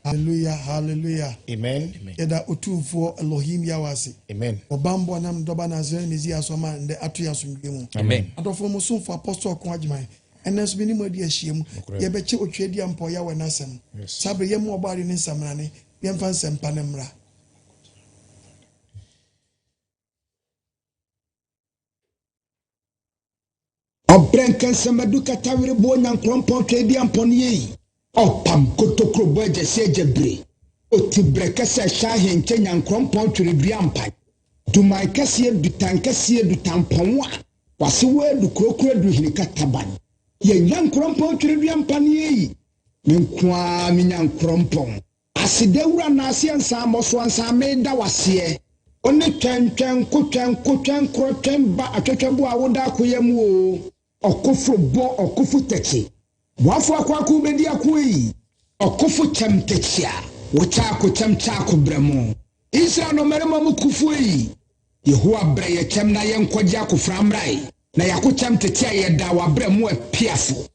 Hallelujah, hallelujah. Amen. Yɛda Otumfoɔ Elohim Yahweh ase. Amen. Ɔbammɔ nam dɔba Nasareni Mesia so ama ndɛ ato yɛn asomdwoe mu. Amen. Adɔfo mo somfo Apostle Ɔko Agyeman, ɛnnɛ nso me ne mo adi ahyiam. Yɛbɛkyɛ Otweaduampɔw Yahweh n'asɛm. Saa bere yɛmma Ɔbɔade ne nsamrane, yɛmfa nsɛmpa no mmra. Ɔbrɛ nkɛnsɛmadu katawereboɔ nyankorɔmpɔn tweaduampɔn yei. Ɔpam kotokuro bɔ agyasi agyabire. Oti brɛ kɛsɛ hyɛ ahenkyɛ nyankorɔmpɔn tweredua mpan. Duman kɛseɛ dutan kɛseɛ dutampɔn a wase wɔ adu kurokuro adu hene kataban. Yɛ nyankorɔmpɔn tweredua mpan yei. Me nko ara me nyankorɔmpɔn. Aseda wura naaseɛ nsaa mmɔsoɔ nsaa meda waseɛ. Wo ne twɛn twɛn ko twɛn ko twɛn korɔ twɛn ba atwɛtwɛ bo a woda akoya mu oo. Ɔkofo bɔ ɔkofo tɛkyi. Boafo akoako bedi ako ei. Ɔkofo kyɛm tɛkyi a wo kyɛ ako kyɛm kyɛ ako brɛ mo. Israel nɔmmarima mu kofo ei. Yehowa brɛ yɛ kyɛm na yɛ nkɔgye akofra mmra ei. Na yako kyɛm tete a yɛda wabrɛ mo apiafo.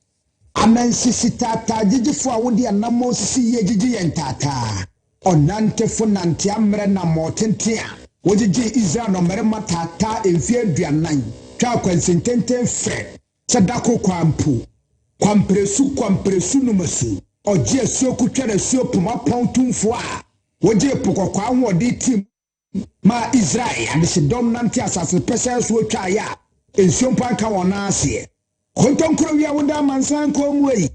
Amansisi taataa gyigyifo a wode anammɔn sisi yie gyigye yɛn taataa. Ɔnantefo nante ammerɛ nammɔn tenten a wogyegyee Israel nnɔmmarima taataa mfeɛ 40 twaa kwansin tenten fɛ sɛ da koro kwaa mpo. Kwamperesu kwamperesu numasu ɔgye asuo kotware asuo poma pɔn tumfoɔ a wogyee po kɔkɔɔ ahoɔden tim maa Israel adehyedɔm nante asase pɛsɛɛ soɔ twaeɛ a nsuo mpo anka wɔn nan aseɛ. Kontonkuro wia wo da amansan nkɔn mu ei.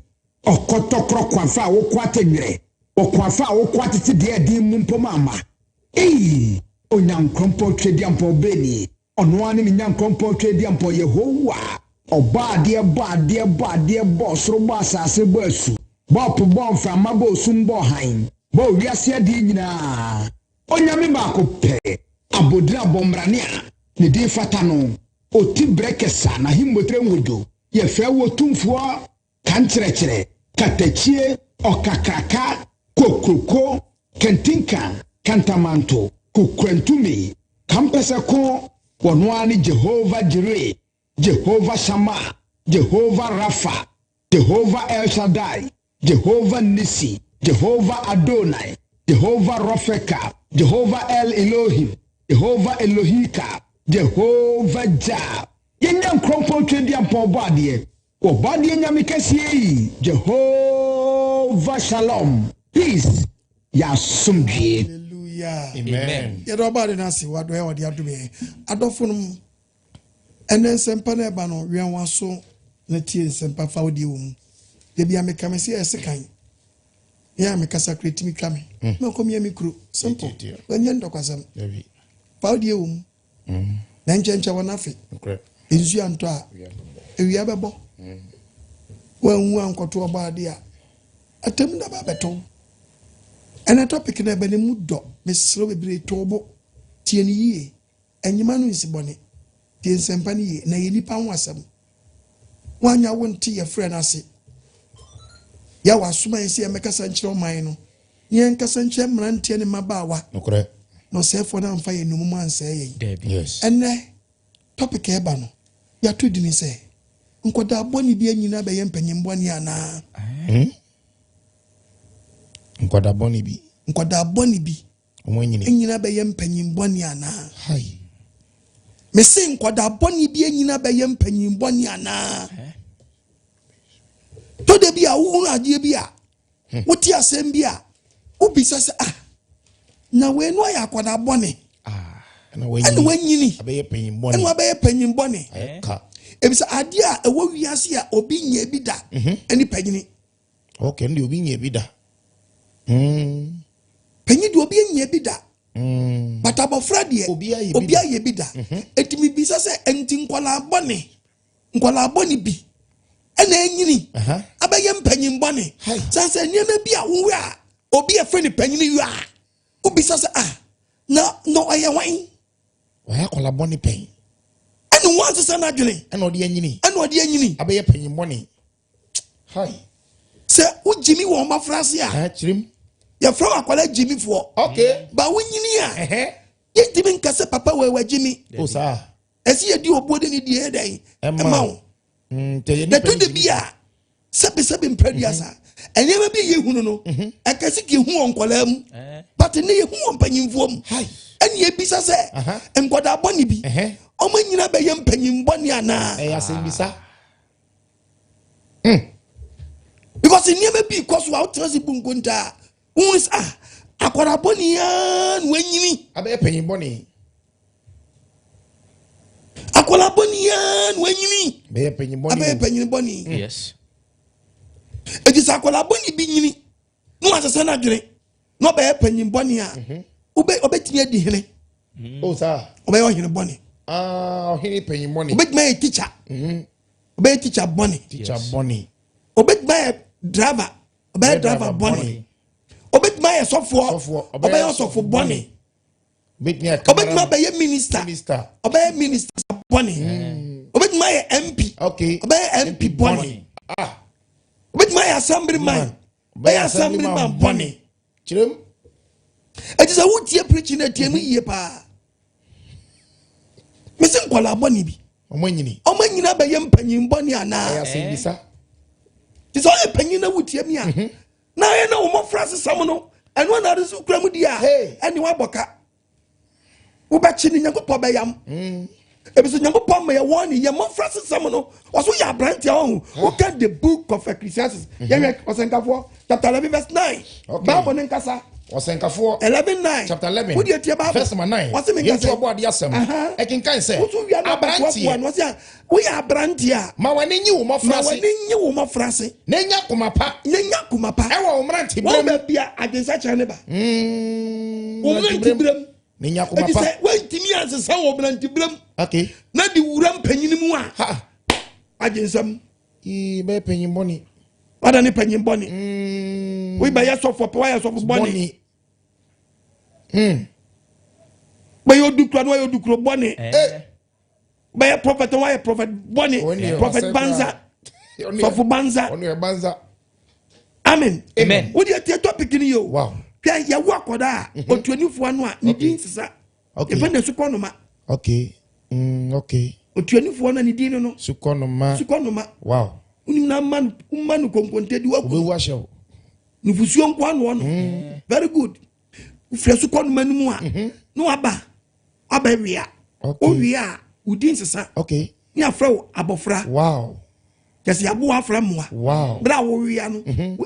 Ɔkɔtɔkorɔ kwafa a woko atɛnwerɛ Ɔkwafa a woko atete deɛ ɛden mu mpo ma ama ei. Onyankorɔnpɔn Tweaduampɔn bɛni Ɔno ara ne me Nyankorɔnpɔn Tweaduampɔn Yehowa Ɔbɔ adeɛ bɔ adeɛ bɔ adeɛ bɔ ɔsoro bɔ asase bɔ asu bɔ ɔpo bɔ mframa bɔ osum bɔ hann bɔ wiase adeɛ nyinaa Onyame baako pɛ, abodin abɔmmrane a ne din fata no, oti brɛ kɛsa n'ahemmotire nhodwo, yɛfrɛ wo Otumfoɔ, Kankyerɛkyerɛ, Katakyie, Ɔkakraka, Kokroko, Kantinka, Kantamanto, Kokurantumi, Kampɛsɛko, Ɔno ara ne Jehovah Jireh, Jehovah Shammah, Jehovah Rapha, Jehovah El Shaddai, Jehovah Nissi, Jehovah Adonai, Jehovah Rofeka, Jehovah El Elohim, Jehovah Elohika, Jehovah Jah. Yɛn Nyankorɔnpɔn Tweaduampɔn Ɔbɔadeɛ, Ɔbɔadeɛ Nyame kɛseɛ yi, Jehovah Shalom, Peace, yɛ asomdwie. Hallelujah. Amen. Yɛda Ɔbɔadeɛ no ase wɔ adɔeɛ a ɔde adom yɛn. Adɔfo nom, ɛnɛ nsɛmpa no ɛba no, wɛn w'aso na tie nsɛmpa fa wo deɛ wɔ mu. Da bia meka me se ɛse kan. Me a mekasa kura timi twa me. Mm. Na ɔkɔmia me kuro. Simple. Wanyɛ ntɔkwasɛm. Fa wo deɛ wɔ mu. Mm. Na nkyɛnkyɛn wɔ n'afe. Nsuo antɔ a, ewia bɛbɔ. Mm. Wanwu ankɔto ɔbɔ ade a, atam da ba bɛto. Ɛnɛ topic na ɛbɛ ne mu dɔ. Mesrɛ bebree to bo. Tie ne yie. Ɛnyema no nsi bɔne. Tie nsɛmpa no yie. Na ɛyɛ nipa ho asɛm. Woanya wo nte yɛfrɛ no ase. Yɛ wasoma yɛn sɛ yɛmmɛkasa nkyerɛ ɔman no, na yɛnkasa nkyerɛ mmeranteɛ ne mmabaawa. Nokorɛ. Na ɔsɛefoɔ no amfa yɛn nnommum ansɛe yɛn. Dabi. Yes. Ɛnnɛ, topic a ɛba no, yɛato dini sɛ, Nkwadaa bɔne bi anyini abɛyɛ mpanyin bɔne anaa? Hmm? Nkwadaa bɔne bi. Nkwadaa bɔne bi. Wɔn anyini. Anyini abɛyɛ mpanyin bɔne anaa? Hai. Mese nkwadaa bɔne bi anyini abɛyɛ mpanyin bɔne anaa? Tɔ da bi a wohunu adeɛ bi a, wote asɛm bi a, wobisa sɛ ah, na wei no ayɛ akwadaa bɔne. Ɛna Ɛna wanyini. Abɛyɛ panyin bɔne. Ɛna wabɛyɛ panyin bɔne. Ayɛ ka. Ebisa adeɛ a ɛwɔ wiase a obi nyɛ bi da ɛne panyini. Okay, ɛno deɛ obi nyɛ bi da. Panyin deɛ obi nyɛ bi da. But abɔfra deɛ Obi ayɛ bi obi da. ayɛ bi da. Eti mi bisa sɛ nti nkwadaa bɔne nkwadaa bɔne bi ɛna enyini abɛyɛ mpanyin bɔne. Hai. Sansan nneɛma bi a woyɛ a obi a fɛ ne panyin yɛ a wobisa sɛ ah na ɔyɛ hwan? Ɔyɛ akwadaa bɔne pɛn. Ɛna wɔn asesa n'adwene. Ɛna ɔde anyini. Ɛna ɔde anyini. Abɛyɛ panyin bɔne. Hai. Sɛ wogyimi wɔ ɔmafra ase a. Ɛhɛn kyerɛm. Yɛfrɛ wɔ akwadaa gyimifoɔ. Okay. Ba wonyini a. Ɛhɛn. Yɛntumi nka sɛ papa wɔ ɛwɔ gyimi. O saa. Ɛsi yɛdi obuo de ne die dɛn. Ɛma Ɛma wo. Ntɛ yɛ Na nipa ɛtɔ da bi a Sɛbisɛbi mprɛduasa, nneɛma bi yɛ hunu no, ɛkɛse ka ehu wɔ nkɔlaa mu, but ne yɛhu wɔ mpanyinfoɔ mu. Ɛne ebisa sɛ nkɔdaa bɔne bi, ɔmo nyina bɛyɛ mpanyin bɔne anaa? Ɛyɛ asɛmbisa. Because nneɛma bi kɔ so a wotena se bu nkontaa, wohunu sɛ, ah, akwadaa bɔne aa na wanyini. Abɛyɛ panyin bɔne. Akwadaa bɔne aa na wanyini. Bɛyɛ panyin bɔne. Abɛyɛ panyin bɔne. Eti sɛ akwadaa bɔne bi nyini na wasesa n'adwene na ɔbɛyɛ panyin bɔne a, ɔbɛtumi adi hene. O saa. Ɔbɛyɛ ɔhene bɔne. Ah, ɔhene panyin bɔne. Ɔbɛtumi ayɛ teacher, ɔbɛyɛ teacher bɔne. Teacher bɔne. Ɔbɛtumi ayɛ driver, ɔbɛyɛ driver bɔne. Ɔbɛtumi ayɛ sɔfoɔ. Sɔfoɔ. Ɔbɛyɛ ɔsɔfo bɔne. Ɔbɛtumi ayɛ Ɔbɛtumi cameraman. abɛyɛ minister. Minister. Ɔbɛyɛ minister bɔne. Ɔbɛtumi ayɛ MP. Ɔbɛyɛ MP bɔne. Ah. Ɔbɛtumi ayɛ assemblyman, ɔbɛyɛ assemblyman bɔne. Kyerɛm. Ɛti sɛ wotie preaching no, atie mu yie paa. Mese nkɔlaa bɔne bi, ɔmo anyini. Ɔmo nyina bɛyɛ mpanyin bɔne Ɛyɛ anaa? asɛmbisa. Nti sɛ ɔyɛ panyin na wotie mi a, na ayɛ na wo mmɔfra sesam no, ɛno ana ade so kura mu di a, Hey. ɛne woabɔ ka, wobɛkye ne Nyankopɔn bɛyam. Ebi so Nyankopɔn ma yɛwɔ ne yɛ mmɔfra sesam no. Ɔso yɛ aberanteɛ, ɔho woka The Book of Ecclesiastes, yɛhwɛ Ɔsɛnkafoɔ chapter 11 verse 9. Bible ne nkasa. Ɔsɛnkafoɔ 11:9. chapter 11 Wode atie Bible. verse number 9. Ɔse menka Yɛntu sɛ ɔbɔ adeɛ asɛm. Ɛkenkan sɛ, woso wia no abatoaboa aberanteɛ, no, ɔse a woyɛ aberanteɛ a, ma w'ani nye wo ma mmɔfra ase. w'ani nye wo mmɔfra ase. Na nya koma pa. Na nya koma pa. Ɛwɔ wo mmerante Wɔn berɛ mu. baabi a adwensakyerɛ ne ba wo mmerante mmerante berɛ mu. Na nya koma Eti pa. sɛ woantumi ansesa wɔ mmerante berɛ mu na de wura mpanyini mu a, adwensɛm. Ii, bɛyɛ panyin bɔne. Wada ne panyin bɔne. Woyi bɛyɛ sɔfo pɛ, woayɛ sɔfo bɔne. Bɔne. Bɛyɛ odukuro no, woayɛ odukuro bɔne. Bɛyɛ prophet no, woayɛ prophet bɔne. Ɔne Prophet ɔsɛ banza. koraa. Sɔfo banza. Ɔne ɛ banza. Amen. Amen. Wode atie topic no yɛ o. Hwɛ, yɛwo akɔda a otuanifoɔ no a ne din sesa, yɛfɛ ne sukɔ noma. Otuanifoɔ no a ne din no Sukɔ noma. Sukɔ noma. Wonim na ma no, woma no konkonte di waku. Wobɛwu ahyɛ wo. Nufusuo nko anoɔ no. Very good. Wofiri sukɔ noma no mu a, na waba wabɛwia. Wowie a, wo din sesa ne afrɛ wo abɔfra. Kyɛsɛ yɛaboa afrɛ mmoa. Berɛ a wowia no,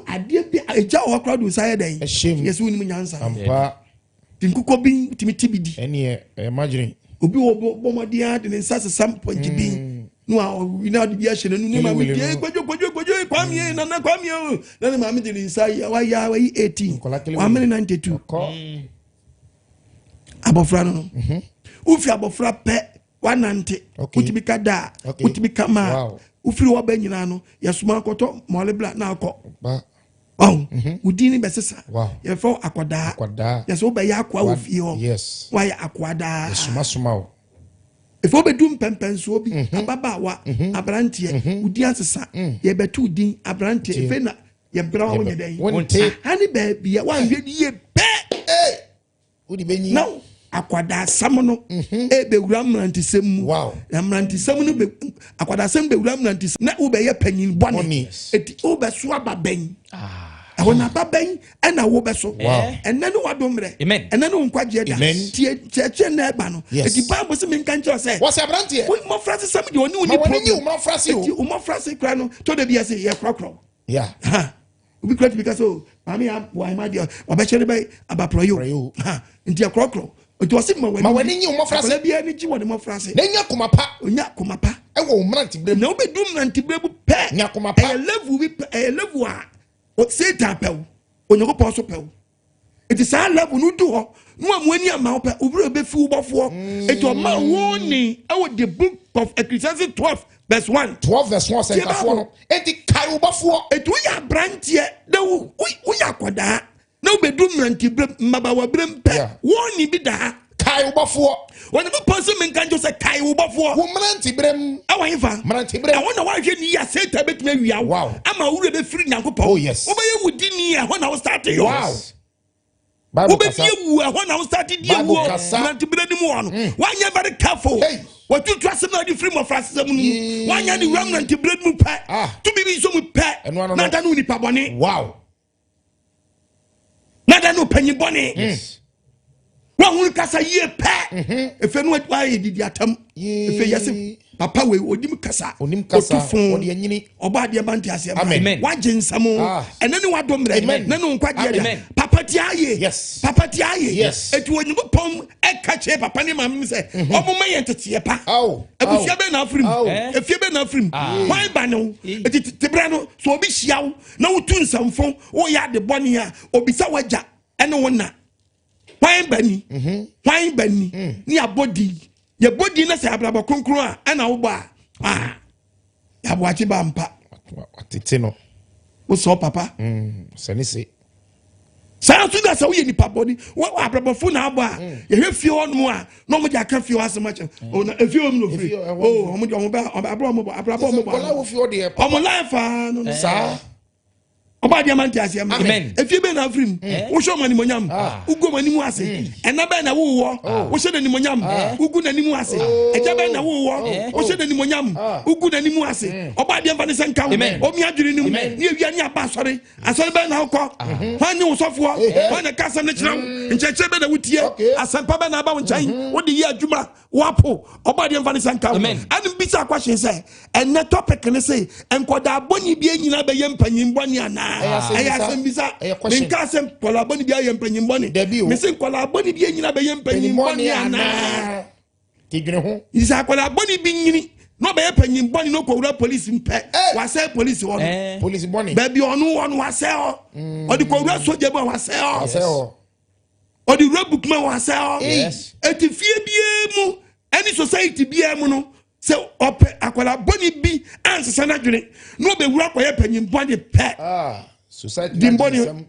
adeɛ bi ɛgya wɔ hɔ koraa de wo nsa yɛ dɛn? Ɛhyɛ mu. Yɛsɛ wonim nyansa. Ampa. Nti nkokɔ bi tumi ti bi di. Ɛneɛ ɛyɛ madwene. Obi wɔ bɔ mmɔden a de ne nsa sesa mpɔnkye bi na wa ɔwi na ɔde bi ahyɛ n'anum ne maame Wele die no. Kwadwo, Kwadwo, Kwadwo, Kwame, Nana Kwame o, na ne maame de ne nsa yi wayɛ wayi 18. Nkɔla kele. Wamene 92. Ɔkɔ. Abɔfra no, wofi abɔfra pɛ, wanante. Wotumi ka da a, wotumi ka ma a, wofiri hɔ bɛ nyinaa no, yɛsoma akɔtɔ mɔlebla na akɔ. Ba. Ɔho wo din ne bɛsesa. Yɛfrɛ wo akɔdaa. Akwadaa. Yɛsɛ wobɛyɛ akoa wɔ fie hɔ. Woayɛ akoa daa. Yɛsomasoma wo. Ɛfɛ wobɛdu mpɛmpɛnsoɔ bi, ababaawa, aberanteɛ, wo din asesa, yɛbɛto wo din aberanteɛ. Tie. Ɛfei na yɛbrɛ wa wonyɛ dɛn? Wonte. Ha ne baabi a woanhwɛ ne yie pɛ Wode bɛnyi. Na akwadasɛm no ɛbɛwura mmerantesɛm mu. Na mmerantesɛm no akwadasɛm bɛwura mmerantesɛm na wobɛyɛ panyin bɔne. Bɔne. Eti wobɛso aba bɛn ɛhɔ na aba bɛn ɛna wobɛso? Ɛnɛ ne wadom mmerɛ. Amen. Ɛnɛ ne wo nkwagyeɛ da. Amen. Tie kyerɛkyerɛ na ɛba no. Eti Bible sɛ menka nkyerɛ wo sɛ Wɔsɛ aberanteɛ. Wo mmɔfra sesɛm deɛ, ɔne wo Ma ni w'ani nye wo problem. mmɔfra ase o. Eti wo mmɔfra se kora no tɔ da bi ase yɛ korɔkorɔ. Ha obi kura tumi ka sɛ o maame yɛ aboa ɛma deɛ ɔbɛkyɛ ne bɛ abaporɔ yi Porɔ yi o. o. Ha nti ɛkorɔkorɔ nti ɔsi ma Ma w'ani nye wo mmɔfra ase. Akwadaa bi ani gye wɔ ne mmɔfra ase. Na nya koma pa. Onya koma pa. Ɛwɔ wo mmerante berɛ mu. Na wobɛdu mmeranteberɛ mu pɛ, Nya koma pa. ɛyɛ level bi pɛ, ɛyɛ level a Satan pɛ wo, Onyankopɔn so pɛ wo. Nti saa level no du hɔ na wa mu ani ama wo pɛ, owurɛ bɛfi wo bɔfoɔ. Nti ɔma wo ne ɛwɔ The Book of Ecclesiastes 12 verse 1. 12 verse 1. Tie Ɔsɛnkafoɔ Bible. no. Enti kae wo bɔfoɔ. Eti woyɛ aberanteɛ na woyɛ akwadaa na wobɛdu mmeranteberɛ, mmabawaberɛ pɛ, wɔne bi da ha. Kae wo bɔfoɔ. Onyankopɔn sɛ menka nkyɛw sɛ kae wo bɔfoɔ. Wo mmerante berɛ mu. Ɛwɔ hefa? Mmerante berɛ mu. Ɛhɔ na woahwɛ ne yie a, Satan bɛtumi awia wo ama wo werɛ bɛfiri Nyankopɔn. Oh, yes. Wobɛyɛ wo dini a, ɛhɔ na wo start yɔ. Bible Wobɛdi kasa. awu ɛhɔ na wo start di Bible awuo. kasa. Mmeranteberɛ no mu hɔ no, woanyɛ very careful. Hey. Watutu asɛm na wode firi mmɔfra asɛm no mu. Yee. Woanyɛ ne wura mmeranteberɛ no mu pɛ. Ah. Tumi bi nso mu pɛ. Ɛno ano no. Na da ne wo nipa bɔne. Wow. Na da ne wo panyin bɔne. Yes. Woahunu kasa yie pɛ. Efe no wayɛ didi atam. Yee. Efe yɛse papa wei onim kasa. Onim kasa. Otu fo. Ɔde anyini. Ɔbɔ adeɛ ba nte aseɛ ma. Amen. Wagye nsɛm. Ah. Ɛnɛ ne wadɔ mmerɛ. Amen. Ne ne nkwagyeɛ dea. Amen. Papa ti ayɛ. Yes. Papa ti ayɛ. Yes. Eti Onyankopɔn ɛka kyerɛ papa ne maame sɛ ɔmo ma yɛn teteɛ pa. Aw. Abusua Aw. bɛn na afiri mu. Aw. Efie bɛn na afiri mu. Hwan ba ne wo. Eh. Eti tebra no so obi hyia wo na wotu nsɛmfo woyɛ ade bɔne a obisa wagya ɛne wo na. Hwan ba ni? Hwan ba ni? Ne yɛabɔ din. Yɛbɔ din na sɛ abrabɔ kronkron a ɛna wobɔ a ah yɛaboakye ba mpa. Watete no. Wosɔ papa. Sɛ ne se. Saa nso na sɛ woyɛ nipa bɔne wɔ abrabɔfo na abɔ a yɛhwɛ fie hɔ nom a na ɔmo de aka fie hɔ asɛm akyɛ o na efie hɔ mu na ofiri Efie hɔ, ɛhɔ o ɔmo de ɔmo bɛ abrabɔ ɔmo bɔ abrabɔ ɔmo bɔ Nkɔla wo fie hɔ deɛ. ɔmo life aa no no Saa. ɔba adeɛ ma nte aseɛ ma Amen. efie bɛn na afiri mu wohyɛ ɔmo animonyam wogu ɔmo anim ase ɛna bɛn na wowɔ wohyɛ n'animonyam wogu n'anim ase ɛgya bɛn na wowɔ wohyɛ n'animonyam wogu n'anim ase ɔba adeɛ mfa ne sɛ nka wo Amen. ɔmi adwene no mu Amen. ne ewia ne aba asɔre asɔre bɛn na wokɔ hwan ne wo sɔfoɔ hwan na ɛka asɛm no kyerɛ wo nkyerɛkyerɛ bɛn na wotie Okay. asɛmpa bɛn na aba wo nkyɛn wode yɛ adwuma wapo ɔba adeɛ mfa ne sɛ nka wo Amen. ɛne bisa akɔhye sɛ ɛnɛ topic ne se nkɔdaa bɔne bi nyinaa bɛyɛ mpanyin bɔne anaa Ɛyɛ ɛyɛ asɛm bisa Ɛyɛ question. menka sɛ nkɔdaa bɔne bi ayɛ mpanyin bɔne Dabi o. mese nkɔdaa bɔne bi nyinaa bɛyɛ mpanyin bɔne anaa Ti dwene ho. sɛ akɔdaa bɔne bi nyini na ɔbɛyɛ panyin bɔne na ɔkɔwura polisi mpɛ wasɛe polisi hɔ no Eh. Polisi bɔne. baabi ɔno wɔ no wasɛe hɔ ɔde kɔwura sogya mu a wasɛe hɔ Asɛ hɔ. ɔde wura bukuma a wasɛe hɔ Yes. eti fie biara mu ɛne society biara mu no sɛ ɔpɛ akwadaa bɔne bi ansesa n'adwene na ɔbɛwura akɔyɛ panyin bɔne pɛ Ah. Society. di mbɔne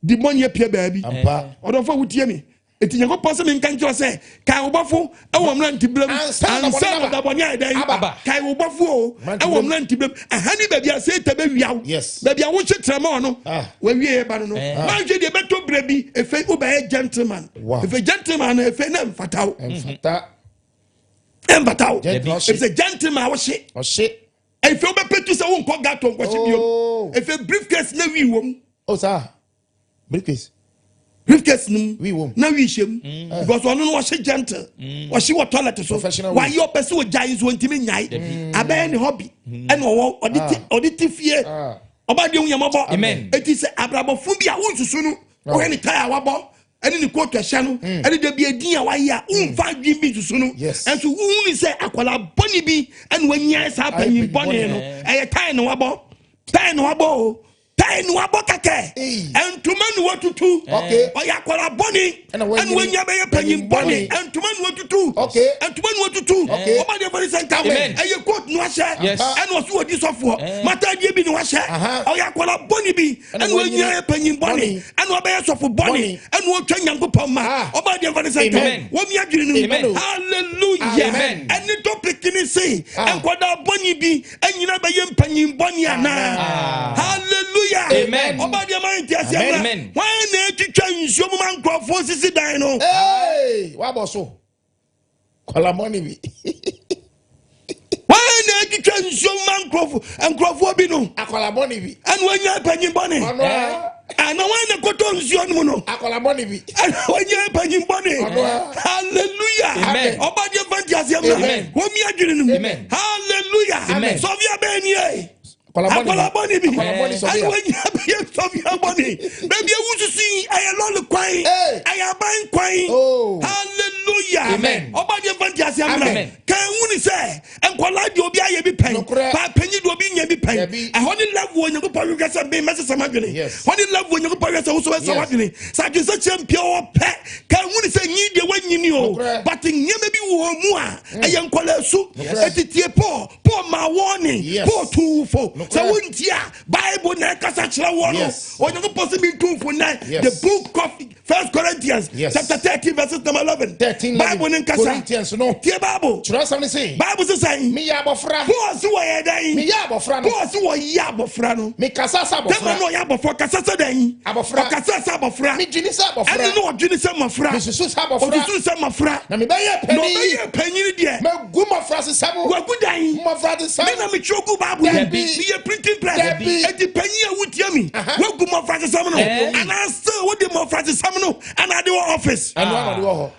di bɔne apue baabi Ampa. ɔdɔfo a wotie mi eti Nyankopɔn sɛ menka nkyerɛ sɛ kae wo bɔfo ɛwɔ mmeranteberɛ mu Ansa na ansa bɔne na aba. dabɔne ayɛ dɛn Aba. kae wo bɔfo o Mmeranteberɛ ɛwɔ mu. mmeranteberɛ mu ɛha ne baabi a Satan bɛwia wo Yes. baabi a wohye trɛma no Ah. wawie yɛ ba no no manhwɛ deɛ ɛbɛtɔ berɛ bi ɛfei wobɛyɛ gentleman Wow. ɛfei gentleman no ɛfei na ɛmfata wo Mfata. ɛmfata wo Gentleman ɔhye. ɛfisɛ gentleman a wohye Ɔhye. ɛfei wobɛpɛtu sɛ wonkɔ gato nkɔhye Oh. biom ɛfei briefcase na wii wɔ mu O saa. Briefcase. briefcase no mu Wii wɔ mu. na wii hyɛ mu because ɔno no ɔhye gentle ɔhye wɔ toilet so Professional wii. wayɛ ɔpɛ sɛ ɔgyae nso ɔntumi nyae abɛyɛ ne hobby ɛna ɔwɔ ɔde te ɔde te fie Ah. ɔba deɛ hu yɛmɔbɔ Amen. eti sɛ abrabɔfo bi a wonsusu no wohwɛ ne tae a wabɔ ɛne ne kootu ɛhyɛ no ɛne da bi edin a wayɛ a womfa adwene bi nsusu no Yes. ɛnso wohu ne sɛ akwadaa bɔne bi ɛna wanya saa panyin bɔne no ɛyɛ tae na wabɔ tae na wabɔ o tae na wabɔ kɛkɛ Ei. ɛntoma na watutu Okay. ɔyɛ akwadaa bɔne Ɛna ɛna wanyini. wanya bɛyɛ panyin bɔne ɛntoma na watutu Okay. ɛntoma na watutu Okay. ɔba deɛ fɔde sɛ nka Amen. ɛyɛ coat na wahyɛ Yes. ɛna ɔso wɔdi sɔfoɔ matadeɛ bi na wahyɛ Aha. ɔyɛ akwadaa bɔne bi Ɛna ɛna wanya wanyini. yɛ panyin bɔne Bɔne. ɛna ɔbɛyɛ sɔfo bɔne Bɔne. ɛna ɔtwa Nyankopɔn ma Ah. ɔba deɛ fɔde sɛ nka Amen. wɔn mi adwene no Amen. hallelujah Amen. ɛne topic ni se Ah. nkwadaa bɔne bi ɛnyina bɛyɛ mpanyin bɔne anaa hallelujah Amen. ɔba deɛ ma nti aseɛ Amen. mra Amen. wɔn na etwitwa nsuo mu ma nkurɔfoɔ sisi dan no Hey. Wabɔ so. Kɔla bɔne bi. wɔn na etwitwa nsuo mu ma nkurɔfoɔ bi no Akɔla bɔne bi. ɛna wɔnya panyin bɔne Ɔno a. ana wɔn na kɔtɔ nsuo no mu no Akɔla bɔne bi. ɛna wɔnya panyin bɔne Ɔno a. hallelujah Amen. ɔba deɛ fa nti aseɛ mra Amen. wɔn mi adwene no mu Amen. hallelujah Amen. sɔfia bɛɛ ni ye. Akɔla bɔne bi. Akwadaa bɔne bi Akwadaa bɔne ɛna sɔfia. wanya bɛyɛ sɔfia bɔne baabi ewu susu yi ɛyɛ lɔɔre kwan Hey. ɛyɛ aban kwan Oh. hallelujah Amen. ɔba deɛ nfa nti aseɛ mra Amen. kan ewu ni sɛ nkwadaa deɛ obi ayɛ bi pɛn Nokorɛ. paapanyin deɛ obi nya bi pɛn Dabi. ɛhɔ ne level Onyankopɔn hwehwɛ sɛ bɛn mɛsesa m'adwene Yes. hɔ ne level Onyankopɔn hwehwɛ sɛ woso bɛsesa Yes. w'adwene sɛ adwene sɛ kyerɛ mpia wɔ pɛ kan ewu ni sɛ nyi deɛ wanyini o Nokorɛ. but nneɛma bi wɔ wɔn mu a ɛyɛ nkwadaa su Nokorɛ. etitie Paul maa wɔɔne Yes. Paul tuufo Nokorɛ. sɛ wontie a Bible na ɛkasa kyerɛ wɔ no Yes. Onyankopɔn sɛ mentumfo nnɛ Yes. the book of First Corinthians chapter 13 verses number 11. 13, Bible ne nkasa. Corinthians no. Tie Bible. Twerɛsɛm ne se. Bible se sɛn? Meyɛ abɔfra. Paul se wɔyɛ dɛn? Meyɛ abɔfra no. Paul se wɔyɛ abɔfra no. Mekasa sɛ abɔfra. Tɛma no ɔyɛ abɔfra ɔkasa sɛ dɛn? Abɔfra. Ɔkasa sɛ abɔfra. Medwene sɛ abɔfra. Ɛne ne ɔdwene sɛ mmɔfra. Mesusu sɛ abɔfra. Ɔsusu sɛ mmɔfra. Na mebɛyɛ Na panin. ɔbɛyɛ panyin deɛ. Magu mmɔfra sesɛm. Wagu dan. Mmɔfra sesɛm. Me na metwerɛ gu Bible mu. Dabi. Meyɛ printing press. Dabi. Enti panyin a wotia mi. Wagu mmɔfra sesɛm no. Anaasɛ wode mmɔfra sesɛm no ana ade wɔ office. Ɛno ana ɔde wɔ hɔ.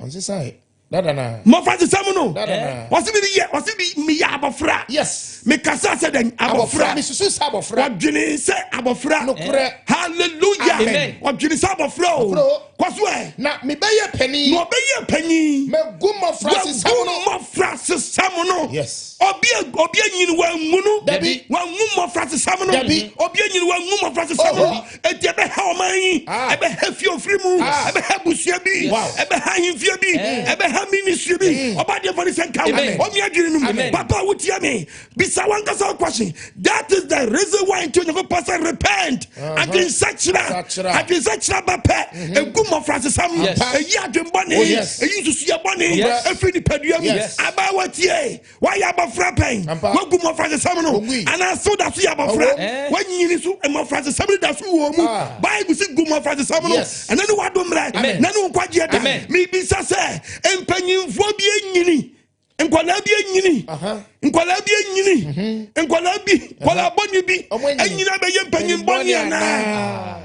Ɔnsesae. Dada na. Mmɔfra sesɛm no. Dada na. Ɔse mi yɛ ɔse mi meyɛ abɔfra. Yes. Mekasa sɛ dɛn abɔfra. Mesusu sɛ abɔfra. Ɔdwene sɛ abɔfra. Nokorɛ. Hallelujah. Amen. Ɔdwene sɛ abɔfra o. Nokorɛ o. Kɔ so ɛ. Na mebɛyɛ panin. Na ɔbɛyɛ panyin. Magu mmɔfra sesɛm no. Wagu mmɔfra sesɛm no. Yes. Obi obi anyini wangu no. Dabi. Wangu mmɔfra sesɛm no. Dabi. Obi anyini wangu mmɔfra sesɛm no. Oho. Eti ɛbɛha ɔman yi. Ah. Ɛbɛha fie ofiri mu. Ah. Ɛbɛha busua bi. Wow. Ɛbɛha ahemfie bi. Ɛbɛha ministry bi. Ɔba deɛ fɔni sɛ nka Amen. wo. Ɔmi adwene no mu. Amen. Papa wotia mi. Bisa wankasa question. That is the reason why nti Onyankopɔn sɛ repent. Adwensakyera. Sakyera. Adwensakyera ba pɛ. Egu mmɔfra sesɛm. Yes. Eyi adwenbɔne. Oh, yes. Eyi nsusuiɛ bɔne. Yes. Efiri nipadua mu. Yes. Abaawa tie. Wayɛ abɔfra pɛn. Ampa. Wagu mmɔfra sesɛm no. Ogui. Anaasɛ woda so yɛ abɔfra. Eh. Wanyini so mmɔfra sesɛm no da so wɔ mu. Ah. Bible si gu mmɔfra sesɛm no. Yes. Ɛno ne wado mmerɛ. Amen. Na ne wo nkwagyeɛ da. Amen. Mebisa sɛ mpanyimfoɔ bi anyini. Nkwadaa bi anyini. Aha. Nkwadaa bi anyini. Nkwadaa bi nkwadaa bɔne bi Ɔmo anyini. anyini abɛyɛ mpanyin bɔne anaa.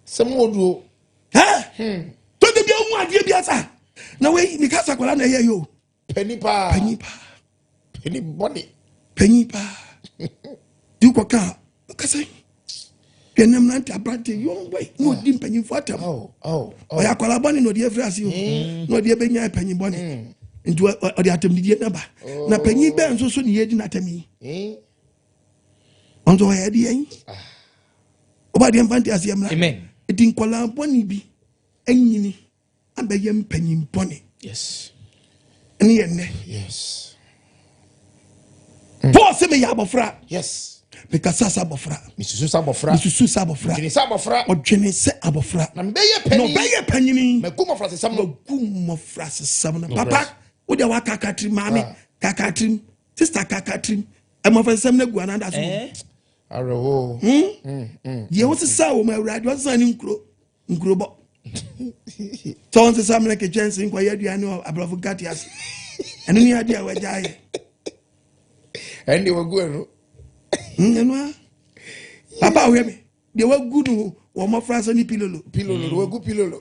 Sɛm wɔ duro. Hɛ? Tɔde bi ahu adeɛ bi asa. Na wei meka sɛ akwadaa na ɛyɛ yi o. Panin paa. Panyin paa. Panin bɔne. Panyin paa. Di kɔ ka kasa yi. Yɛnam nante aberante young boy na ɔdi mpanyinfoɔ atam. Oh, oh, oh. Ɔyɛ akwadaa bɔne na ɔde afiri ase o. Na ɔde abɛnya panyin bɔne. Nti ɔde atamdidie naba. Na panyin bɛn nso so ne yɛdi n'atam yi. Ɔnso ɔyɛ ɛde yɛn. Ɔba deɛ mfa nte aseɛ mmra. Amen. Nti nkwadaa bɔne bi anyini abɛyɛ mpanyin bɔne. Yes. Ɛne yɛ nnɛ. Yes. Paul sɛ meyɛ abɔfra. Yes. Mekasa sɛ abɔfra. Mesusu sɛ abɔfra. Mesusu sɛ abɔfra. Dwene sɛ abɔfra. Ɔdwene sɛ abɔfra. Na mebɛyɛ Na panin. ɔbɛyɛ panyini. Magu mmɔfra sesɛm no. Wagu mmɔfra sesɛm no. Papa, wode waka katirim maame, Ah. kaka tirim, sister kaka tirim. Mmɔfra sesɛm no agu anaa da so. Eh? Awerɛhoɔ. Deɛ wosesa wɔ mu awurade ɔsesa ne nkuro nkurobɔ. Sɛ wɔnsesa mmerɛ kekyɛnse nkɔyɛ aduane wɔ aborɔfo nkate ase. Ɛno ne adeɛ a wagya ayɛ. Ɛnde wagu ɛno. Ɛno a. Papa wohwɛ me. Deɛ wagu no wɔ mmɔfra sɛ ne pilolo. Pilolo no wagu pilolo.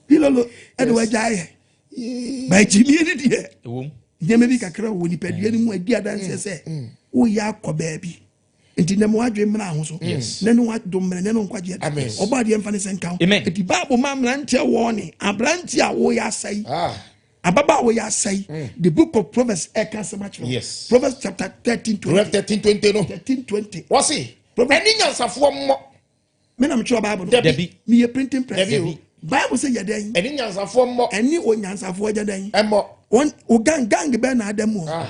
Pilolo ɛde wagya ayɛ. Baakyimie ne deɛ. Ɛwom. Nneɛma bi kakra wɔ nipadua no mu adi adanseɛ sɛ woyɛ akɔ baabi. Nti nɛ mo adwe mmra ho so. Yes. Nɛ ne wadom mmerɛ nɛ ne nkwagyeɛ da. Amen. Ɔbɔ adeɛ mfa ne sɛ nka ho. Amen. Nti Bible ma mmeranteɛ wɔ ne aberanteɛ a woyɛ asɛe. Ah. Ababaa a woyɛ asɛe. The book of Proverbs ɛka asɛm akyerɛ wo. Yes. Proverbs chapter 13 20. Proverbs 13 20 no. 13 20. Wɔse. Proverbs- Ɛne nyansafoɔ mmɔ. Me na metwerɛ Bible no. Dabi. Meyɛ printing press. Dabi o. Bible sɛ yɛ dɛn? Ɛne nyansafoɔ mmɔ. Ɛne onyansafoɔ gye dɛn? Ɛmmɔ. Wɔn o gang gang bɛn na ada mu o.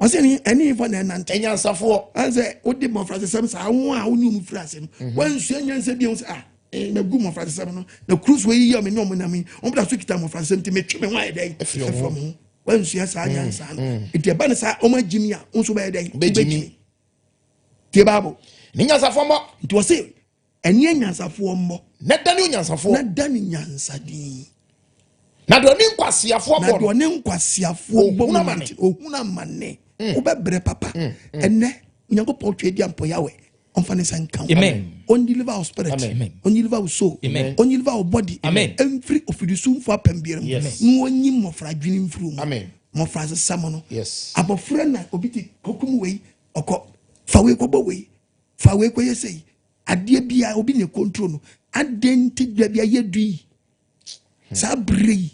Ɔsɛ ni ɛne ifɔ na ɛnante. Ɛnyansafoɔ. Ansɛ wode mmɔfra sesɛm saa wo a wo ne ɔmu firi ase no wansua nyansa bio sɛ ah magu mmɔfra sesɛm no na kuru so yi yɛ me ne ɔmo nam yi ɔmo da so kita mmɔfra sesɛm nti metwe me ho ayɛ dɛn Ɛfiri ɔmo ɛfiri ɔmo ho wansua saa nyansa no nti ɛba ne saa ɔmo agyimi a wo nso bɛyɛ dɛn Wobɛgyimi. Tie Bible. Ne nyansafoɔ mmɔ. Nti wɔse ɛne anyansafoɔ mmɔ. Na dane onyansafoɔ. Na dane nyansadin. Na deɛ ɔne nkwasiafoɔ Na bɔ deɛ no. ɔne nkwasiafoɔ bɔ Ohunu mu amane. nti, ohunu amane. Wobɛbrɛ papa. Ɛnɛ Onyankopɔn twe di ampɔ Yahweh. Ɔmfa ne nsa nka wo. Amen. Ɔndeliver wo spirit. Amen. Ɔndeliver wo soul. Amen. Ɔndeliver wo body. Amen. Ɛmfiri ofidisumfo apam biara mu. Yes. Na ɔnyi mmɔfra adwene mfiri wo mu. Amen. Mmɔfra sesam no. Yes. Abɔfra na obi te kokum wei ɔkɔ. Fa wei kɔbɔ wei. Fa wei kɔyɛ sei. Adeɛ bia obi na control no. Adɛn nti da bia yɛ du yi. Saa bere yi.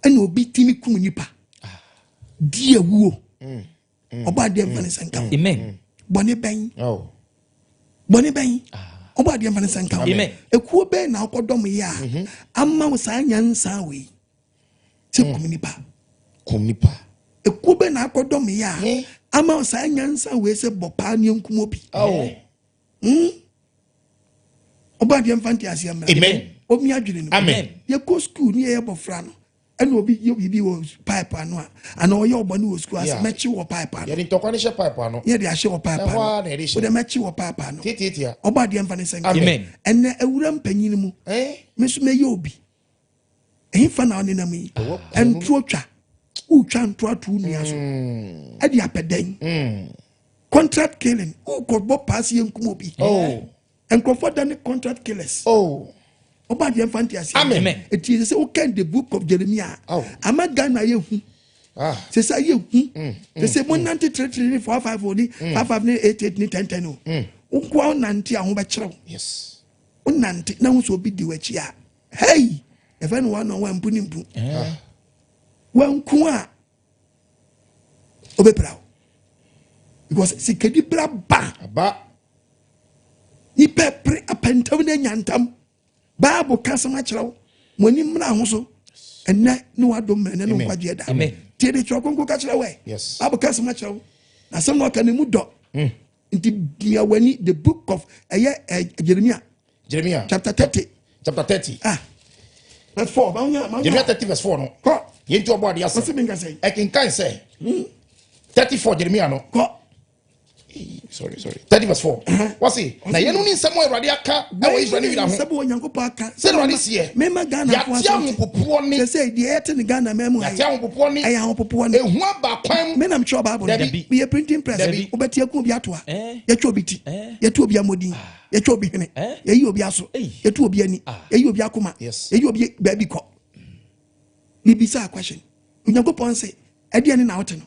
Ɛna obi timi kum nipa. Di awuo. Ɔbɔ adeɛ mfa ne nsa nka wo. Amen. Bɔne bɛn. Oh. Bɔne bɛn. Ɔbɔ adeɛ mfa ne nsa nka wo. Amen. Ekuo bɛn na akɔdɔm yɛ a ama wo saa nyansa wei. Sɛ kum nipa. Kum nipa. Ekuo bɛn na akɔdɔm yɛ a ama wo saa nyansa wei sɛ bɔ paa ne nkum obi. Oh. Ɔba adeɛ mfa nte aseɛ mmra. Amen. Omi adwene no. Amen. Yɛkɔ sukuu ne yɛyɛ bɔfra no, ɛna obi yɛ biribi wɔ pipe ano a, anaa ɔyɛ ɔbɔne wɔ sukuu ase, mɛkye wɔ pipe ano. Yɛde ntɔkwa no hyɛ pipe ano. Yɛde ahyɛ wɔ pipe Ɛhɔ ano. ara na yɛde hyɛ. Wode mɛkye wɔ pipe ano. Tiatiatia. Ɔba adeɛ mfa ne sɛ nka. Amen. Ɛnɛ awura mpanyin mu, Eh? me nso mɛyɛ obi. Ɛhefa na ɔnenam yi? Ɛwɔ kuro no. Ɛntoro twa. Wotwa ntoro ato wo nua so. Ɛde apɛ dɛn? Contract killing. Wokɔbɔ paase yɛ nkum obi. Oh. Nkurɔfoɔ da ne contract killers. Oh. Ɔba adeɛ mfa nte aseɛ. Amen. Eti sɛ wokan the book of Jeremiah. Oh. Ama Ghana yɛ hu. Ah. Sɛ sɛ yɛ hu. Sɛ sɛ mo nante tiritiri ne 4 5 ne 5 5 ne 8 8 ne 10 10 o. Nkoa wonante a ho bɛkyerɛw. Yes. Wonante na ho sɛ obi di w'akyi a. Hey! Yɛfɛ no one on one mpu ne mpu. Wanku a obɛpira wo. Because sikadi bra ba. Aba. Nipa pere apɛntam ne anyantam. Bible ka asɛm akyerɛ wo. Mo ani mmra ho so. Ɛnɛ ne wadom mmerɛ ne Amen. nkwagyeɛ da. Amen. Tie de twerɛ kronkron ka kyerɛ wɛ. Yes. Bible ka asɛm akyerɛ wo. Na asɛm na ɔka ne mu dɔ. Nti mia w'ani, the book of ɛyɛ Jeremiah Jeremiah. chapter 30. Chapter 30. Ah. Verse 4. Ma wonya ma Jeremiah wonya. 30 verse 4 no. Kɔ. Yɛnti ɔbɔ adeɛ Wɔsi asɛm. mi nka sɛ. Ɛkenkan sɛ 34 Jeremiah no. Kɔ. Sorry, sorry. 30 verse 4. Wɔse, na yɛnom ne nsɛm a Awurade aka ɛwɔ Israel ne Yuda ho. Sɛ Onyankopɔn aka. Sɛ Awurade seɛ. Mema Ghana fo Yɛate ahopopoɔ ne. Sɛ sɛ deɛ yɛte ne Ghana mɛ mu ha yi. Yɛate ahopopoɔ ne. Ɛyɛ ahopopoɔ ne. Ehu aba kwan mu. Me nam twerɛ Bible no. Dabi. Meyɛ printing press. Dabi. Wobɛte aku obi atoa. Eh. Yɛtwa obi ti. Eh. Yɛtu obi amɔdin. Yɛtwa obi hwene. Eh. Yɛyi obi aso. Ei. Yɛtu obi ani. Yɛyi obi akoma. Yes. Yɛyi obi baabi kɔ. Mebisa question. Onyankopɔn se ɛdeɛ ne na wote no.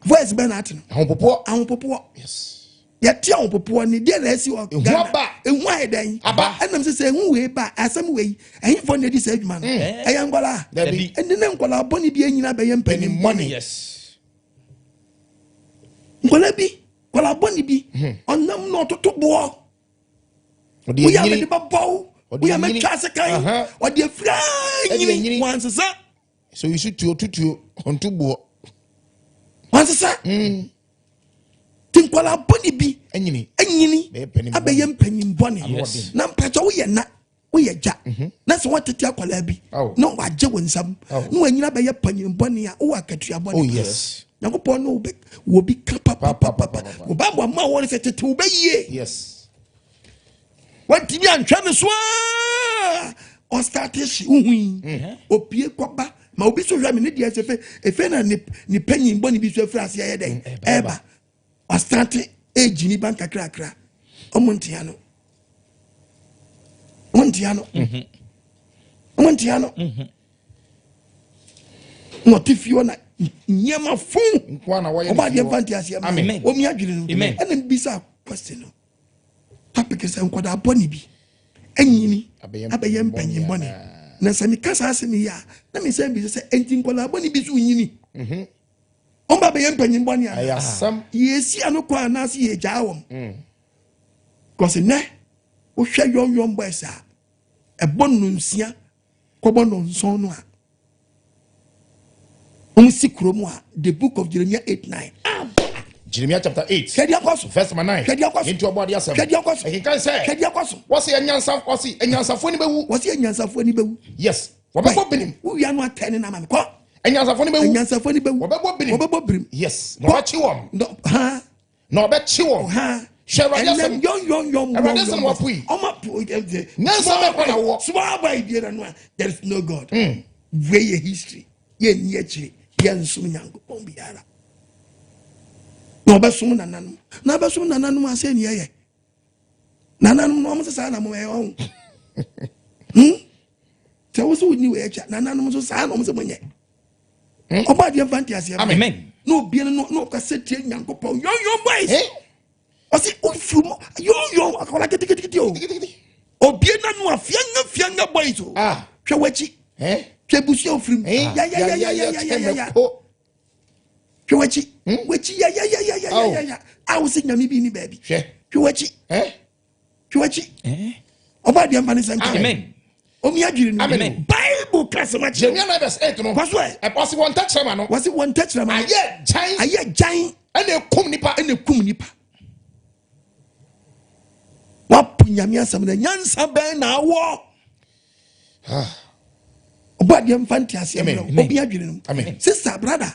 Voice bɛn na ate no. Ahopopoɔ. Ahopopoɔ. Yes. Yɛte ahopopoɔ ne deɛ na asi wɔ Ehu Ghana. aba. Ehu ayɛ dɛn? Aba. Ɛnam sɛ sɛ ehu wei ba, asɛm wei, ɛhemfo na edi saa adwuma no? Ɛyɛ nkɔlaa. Dabi. Ɛne ne nkɔlaa bɔne bi anyina bɛyɛ mpanin Bɔne. Yes. Nkɔlaa bi, nkɔlaa bɔne bi, ɔnam na ɔtoto boɔ. Ɔde Woyɛ a anyini. mede bɛbɔ wo. Ɔde Woyɛ a anyini. mɛtwa ase kan. Aha. Ɔde afira Ɛde nyini. anyini. Wansesa. So yi so tuo tutuo ɔnto boɔ. Wansesa. Ti nkɔlaa bɔne bi Anyini. anyini Bɛyɛ mpanin abɛyɛ mpanyin bɔne. Yes. Na mpakyɛ woyɛ na woyɛ gya na sɛ wɔtete akwadaa bi Aw. na wagye wo nsam Aw. na wanyina bɛyɛ panyin bɔne a wowɔ akatua bɔne. Oh yes. Nyankopɔn ne wobɛ wɔ bi ka papapapa. Pa, pa, pa, pa, pa. Wo Bible ama wɔn sɛ tete wo bɛyie. Yes. Wantumi anhwɛ ne so a ɔstarte hye wohui. Opie kɔba ma obi so hwɛ me ne deɛ sɛ efe efe na ne panyin bɔne bi so afiri ase ɛyɛ dɛn ɛɛba. Ɔstarte age ni ba nkakrakra. Ɔmo ntea no. Ɔmo ntea no. Ɔmo ntea no. Na ɔte fie hɔ na nneɛma fun. Nkoa na wɔyɛ Ɔba ne adeɛ fie mfa hɔ. nte aseɛ ma. Amen. Omi adwene no. Amen. Ɛna mbisa question no. Topic sɛ nkwadaa bɔne bi anyini Abɛyɛ abɛyɛ mpanyin mpanyin bɔne bɔne. anaa? Na sɛ meka saa asɛm yi a, na mesɛ mbisa sɛ enti nkwadaa bɔne bi so nyini. Ɔmba bɛyɛ mpanyin bɔne Ɛyɛ anaa? asɛm. Yɛsi ano kɔ anaasɛ yɛgyaa wɔn. Because nnɛ wohwɛ young young boys a ɛbɔ nnonsia kɔbɔ nnɔnson no a wɔn si kurom a, the book of Jeremiah 8:9. Jeremiah chapter 8. Hwɛ deɛ akɔ so. Verse number 9. Hwɛ deɛ akɔ so. Yɛnti ɔbɔ adeɛ asɛm. Hwɛ deɛ akɔ so. Ɛkenkan sɛ. Hwɛ deɛ akɔ so. Wɔse anyansa wɔse anyansafoɔ ni bɛwu. Wɔsi anyansafoɔ ni bɛwu. Yes. Wɔbɛbɔ binim. Wowia no atɛ ne nama mi kɔ. Anyansafoɔ ni bɛwu. Anyansafoɔ ni bɛwu. Wɔbɛbɔ birim. Wɔbɛbɔ birim. Yes. Na ɔbɛkye wɔn. No, ha Na ɔbɛkye wɔn. ha. Hwɛ Awurade Ɛnɛ asɛm. yɔn yɔn yɔn Awurade asɛm wapo yi. Ɔma po ɛ Nyansa bɛkɔ na wɔ. Small boy bi na no a there is no God. Wei yɛ history. Yɛ ni akyire. Yɛ nsom Nyankopɔn biara. Na ɔbɛsom nananom. Na ɔbɛsom nananom asɛ ni ɛyɛ. Nananom na ɔmo sɛ saa na mo ɛyɛ ɔho. Sɛ woso wonni wɔ akyi a, nananom nso saa na ɔmo sɛ mo nyɛ. Ɔbɔ adeɛ mfa nte aseɛ ma. Amen. Na obiara no na ɔkasa tie Nyankopɔn. Young young boys. Eh? Ɔsi ofiri mu young young akɔla ketekete o. Obie nanu a fianga fianga boys o. Ah. Hwɛ w'akyi. Eh? Hwɛ busua ofiri mu. Eh? Ya ya ya ya ya ya ya ya ya. Ko. Hwɛ w'akyi. W'akyi ya ya ya ya ya ya ya ya. A wosi nyame bi ni baabi. Hwɛ. Hwɛ w'akyi. Eh? Hwɛ w'akyi. Eh? Ɔba adeɛ mfa ne nsa nka. Amen. Omi adwiri no. Amen. Bible kasa ma kyerɛ. Jeremiah 9 verse 8 no. Kɔ so ɛ. Wɔse wɔn tɛkyerɛma no. Wɔsi wɔn tɛkyerɛma no. Ayɛ gyan. Ayɛ gyan. Ɛna ekum nipa. Ɛna ekum nipa. Wapo Nyame asɛm no, nyansa bɛn na awɔ? Ɔbɔ adeɛ mfa nteaseɛ mmerɛ wo. Obi adwene no mu. Sister, brother,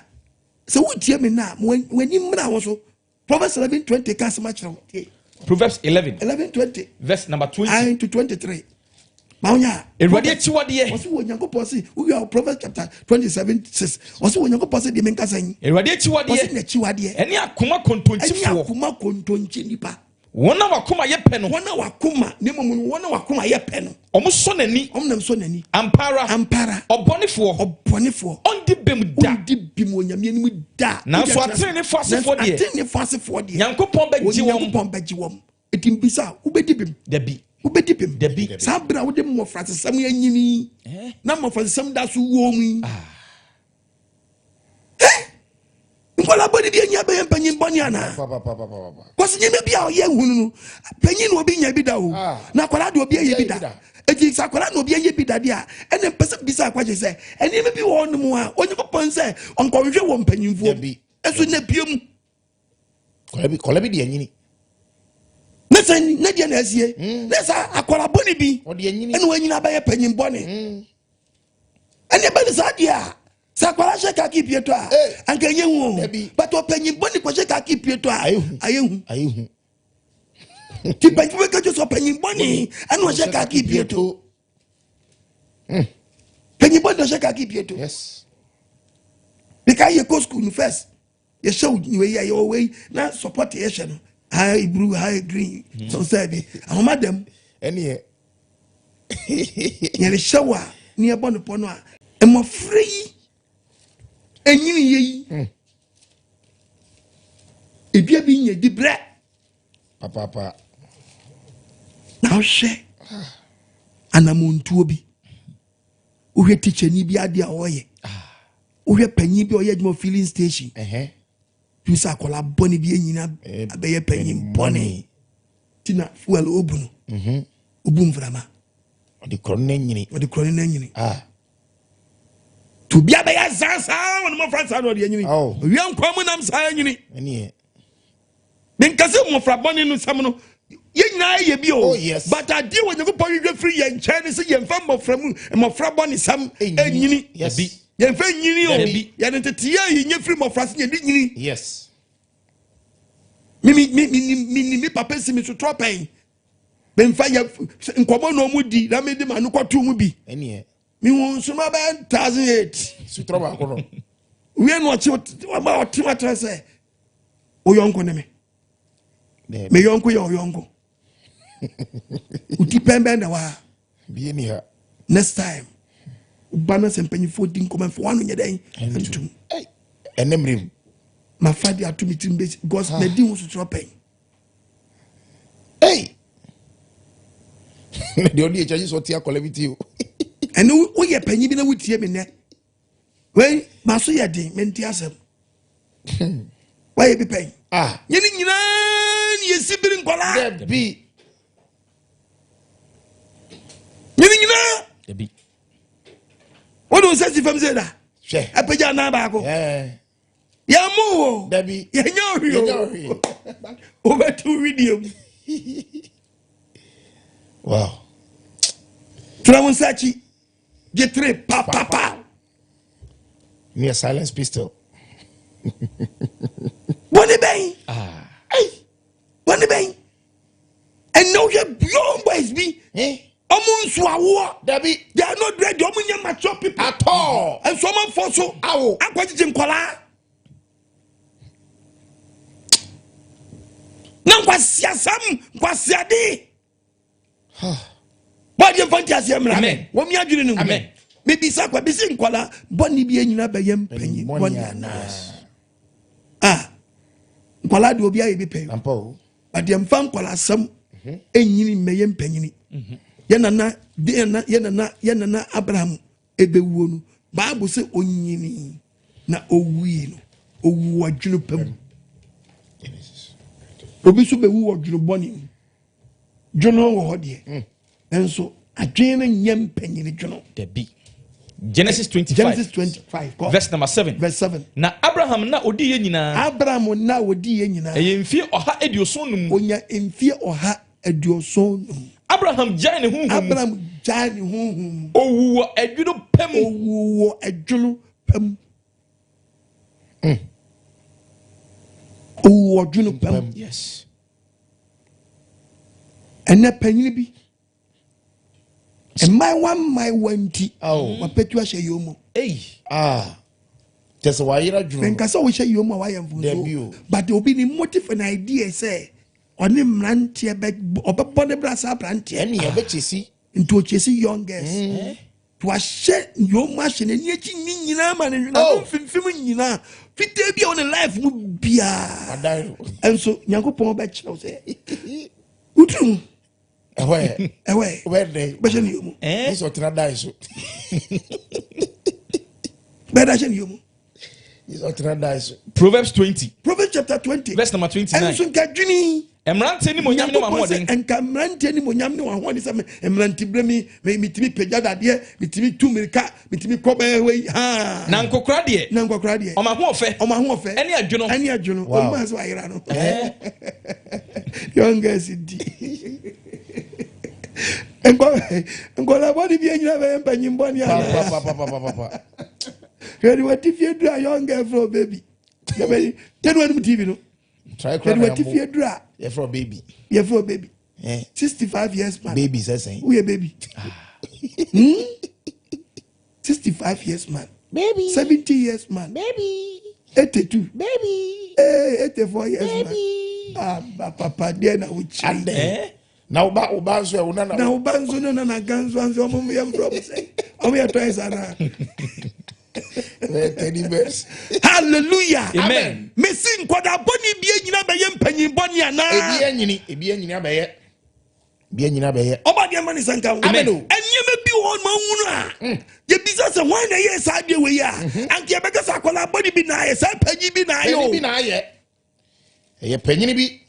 sɛ wotie me no a, w'ani mmra wo so. Proverbs 11:20 ka asɛm akyerɛ wo. Tie. Proverbs 11. 11:20. Verse number 20. And to 23. Ma wonya. Awurade akyiwadeɛ. Wɔsi wɔ Nyankopɔn se wowie Proverbs chapter 27:6. Wɔsi wɔ Nyankopɔn se deɛ menka sɛn. Awurade akyiwadeɛ. Wɔsi n'akyiwadeɛ. Ɛne akoma kontonkyifoɔ. Ɛne akoma kontonkyi nipa. Wɔn a wakoma yɛ pɛ no. Wɔn a wakoma ne mu no, wɔn a wakoma yɛ pɛ no. Ɔmo sɔ n'ani. Ɔmo nam sɔ n'ani. Ampara. Ampara. Ɔbɔnefoɔ. Ɔbɔnefoɔ. Ɔndi bem da. Ɔndi bem wɔ Nyame anim da. Nanso atenenefoɔ asefoɔ deɛ. Atenenefoɔ asefoɔ deɛ. Nyankopɔn bɛgye wɔn. Nyankopɔn bɛgye wɔn. Eti mbisa, wobɛdi bem? Dabi. Wobɛdi bem? Dabi. Saa bere a wode mmɔfrasesɛm anyini na mmɔfrasesɛm da so wɔ mu yi. Nkɔla bɔne bi anya bɛyɛ mpanyin bɔne anaa? Kɔsi nyɛma bi a ɔyɛ hunu no, panyin na obi nya bi da o. Na akwadaa de obi ayɛ bi da. Eti sɛ akwadaa na obi ayɛ bi da deɛ a, ɛna mpɛ sɛ bisa akwagye sɛ, nneɛma bi wɔ hɔnom a Onyankopɔn sɛ ɔnkɔhwehwɛ wɔ mpanyinfoɔ. Ɛso na pie mu. Kɔla bi de anyini. Ne sɛ ne deɛ na asie. Ne sɛ akwadaa bɔne bi ɛna wanyini abɛyɛ panyin bɔne. Ɛne ɛbɛ ne saa deɛ a, sɛ akwadaa hyɛ kaki pie to a, anka ɛnyɛ hu o. But ɔpanyin bɔne kɔhyɛ kaki pie to a, ayɛ hu. Ayɛ hu. Ti panyin bɛka kyerɛ sɛ ɔpanyin bɔne ɛna ɔhyɛ kaki pie to. Panyin bɔne ɔhyɛ kaki pie to. Yes. Because yɛ kɔ school no first, yɛhyɛ wei a yɛwɔ wei na support yɛhyɛ no high blue, high green, so sɛ bi ahoma dɛm. Ɛneɛ. Yɛrehyɛ wo a ne yɛbɔ ne pɔ no a, mmɔfra yi ɛnyini yɛ yi. Ebia bi nya di brɛ. Papa. Na wohwɛ anamontuo bi, wohwɛ tikyani bi adeɛ a ɔyɛ, wohwɛ panyin bi a ɔyɛ adwuma filling station, tu sɛ akwadaa bɔne bi anyina abɛyɛ panyin bɔne. Ti na fuel obu no, obu mframa. Ɔde korɔ no anyini. Ɔde korɔ no anyini. To bia bɛyɛ saa saa wɔn mmɔfra saa na ɔde anyini. Owia nkwa mu nam saa anyini. Menkasa mmɔfra bɔne no nsɛm no, yɛn nyinaa yɛ bi o. But adeɛ wɔ Nyankopɔn hwehwɛ firi yɛn nkyɛn ne sɛ yɛmfa mmɔfra mu mmɔfra bɔne sɛm anyini. Yɛmfa nyini o. Yɛde nteteyɛ a yɛnya firi mmɔfra se yɛde nyini. Yes. Mi papa si mi so trɔ pɛn. Memfa yɛ nkɔmɔ na ɔmo di na mi de ma no kɔto mu bi. Mi hu nsoma bɛyɛ 1008. Sutrɔ baako no. Wie no ɔkye ɔma ɔte wa kyerɛ sɛ oyɔnko ne me. Me yɔnko yɛ ɔyɔnko. Oti pɛn bɛn na wa. Bie ni ha. Next time. Ba na sɛ mpanyinfoɔ di nkɔmɔ mfo wano nyɛ dɛn ntum. Ɛnɛ mmerɛ mu. Ma fa de ato mi tirim besi because na di ho sosorɔ pɛn. Hey. Deɛ ɔde akyi sɛ ɔte akɔla bi ti o. Ɛne woyɛ panyin bi na wotie mi nɛ. Wei ma so yɛ den mente asɛm. Wayɛ bi pɛn. Nyɛ ne nyinaa ne yɛsi biri nkɔla. Dabi. Nyɛ ne nyinaa. Dabi. Wode wo nsa si fam sɛ da. Hwɛ. Apagya nan baako. Yɛmmo wo. Dabi. Yɛnyɛ ɔhwee o. Wobɛto widie mu. Wow. Tena wo nsa akyi. Gye tere pa pa pa. Near silence pistol. Bɔne bɛn? Hey, bɔne bɛn? Ɛnna wohwɛ young boys bi. Ɔmo nso awoɔ. Dabi. They are not ready. Ɔmo nyɛ mature people. At all. Nso ɔmo afɔ so. Awo. Akɔgyegye nkɔlaa. Na nkwasiasɛm, nkwasiade. Bɔdeɛ mfa nti aseɛ mmra. Wɔn mi adwene no mu. Mebisa kwa bisi nkɔla bɔne bi anyina bɛyɛ mpanyin bɔne anaa. Ah, nkɔla deɛ obi ayɛ bi pɛn. But deɛ mfa nkɔla asɛm enyini mmɛyɛ mpanyini. Yɛ nana Abraham ebewuo no. Bible sɛ onyini na owui no. Owu adwene pa mu. Obi nso bɛwu wɔ dwene bɔne mu. Dwene wɔ hɔ deɛ. Nso adwene no nyɛ mpanyini dwene. Dabi. Genesis 25. Genesis 25. Verse number 7. Verse 7. Na Abraham na odi ye nyinaa. Abraham na odi ye nyinaa. Ɛyɛ mfie ɔha aduoson num. Onya mfie ɔha 75. Abraham gyae ne honhom mu. Abraham gyae ne honhom mu. Owu wɔ adwunu pa mu. Owu wɔ adwunu pa mu. Owu wɔ adwunu pa mu. Yes. Ɛnɛ panyin bi mmayewa mmayewa nti wapɛtu ahyɛ yie mu. Ei. Ah. Kyɛ sɛ wayera dwene. Nka sɛ wohyɛ yie mu a wayɛ mfomso. But obi ni motive and idea sɛ ɔne mmeranteɛ bɛ ɔbɛbɔ ne bra saa aberanteɛ. Ɛne ɔbɛkyɛ si. Nti ɔkyɛ si young girls. To ahyɛ yie mu ahyɛ n'ani akyi ne nyinaa ma ne hwene oh. mfimfim nyinaa fitaa bi a ɔne life mu biara. Nso Nyankopɔn bɛkyerɛw sɛ wotiri mu. Ɛhɔ yɛ. Ɛhɔ yɛ. Wobɛyɛ dɛ. Wobɛhyɛ ne yie mu. Ɛsɛ ɔtena dan so. Bɛyɛ dɛ ahyɛ ne yie mu. Ɔtena dan so. Proverbs 20. Proverbs chapter 20. Verse number 29. Ɛnso nka dwene. Mmeranteɛ ni monyam ne wɔn ahoɔden. Nka mmeranteɛ ni monyam ne wɔn ahoɔden sɛ mmerante bere mi mitumi pagya dadeɛ, mitumi tu mirika, mitumi kɔ bɛyɛ wei haa. Na nkokora deɛ. Na nkokora deɛ. Ɔmo ahoɔfɛ. Ɔmo ahoɔfɛ. Ɛne adwono. Ɛne adwono. Wow. Ɔmo aso ayera no. Young girls di. Nkɔla bɔne bi anyina bɛyɛ mpanyin bɔne ana. Papa. Hwɛ ni wɔte fie duru a young girl frɛ baby. Yɛbɛ tɛnu anum TV no. Try kura na wɔte fie duru a. Yɛfrɛ baby. Yɛfrɛ baby. 65 years man. Baby sɛ sɛn. Woyɛ baby. 65 years man. Baby. 70 years man. Baby. 82. Baby. Hey, 84 years baby. Man. Ah, papa deɛ na wokyerɛ. Adɛ. Na woba woba nso ɛ wo nana. Na woba nso ne nana ka nso nso ɔmo yɛ mfrɛ ɔmo sɛ ɔmo yɛ tɔyɛ saa na. Teddy bears. Hallelujah. Amen. Mesi nkwadaa bɔne bi anyina bɛyɛ mpanyin bɔne anaa. Ebi anyini, ebi anyini abɛyɛ. Ebi anyini abɛyɛ. Ɔba deɛ ma ne sanka ho. Amen. Nneɛma bi wɔ hɔ ma nhunu a. Yɛbisa sɛ hwan na ɛyɛ saa adeɛ wei a. Anka yɛbɛka sɛ akwadaa bɔne bi na ayɛ saa panyin bi na ayɛ o. Panyin bi na ayɛ. Ɛyɛ panyin bi.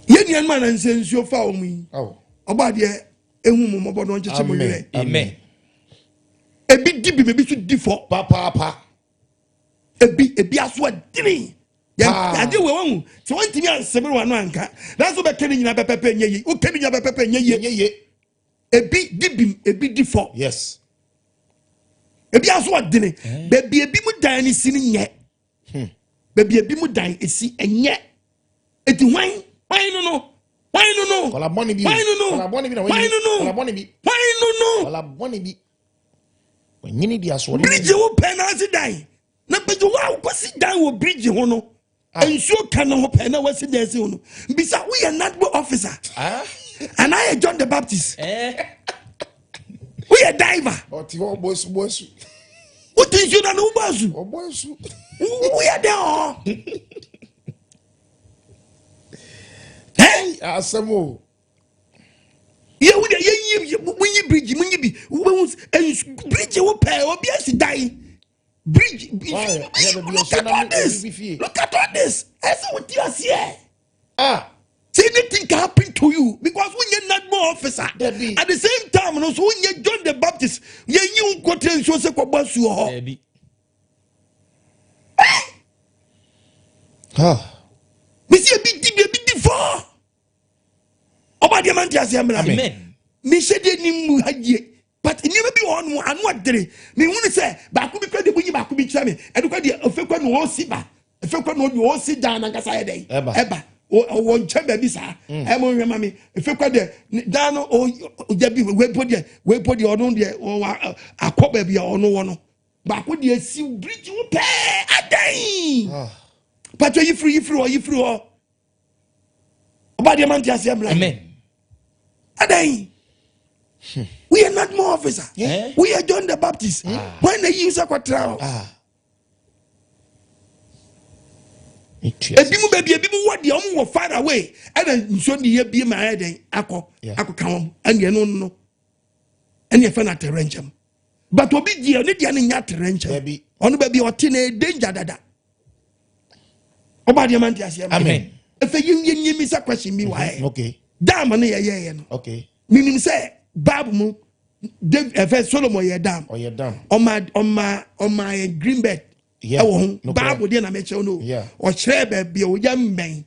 Yɛn nuanom a nansa nsuo fa wɔn yi. Ɔba adeɛ ehu mu mɔbɔ na ɔnkyekye mu werɛ. Amen. Ebi di bi ma ebi so di fɔ. Papaapa. Ebi ebi aso adini. Ade wɔ wɔn ho sɛ wɔn ntumi ansɛmɛ wɔn ano anka nanso bɛka ne nyinaa pɛpɛpɛ nyɛ yie woka ne nyinaa pɛpɛpɛ nyɛ yie. Nyɛ yie. Ebi di bi ebi di fɔ. Yes. Ebi aso adini. Beebi ebi mu dan ne si ne nyɛ. Beebi ebi mu dan esi ɛnyɛ. Eti hwan hwan no no hwan no no Kɔla bɔne bi. hwan no no Kɔla bɔne bi na hwan no no Kɔla bɔne bi. hwan no no. Kɔla bɔne bi. Wɔnyini di asoɔden. Bridge wo pɛ na ase dan na bɛgye wo a wokɔsi dan wɔ bridge ho no nsuo ka ne ho pɛ na wasi dan si ho no bisa woyɛ NADMO officer anaa yɛ John the Baptist woyɛ diver. Ɔte hɔ ɔbɔ asu bɔ asu. Wote nsuo na ne wobɔ asu. Ɔbɔ asu. Woyɛ dɛn hɔ. Asɛm o. Yɛwu deɛ yɛyi munyi bridge munyi bi wobɛhu bridge wo pɛɛ obi asi dan bridge. Look at all this, look at all this. Ɛsɛ wo ti aseɛ. Ah. Say anything can happen to you because wonyɛ NADMO officer. Debbie. At the same time no so wonyɛ John the Baptist. Yɛnyi wo nkɔtɛ nsuo sɛ kɔbɔ asuo hɔ. Debbie. Mesi ebi di bi ebi di fɔ. Ɔba deɛ ma n ti aseɛ mìíràn. Amen. Mehyɛ deɛ ni mu ha yie. But nneɛma bi wɔ hɔ nom ano adere. Mehunu sɛ baako bi kura deɛ munyi baako bi kyerɛ me. Ɛno kura deɛ ofe kura na ɔsi ba. Efe kura na ɔde ɔsi dan nankasa yɛ dɛ. Ɛba. Ɔwɔ nkyɛn baabi saa. Ɛmo nhwɛ ma mi. Efe kura deɛ dan no ɔgya bi wei po deɛ wei po deɛ ɔno deɛ ɔwɔ akɔ baabi a ɔno wɔ no. Baako deɛ si bridge wo pɛɛ adan. Patro yifiri yifiri hɔ yifiri hɔ. Ɔba deɛ ma n ti aseɛ mìíràn. Amen. Adan. We are not more officer. We are John the Baptist. When they use a quatrain. Ebi mu baabi ebi mu wɔ deɛ ɔmo wɔ far away ɛna nsuo de yɛ bie ma ayɛ dɛn akɔ akɔ ka wɔn ɛna ɛno no ɛna ɛfɛ na atɛrɛ nkyɛn but obi deɛ ne deɛ ne nya atɛrɛ nkyɛn ɔno baabi ɔte na danger dada ɔba deɛ ma n ti aseɛ ma Amen. efe yɛn yɛn yɛn mi sɛ question bi wa yɛ Okay. dam ne yɛ yɛ yɛ no Okay. minim sɛ Bible mu David ɛfɛ Solomon yɛ dam Ɔyɛ dam. ɔma ɔma ɔma yɛ green bed. Ɛwɔ ho. Bible deɛ na mɛkyerɛw no. Ɔkyerɛ baabi a ogya mmɛn.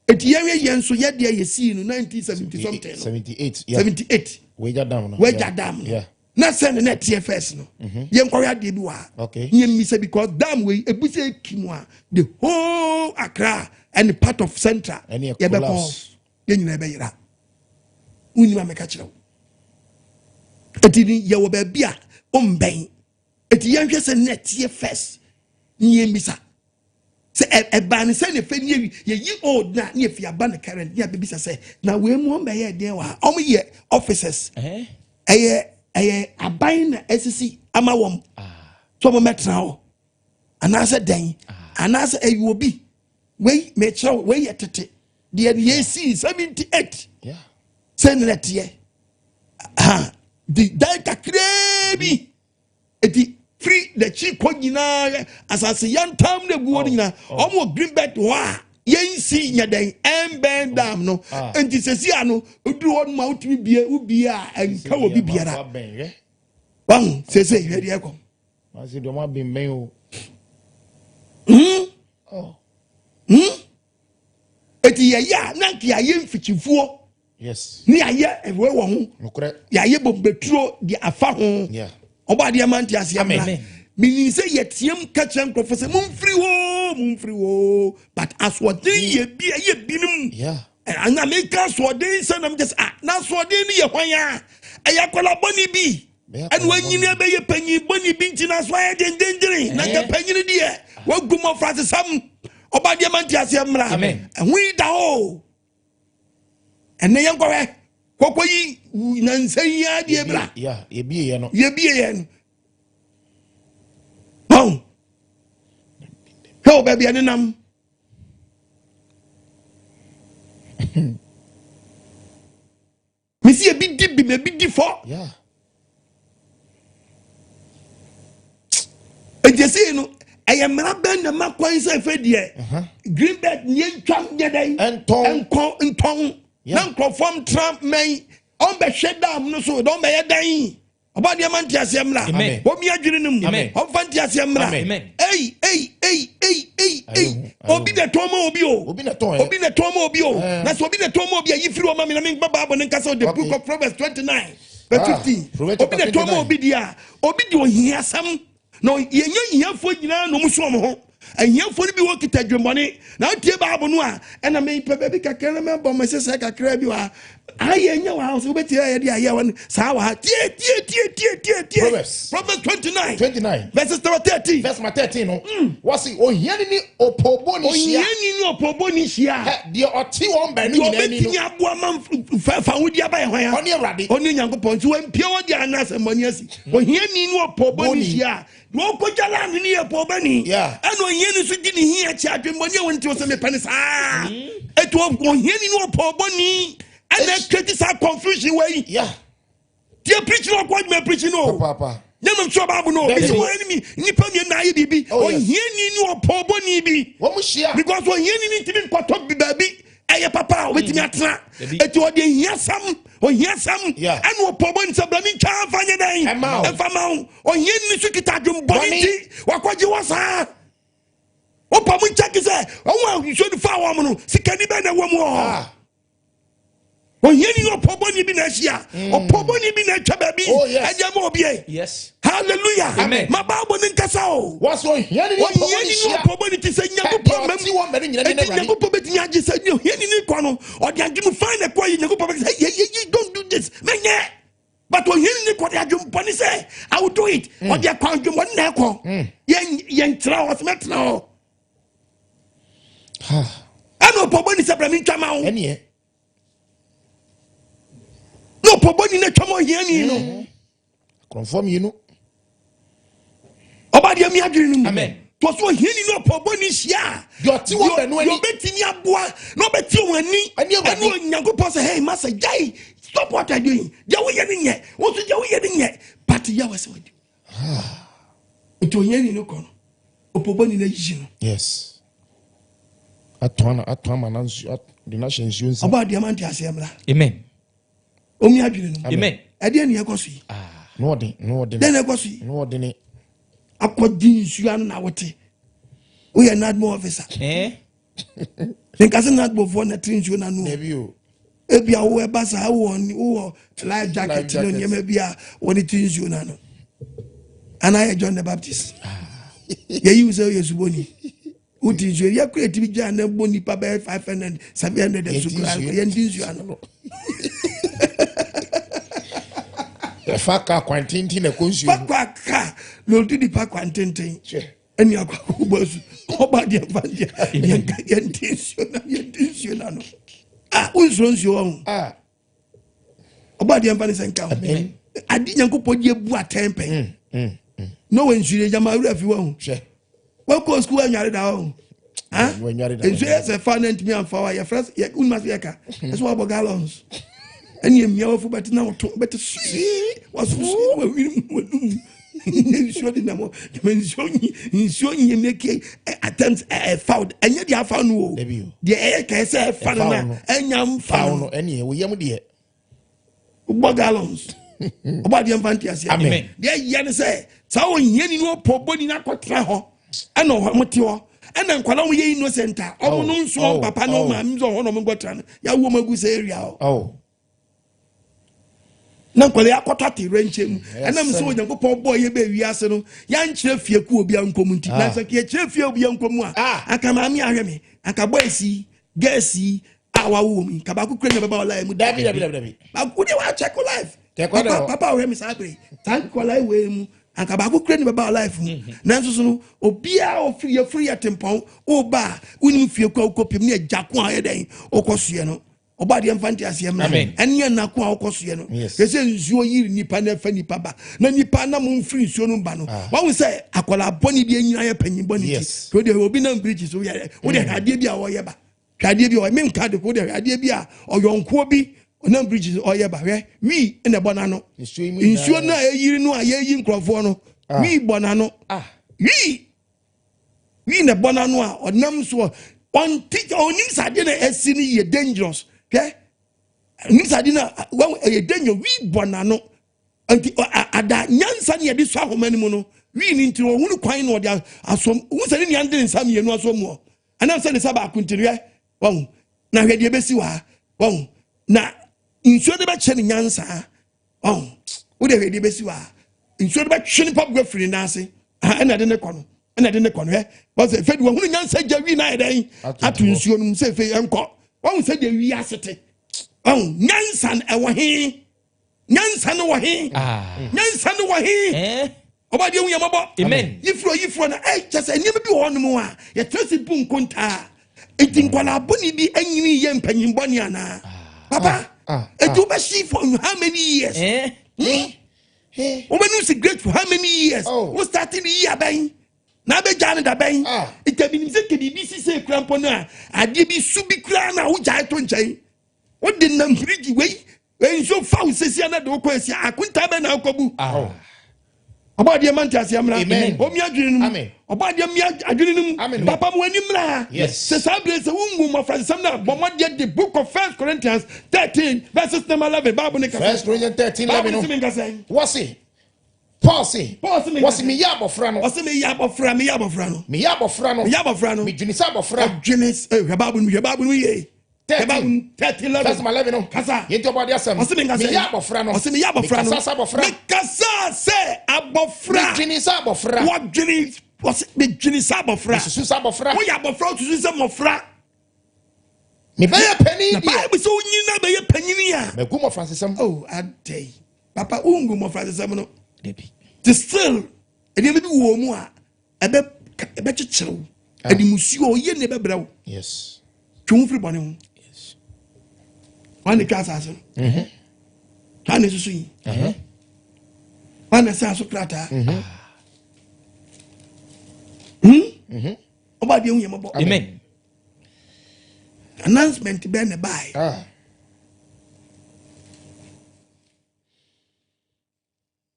Eti yɛn yɛn nso yɛ deɛ yɛsii no 1970 something no. 78. 78. Weija Dam no. Weija Dam no. Na sɛ ne na ɛteɛ first no. Yɛn kɔhwɛ adeɛ bi wɔ ha. Yɛn mmisa because dam wei ebu sɛ eki mu a, the whole Accra and part of Central yɛbɛkɔ, yɛn nyinaa bɛyera. Wonnim a mɛka kyerɛ wo. Eti ni yɛwɔ baabi a ɔmbɛn. Eti yɛnhwɛ sɛ ne ɛteɛ first ne yɛn bisa sɛ ɛbaa ne sɛ ne fɛ ne yɛyi old na ne yɛfi aba ne current ne abɛbisa sɛ na wei mu ɔmbɛyɛ ɛdeɛn wɔ ha. Ɔmo yɛ officers, ɛyɛ aban na ɛsisi ama wɔn so ɔmo mɛtena hɔ anaasɛ dɛn, anaasɛ ɛyɛ obi wei mɛkyerɛw. Wei yɛ tete deɛ ne yɛsi 78 sɛ ne teɛ ha di dan kakraa bi. Eti firi n'akyi kɔ nyinaa, asase yantam na egu hɔ no nyinaa, ɔmo wɔ green belt hɔ a yɛnsi nyɛ dɛn ɛnbɛn dam no. Nti sɛsi ano oduru hɔ nom a, wotumi bie wobie a ɛnka wɔ bi biara wahu sɛsɛ hwɛ deɛ ɛkɔ. Masi deɛ ɔmo abɛnbɛn o. Eti yɛyɛ a na nka yɛayɛ mfikyifuo ne yɛayɛ ɛwɛ wɔ ho, yɛayɛ bombeturo de afa ho. Ɔbɔ adeɛ ma nte aseɛ mmra. Menim sɛ yɛteam ka kyerɛ nkurɔfoɔ sɛ momfiri hɔ, momfiri hɔ, but asoɔden yɛ bi ɛyɛ binom. Ana meka asoɔden sɛ nam kyɛ sɛ ah, na asoɔden no yɛ hwan a ɛyɛ akwadaa bɔne bi ɛna wanyini abɛyɛ panyin bɔne bi nti na so ayɛ dendendene na nka panyini deɛ wagu mmɔfra sesam. Ɔba deɛ ma nte aseɛ mmra. Ɛho yi da hɔ. Ɛnɛ yɛnkɔhwɛ kɔkɔ yi nansa yi adeɛ bra. Yɛbie yɛ no. Yɛbie yɛ no ɔn hwɛ wɔ baabi a nenam. Mesi ebi di bi na ebi di fɔ. Eti esi no ɛyɛ mmara bɛn na ma kwan sɛ efe deɛ green belt nie ntwa nyɛ dɛ nkɔ ntɔn na nkurɔfoɔ ntra mɛn ɔmbɛhwɛ dam no so na ɔmbɛyɛ dan? Ɔba nneɛma nte aseɛ mmra. Wɔmi adwene no mu ɔmfa nte aseɛ mmra. Ei ei ei ei ei ei, obi na tɔn ma obi o. Obi na tɔn. Obi na tɔn ma obi o. Na sɛ obi na tɔn ma obi a, yi firi ɔma mi na mi ba baabo ne nkasa. The Book of Proverbs 29 verse 15. Obi na tɔn ma obi di a, obi di ohia asɛm na yɛnyɛ hiafoɔ nyinaa na ɔmo so ɔmo ho. Ahiafoɔ no bi wɔ kita dwembɔne na wotie baabo no a, ɛna mepɛ baabi kakra na mɛbɔ me sesɛ kakra bi wɔ ha ayɛ nyɛ wɔ ha sɛ wobɛtie ayɛ de ayɛ wɔ saa wɔ ha. Tie tie tie tie tie tie. Proverbs. Proverbs 29 29 verses number 13. Verse number 13 no, wɔsi ohiani ni opobo ni hyia. Ohiani ni ɔpɔbɔ ni hyia. Ɛ deɛ ɔte wɔn baanu deɛ nyinaa ni no ɔbɛtumi aboa ma fa wodi aba yɛ hwan a? Ɔne Awurade. Ɔne Nyankopɔn nti wampie wɔ deɛ ana asɛmmɔne asi. Ohiani ne ɔpɔbɔ ni hyia a, deɛ ɔkɔgya land ne yɛ pɔbɔni. Ɛna ohiani nso di ne hia akyi, adwemmɔne a wɔnti wɔ sɛ mepɛ ne saa. Ɛti ohiani ne ɔpɔbɔni ɛna ɛkɛti saa confusion wei. Tie preach no, ɔkɔ adwuma preach no. Papaapa. Nyɛmam sɛ ɔbaabo no Dabi. bisi wɔn anim nipa mmienu na ayɛ biribi. Oh, yes. Ohiani ne ɔpɔbɔni bi wɔn hyia. because ohiani ne ntumi nkɔtɔ bi baabi ɛyɛ papa a obetumi atena. Dabi. Eti ɔde ehiasɛm ohiasɛm ɛna ɔpɔbɔ nsɛm ntwa afa nyɛ dɛn? Ɛma wo. Ɛfa ma wo. Ohiani nso kita adwembɔne Bɔne. nti wakɔgye wɔ saa. Wopɔ mo nkyɛn sɛ ɔmo a nsuo no fa wɔn no, sikani bɛn na ɛwɔ mu wɔ hɔ? Ohiani ne ɔpɔbɔni bi na ahyia, ɔpɔbɔni bi na atwa baabi Oh, yes. ɛdeɛ ma obi. Hallelujah. Amen. Ma baabo ne nkasa o. Wɔsi ohiani ni opobo ni Ohiani ne hyia. ɔpɔbɔni ti sɛ Nyankopɔn Deɛ mam ɔte wɔn baanu nyinaa ni ne eti Awurade. Nyankopɔn bɛtumi agye sɛ ne ohiani ne kɔ no, ɔde adwene fine na ɛkɔ yi. Nyankopɔn bɛka sɛ, hey, hey, hey, don't do this, mɛnyɛ. But ohiani ne kɔ de adwembɔne sɛ I will do it. Ɔde ɛkɔ adwembɔne na ɛkɔ. Yɛntena hɔ sɛ mɛtena hɔ. Ɛna ɔpɔbɔni sɛ brɛ me ntwa ma wo. Ɛneɛ. Na ɔpɔbɔni no atwa ma ohiani no. Akorɔmfoɔ mmienu. Ɔba deɛ mi adwene no mu. Amen. Tɔ so ohiani ne ɔpɔbɔni hyia a, Deɛ ɔte wɔn baanu ani. deɛ ɔbɛtumi aboa na ɔbɛte wɔn ani Ɛne Awurade. ɛne Onyankopɔn sɛ, hey masa, gyae, stop what you are doing. Deɛ woyɛ no nyɛ wo nso, deɛ woyɛ no nyɛ, but yɛ wɔ sɛ wadi. Nti ohiani no kɔ no, ɔpɔbɔni no ayi no. Yes, atɔn na atɔn ama na nsuo de na hyɛ nsuo nsa. Ɔba adeɛ ma nte aseɛ mmra. Amen. Ɔmi adwene no mu. Amen. Ɛdeɛ ne ɛkɔ so yi. Na ɔde na ɔde Dɛn na ɛkɔ so yi? Na ɔde ne. Akɔgye nsuo ano na wote. Woyɛ NADMO officer. Eh? Nka sɛ NADMOfoɔ na tiri nsuo n'ano. Dabi o. Ebi a wowɔ ɛba saa, wowɔ life jacket Life ne jacket. nneɛma bi a wɔde tiri nsuo n'ano. Anaa yɛ John the Baptist. Yɛyi wo sɛ woyɛ suboni. Wote nsuo yɛ kura etimi gya na bɔ nipa bɛyɛ 500, 700 Yɛnti so kura nsuo. yɛnti nsuo ano. Ɛfa ka kwan tenten na ɛkɔ nsuo mu. Fakwa ka na odi nipa kwan tenten. Hwɛ. Ɛni akɔ akɔbɔ asu ɔba deɛ fa deɛ yɛnka yɛnti nsuo na yɛnti nsuo na no a wonsuro nsuo wɔ ho. Ah. Ɔba deɛ mfa ne sɛ nka ho. Amen. Ade Nyankopɔn de abu atɛn pɛn na wɔ nsuo yɛ gyama awura fi wɔ ho. Hwɛ. Wakɔ sukuu anware da wɔ ho. Ah? Wanware da. Nsuo yɛ sɛ fa na ntumi amfa wa yɛfrɛ yɛ wonima so yɛka ɛsɛ wabɔ gallons ɛne emia wafo bɛte na wɔto bɛte sii waso sii wawiri mu wanum nsuo de nam hɔ nsuo nyi nsuo nyi make attempt ɛfa ɛnyɛ deɛ afa no o. Dabi o. Deɛ ɛyɛ kɛɛ sɛ ɛfa no Ɛfa na no. ɛnya mfa Fawo no. no ɛne ɛwɔ yam deɛ. Wobɔ gallons, ɔbɔ adeɛ mfa nte aseɛ. Amen. Deɛ ɛyɛ ne sɛ saa ɔhiani no ɔpɔ bɔni no akɔtena hɔ ɛna ɔhɔ mo te hɔ ɛna nkwadaa wɔn yɛ innocent a ɔmo no nso Oh, papa ne oh. ɔmaame nso ɔhɔ na ɔmo nkɔtena no yɛawo ɔmo agu sɛ area hɔ Oh. na nkwadaa yɛakɔtɔ ate rɛnkyɛn mu. Ɛyɛ Ɛnam sɛ asɛm. Onyankopɔn bɔɔ yɛ bɛ wiase no, yɛankyerɛ fie ku obi ankɔ mu nti na sɛ yɛkyerɛ fie obi ankɔ mu a, Ah. anka maame ahwɛ me, anka boys yi, girls yi a wawo wɔ mu yi, nka baako kura nya bɛba ɔla mu. Dabi, dabi, dabi, dabi. Baako de wa check life. Kɛkɔ Papa dɛ hɔ. papa ɔhwɛ mi saa bere saa nkɔla wei mu, anka baako kura ne bɛba life mu. Nanso so no obiara ofiri yɛfiri yɛ tempɔn ɔba a wonim fie kɔ a wokɔ piem ne agya ko a ɔyɛ dɛn wokɔ soɛ no, ɔba adeɛ mfa nte aseɛ mmra. Amen. Ɛne ɛna ko a wokɔ soɛ no. Yɛsɛ nsuo yiri nipa na ɛfɛ nipa ba na nipa na mo mfiri nsuo no ba no, wahu sɛ akwadaa bɔne bi anyina yɛ panyin bɔne ti. Wode obi nam bridge so yɛ wode hwɛ adeɛ bi a ɔyɛ ba, hwɛ adeɛ bi a ɔyɛ menka de ko wode hwɛ adeɛ bi a ɔyɔnkoɔ bi ɔnam bridge so ɔyɛ ba, hwɛ wii ɛna ɛbɔ n'ano. Nsuo yi mu Nsuo nyinaa. no a ɛyiri no a yɛyi nkurɔfoɔ no, wii bɔ n'ano. Wii na ɛbɔ n'ano a ɔnam so ɔnti ɔnim sɛ adeɛ na ɛsi no yɛ dangerous. Hwɛ, ɔnim sɛ adeɛ no a wɔn ɛyɛ dangerous, wii bɔ n'ano nti ada nyansa ne yɛde sɔ ahoma no mu no wii ne nti ɔhunu kwan na ɔde asom ohun sɛ ne nua de ne nsa mmienu asom mu hɔ ɛnam sɛ ne nsa baako nti no hwɛ wɔn na hwɛ deɛ ebesi wɔ ha wɔn na nsuo de bɛkyɛ ne nyansa wɔn wode hwɛ deɛ ebesi wɔ ha, nsuo de bɛtwe ne paboa firi ne nan ase. Aha, ɛna ɛde ne kɔ no, ɛna ɛde ne kɔ no. Hwɛ wɔn sɛ efe de wɔn hunu nyansa gya wii na ayɛ dɛn Ato ato hɔ. nsuo no mu sɛ efe ɛnkɔ wɔn sɛ deɛ wi ase te wɔn nyansa no ɛwɔ he, nyansa no wɔ he? Ah. Nyansa no wɔ he? Eh? Ɔba deɛ hu yɛ mɔbɔ. Amen. Yifuro yifuro na ɛ kyɛ sɛ nneɛma bi wɔ hɔnom a yɛtena si bu nkontaa eti nkwadaa bɔne bi anyini yɛ mpanyin bɔne anaa papa? Eti wobɛhye for how many years? Eh? Hmm? Eh. Wobɛnum cigarette for how many years? Oh. Wo start ne yi abɛn na abɛgya ne dabɛn? Nti ebinim sɛ kɛ biribi sise kura mpo no a adeɛ bi su bi kura na wogyae to nkyɛn wode nam firigyi wei nsuo fa wo sɛsia na de wokɔ asia akontaa bɛn na wokɔbu? Ah. Ɔbɔ adeɛ ma nte aseɛ mmra. Amen. Ɔmi adwene no mu. Amen. Ɔbɔ adeɛ mi adwene no mu. Amen. Papa mu ani mmra. Yes. Sɛ saa bere sɛ wongu mmɔfra nsɛm no a bɔ mmɔdeɛ de Book of First Corinthians 13 verses number 11, Bible ne kasa. First Corinthians 13 Bible 11 ne no. sɛ menkasa yi. Wɔse Paul se. Paul se menkasa. Wɔse meyɛ abɔfra no. Ɔsɛ meyɛ abɔfra, meyɛ abɔfra no. Meyɛ abɔfra no. Meyɛ abɔfra no. Medwene sɛ abɔfra. Ɔdwene hwɛ Bible no, hwɛ Bible no yie. Hwɛ Bible 13. no 13 11. Verse 11 no. Kasa. Yɛnti ɔbɔ ade asɛm. Ɔsɛ menkasa yi. Meyɛ abɔfra no. Ɔsɛ meyɛ abɔfra no. Mekasa sɛ abɔfra. Mekasa sɛ abɔfra. Medwene sɛ abɔfra. Wɔdwene, ɔsɛ medwene sɛ abɔfra. Mesusu sɛ abɔfra. Woyɛ abɔfra, wosusu sɛ mmɔfra. Mebɛyɛ panin Na deɛ. Bible sɛ wonyini na bɛyɛ panyini a Magu mmɔfransesɛm. Oh, adɛn papa wongu mmɔfra sesɛm no? Dabi. Te still nneɛma bi wɔ mu a ɛbɛ ɛbɛkyekyere wo ɛde musuo ɔyɛ ne ɛbɛbrɛ wo. Twe wo firi bɔne ho. Wọn na twa asase no, wọn na esusu yi, wọn na ɛsɛn aso krataa. Ɔba adeɛ hu yɛ mɔbɔ. Amen. Announcement bɛɛ na ɛbaeɛ. Ah.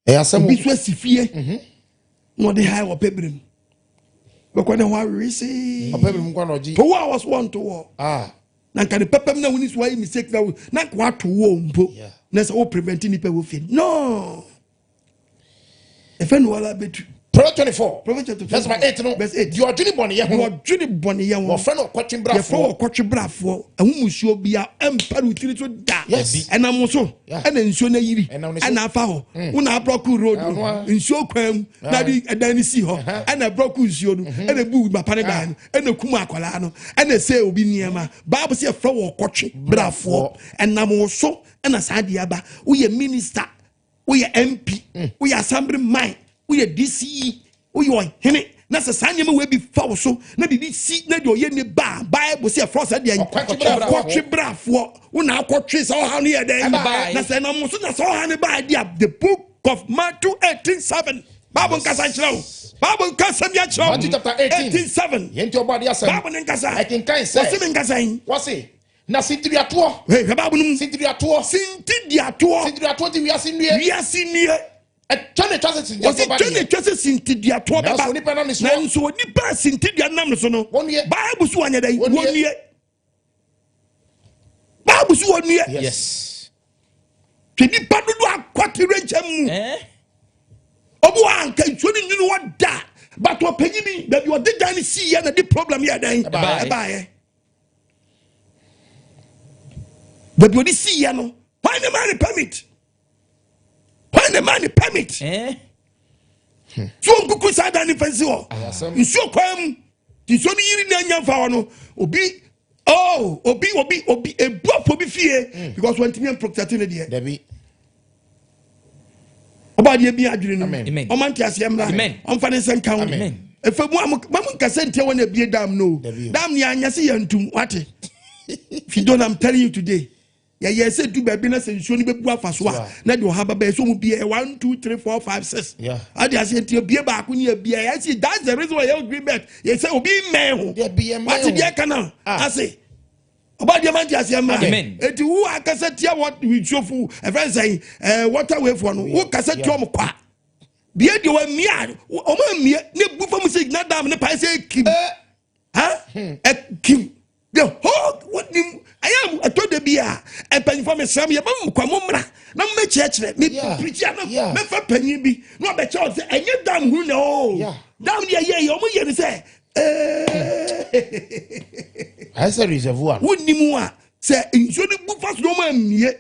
Ɛyɛ asɛm Obi o. so asi fie na ɔde ha wɔ pɛbere mu bɛkɔ ne ho awewe see. Ɔpɛ bi mu nkwa na ɔgye. To wo a wɔso wɔnto wɔ na nka ne pɛpɛm na woni so wayɛ mistake na wo na nka wato wo mpo na sɛ wo prevent nipa wɔ fie no ɛfɛ no wala bɛtu. Proverbs 24. Proverbs chapter Verse number 8 no. Verse 8. Deɛ ɔdwene bɔneyɛ ho no, Wɔdwene bɔneyɛ ho. wɔfrɛ no ɔkɔtwe Yɛfrɛ brafoɔ. wɔ kɔtwe brafoɔ. Ɛho musuo bia ɛmpa ne tiri so da. Yes. Ɛnam wo so. Yeah. Ɛna nsuo no ayiri. Ɛnam ne so. Ɛna afa hɔ. Wo na abrɔko road no. Ɛno a. Nsuo kwan mu. Na de ɛdan no si hɔ. Ɛna abrɔko nsuo no. Ɛna ebu papa ne dan no. Ɛna kum akwadaa no. Ɛna ɛsɛ obi nneɛma. Bible sɛ yɛfrɛ wɔ kɔtwe brafoɔ. Ɛnam wo so ɛna saa adeɛ aba. Woyɛ minister. Woyɛ MP. Woyɛ assembly man. Woyɛ DCE. Woyɛ ɔhene. Na sɛ saa nneɛma wei bi fa wo so na biribi si na deɛ ɔyɛ ne ba a, Bible sɛ yɛfrɛ wo sɛ deɛ Ɔkɔtwe brafoɔ. ɔkɔtwe brafoɔ. Wo na akɔtwe sɛ ɔhaw no yɛ dɛn? Ɛbae. Na sɛ ɛnam wo so na sɛ ɔhaw no baa di a, the book of Matthew 18:7. Bible nkasa nkyerɛ wo. Bible nkasa bi akyerɛ wo. Matthew chapter 18. 18:7. Yɛn nti ɔbɔ adeɛ asɛm. Bible ne nkasa. Ɛkenkan sɛ. Wɔse me nkasa yi. Wɔse, na sintiduatoɔ. Hey, hwɛ Bible no mu. Sintiduatoɔ. Sintiduatoɔ. Sintiduatoɔ ti wiase nnue. Wiase nnue. Ɛtwa ne twa sɛ Wɔsi sintiduatoɔ ba twɛ ne deɛ. twɛ sɛ sintiduatoɔ bɛba. Nanso onipa nam ne soɔ. Nanso onipa a sintidua nam ne so no. Wɔnnue. Bible so wɔnyɛ dɛn? Wɔnnue. Wɔnnue. Bible so wɔnnue. Yes. Hwɛ nipa dodo akɔte renkyɛm mu. Eh? Obi wɔ anka nsuo ne nwini wɔ da. But ɔpanyin bi baabi ɔde dan no si yɛ na de problem yɛ dɛn? Ɛbaeɛ. Ɛbaeɛ. Baabi ɔde si yɛ no, hwan ne maa ne permit? Hwan ne maa ne permit? Eh? So nkuku saa dan ne fɛnsi hɔ. Asɛm. Nsuo kwan mu. Nti nsuo no yiri na anya nfa hɔ no, obi oh obi obi obi ebu afɔ bi fie because wɔntumi protect ne deɛ. Dabi. Ɔba adeɛ bi adwene no. Amen. Amen. Ɔma nte aseɛ mmra. Amen. Ɔmfa ne nsa nka ho. Amen. Efa mu a mo mo nkasa ntia wɔn ebie dam no. Dabi o. Dam ni anya se yɛn ntum wate. If you don't, I'm telling you today. Yɛyɛ sɛ du baabi na sɛ nsuo no bɛbu afa so a na deɛ ɔha bɛbɛyɛ sɛ ɔmu bie 1 2 3 4 5 6. Yeah. Ade aseɛ nti ebie baako ne ebie yɛsi that's the reason why yɛ green belt yɛ sɛ obi mmɛn ho. Dabi, yɛ mmɛn Wate ho. deɛ ka na Ah. ase. Ɔba deɛ ma nte aseɛ mmra. Amen. Eti wo akasa tia wɔ nsuofo ɛfɛn sɛn waterway foɔ no wo kasa tia ɔmo kwa. Bie deɛ wɔamie a ɔmo amie ne bu fam sɛ gyina dam ne pae sɛ ekim. Ha? Ekim. The whole wonim ayɛ ɛtɔ da bi a mpanyinfoɔ mesrɛ mo yɛbɛ mu kwa mo mmra na mo mɛkyerɛkyerɛ me Yeah. pirikyi a na Yeah. mɛfa panyin bi na ɔbɛkyerɛ ɔsɛ ɛnyɛ dam hunu na o Yeah. dam deɛ yɛ yɛ ɔmo yɛ ne sɛ Ayɛ sɛ reservoir no. wonim a sɛ nsuo no bu fa so na ɔmo amie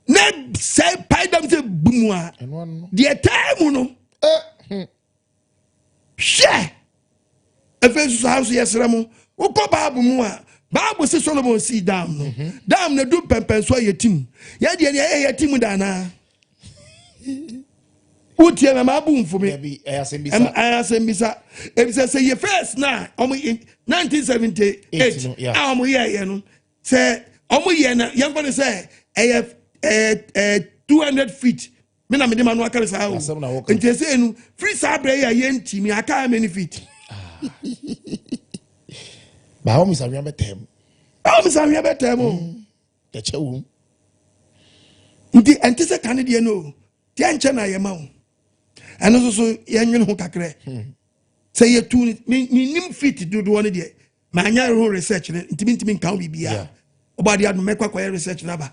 na sɛ pae dam sɛ bu mu a Ɛno ano no. deɛ taa mu no Eh, hwɛ afei nso saa nso yɛsrɛ mo wokɔ baabu mu a baabu sɛ Solomon sii dam no dam no du pɛmpɛn so a yɛtim yɛdeɛ neɛ ɛyɛ yɛtim da anaa wotie mɛma abu mfome Dabi, ɛyɛ asɛm bisa. ɛyɛ asɛm bisa ebisɛ sɛ yɛ first na ɔmo 1978 Eight no, yeah. a ɔmo yɛɛyɛ no sɛ ɔmo yɛ no yɛmfa no sɛ ɛyɛ ɛɛ 200 feet me na mede ma no aka no saa o Asɛm na woka. nti ɛsɛ no firi saa berɛ yi a yɛntimi aka how many feet? Baawo mi sàwia bɛ tɛm. Báwo mi sàwia bɛ tɛm o. Ɛkyɛ wom. Nti ɛnte sɛ kane deɛ no o. Deɛ nkyɛn na yɛ ma o. Ɛno nso so yɛnwene ho kakra. Sɛ yɛtu mi nim feet dodoɔ no deɛ maa nya ho research no ntumi ntumi nka ho biribiara. Ɔbɔ adeɛ adum mɛkɔ akɔyɛ research n'aba.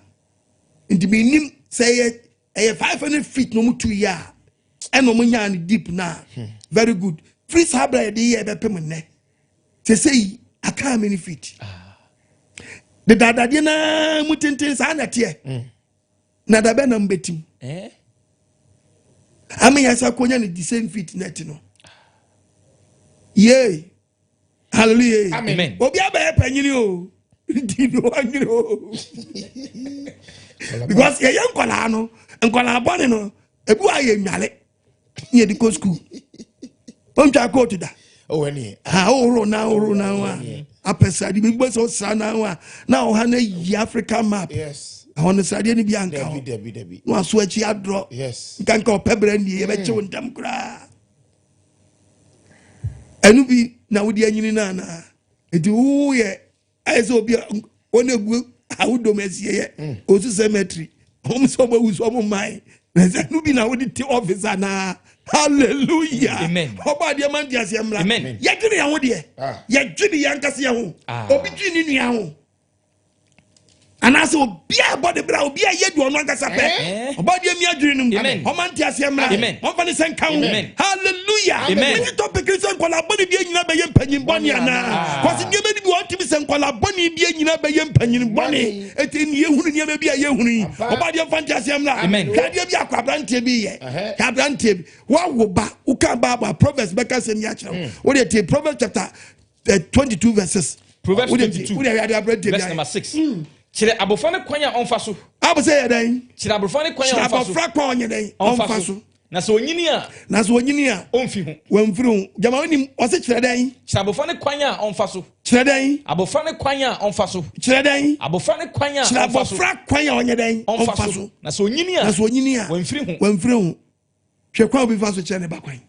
Nti mi nim sɛ ɛyɛ ɛyɛ 500 feet na ɔmo tu yɛ a ɛna ɔmo nyaa no deep na very good. Firi saa abira yɛde yɛ ɛbɛpem nnɛ. Sese yi aka how many feet? Dedadadeɛ naa mu tenten saa na teɛ. Na dabɛ na mbɛtim. Eh? Ama yɛn nsa konya ne the same feet net no. Yay. Hallelujah. Amen. Obi abɛyɛ panyini o. Nti no wanyini o. Because yɛyɛ nkɔlaa no, nkɔlaa bɔne no, ebi wa yɛ nwale. Ne yɛde kɔ school. Ontwa kootu da. Oh, ɛni. Ha oworo na oworo na ho a. Apɛ sradeɛ bi bɛ sɛ ɔsra na ho a na ɔha na yi Africa map. Yes. Ɛhɔ no sradeɛ no bi anka Dabi hɔ. dabi dabi. Na waso akyi adorɔ. Yes. Nkanka ɔpɛ brɛ nie yɛbɛkye wo ntam koraa. Ɛno bi na wode anyini no anaa? Nti woyɛ ayɛ sɛ obi a wɔn egu awodom asieɛ osu cemetery wɔn sɛ wɔn awu so wɔn mman na sɛ ɛno bi na wode te office anaa? Hallelujah. Amen. Ɔbɔ adeɛ man di aseɛ mmra. Amen. Yɛdwene yɛn ho deɛ. Ah. Yɛdwene yɛn ankasa yɛn ho. Ah. Obi dwene ne nua ho. Anaasɛ obiaa bɔ de bra, obiaa yɛ deɛ ɔno ankasa pɛ. Eh. Ɔba deɛ mi adwene no mu. Amen. Ɔma nte aseɛ mmra. Amen. Ɔmfa ne sɛ nka ho. Amen. Hallelujah. Amen. Mesi topic ne sɛ nkwadaa bɔne bi nyina bɛyɛ mpanyin bɔne anaa? Kɔsi nneɛma bi wɔ ntumi sɛ nkwadaa bɔne bi nyina bɛyɛ mpanyin bɔne. Eti ne yɛhunu nneɛma bi a yɛhunu yi. Ampa. Ɔba deɛ mfa nte aseɛ mmra. Amen. Hwɛ adeɛ bi akɔ aberanteɛ bi yɛ. Ɛhɛ. Hwɛ aberanteɛ bi. Wawo ba, woka Bible a Proverbs bɛka sɛm yi akyerɛ wo. Wode tie Proverbs chapter 22 verse 6. Proverbs Wode tie- 22. Wode hwɛ adeɛ aberanteɛ bi Verse ayɛ. number 6. Kyerɛ abɔfra ne kwan a ɔmfa so. Abo sɛ yɛ dɛn? Kyerɛ abɔfra ne kwan a Kyerɛ ɔmfa so. abɔfra kwan ɔnyɛ dɛn? Ɔmfa so. Na sɛ onyini a Na sɛ onyini a ɔmfi ho. wamfiri ho. Gyama wonim ɔse kyerɛ dɛn? Kyerɛ abɔfra ne kwan a ɔmfa so. Kyerɛ dɛn? Abɔfra ne kwan a ɔmfa so. Kyerɛ dɛn? Abɔfra ne kwan a Kyerɛ ɔmfa so. abɔfra kwan a ɔnyɛ dɛn? Ɔmfa so. Na sɛ onyini Na a sɛ onyini a wamfiri ho. wamfiri ho. Hwɛ kwan a obi fa so kyerɛ ne ba kwan.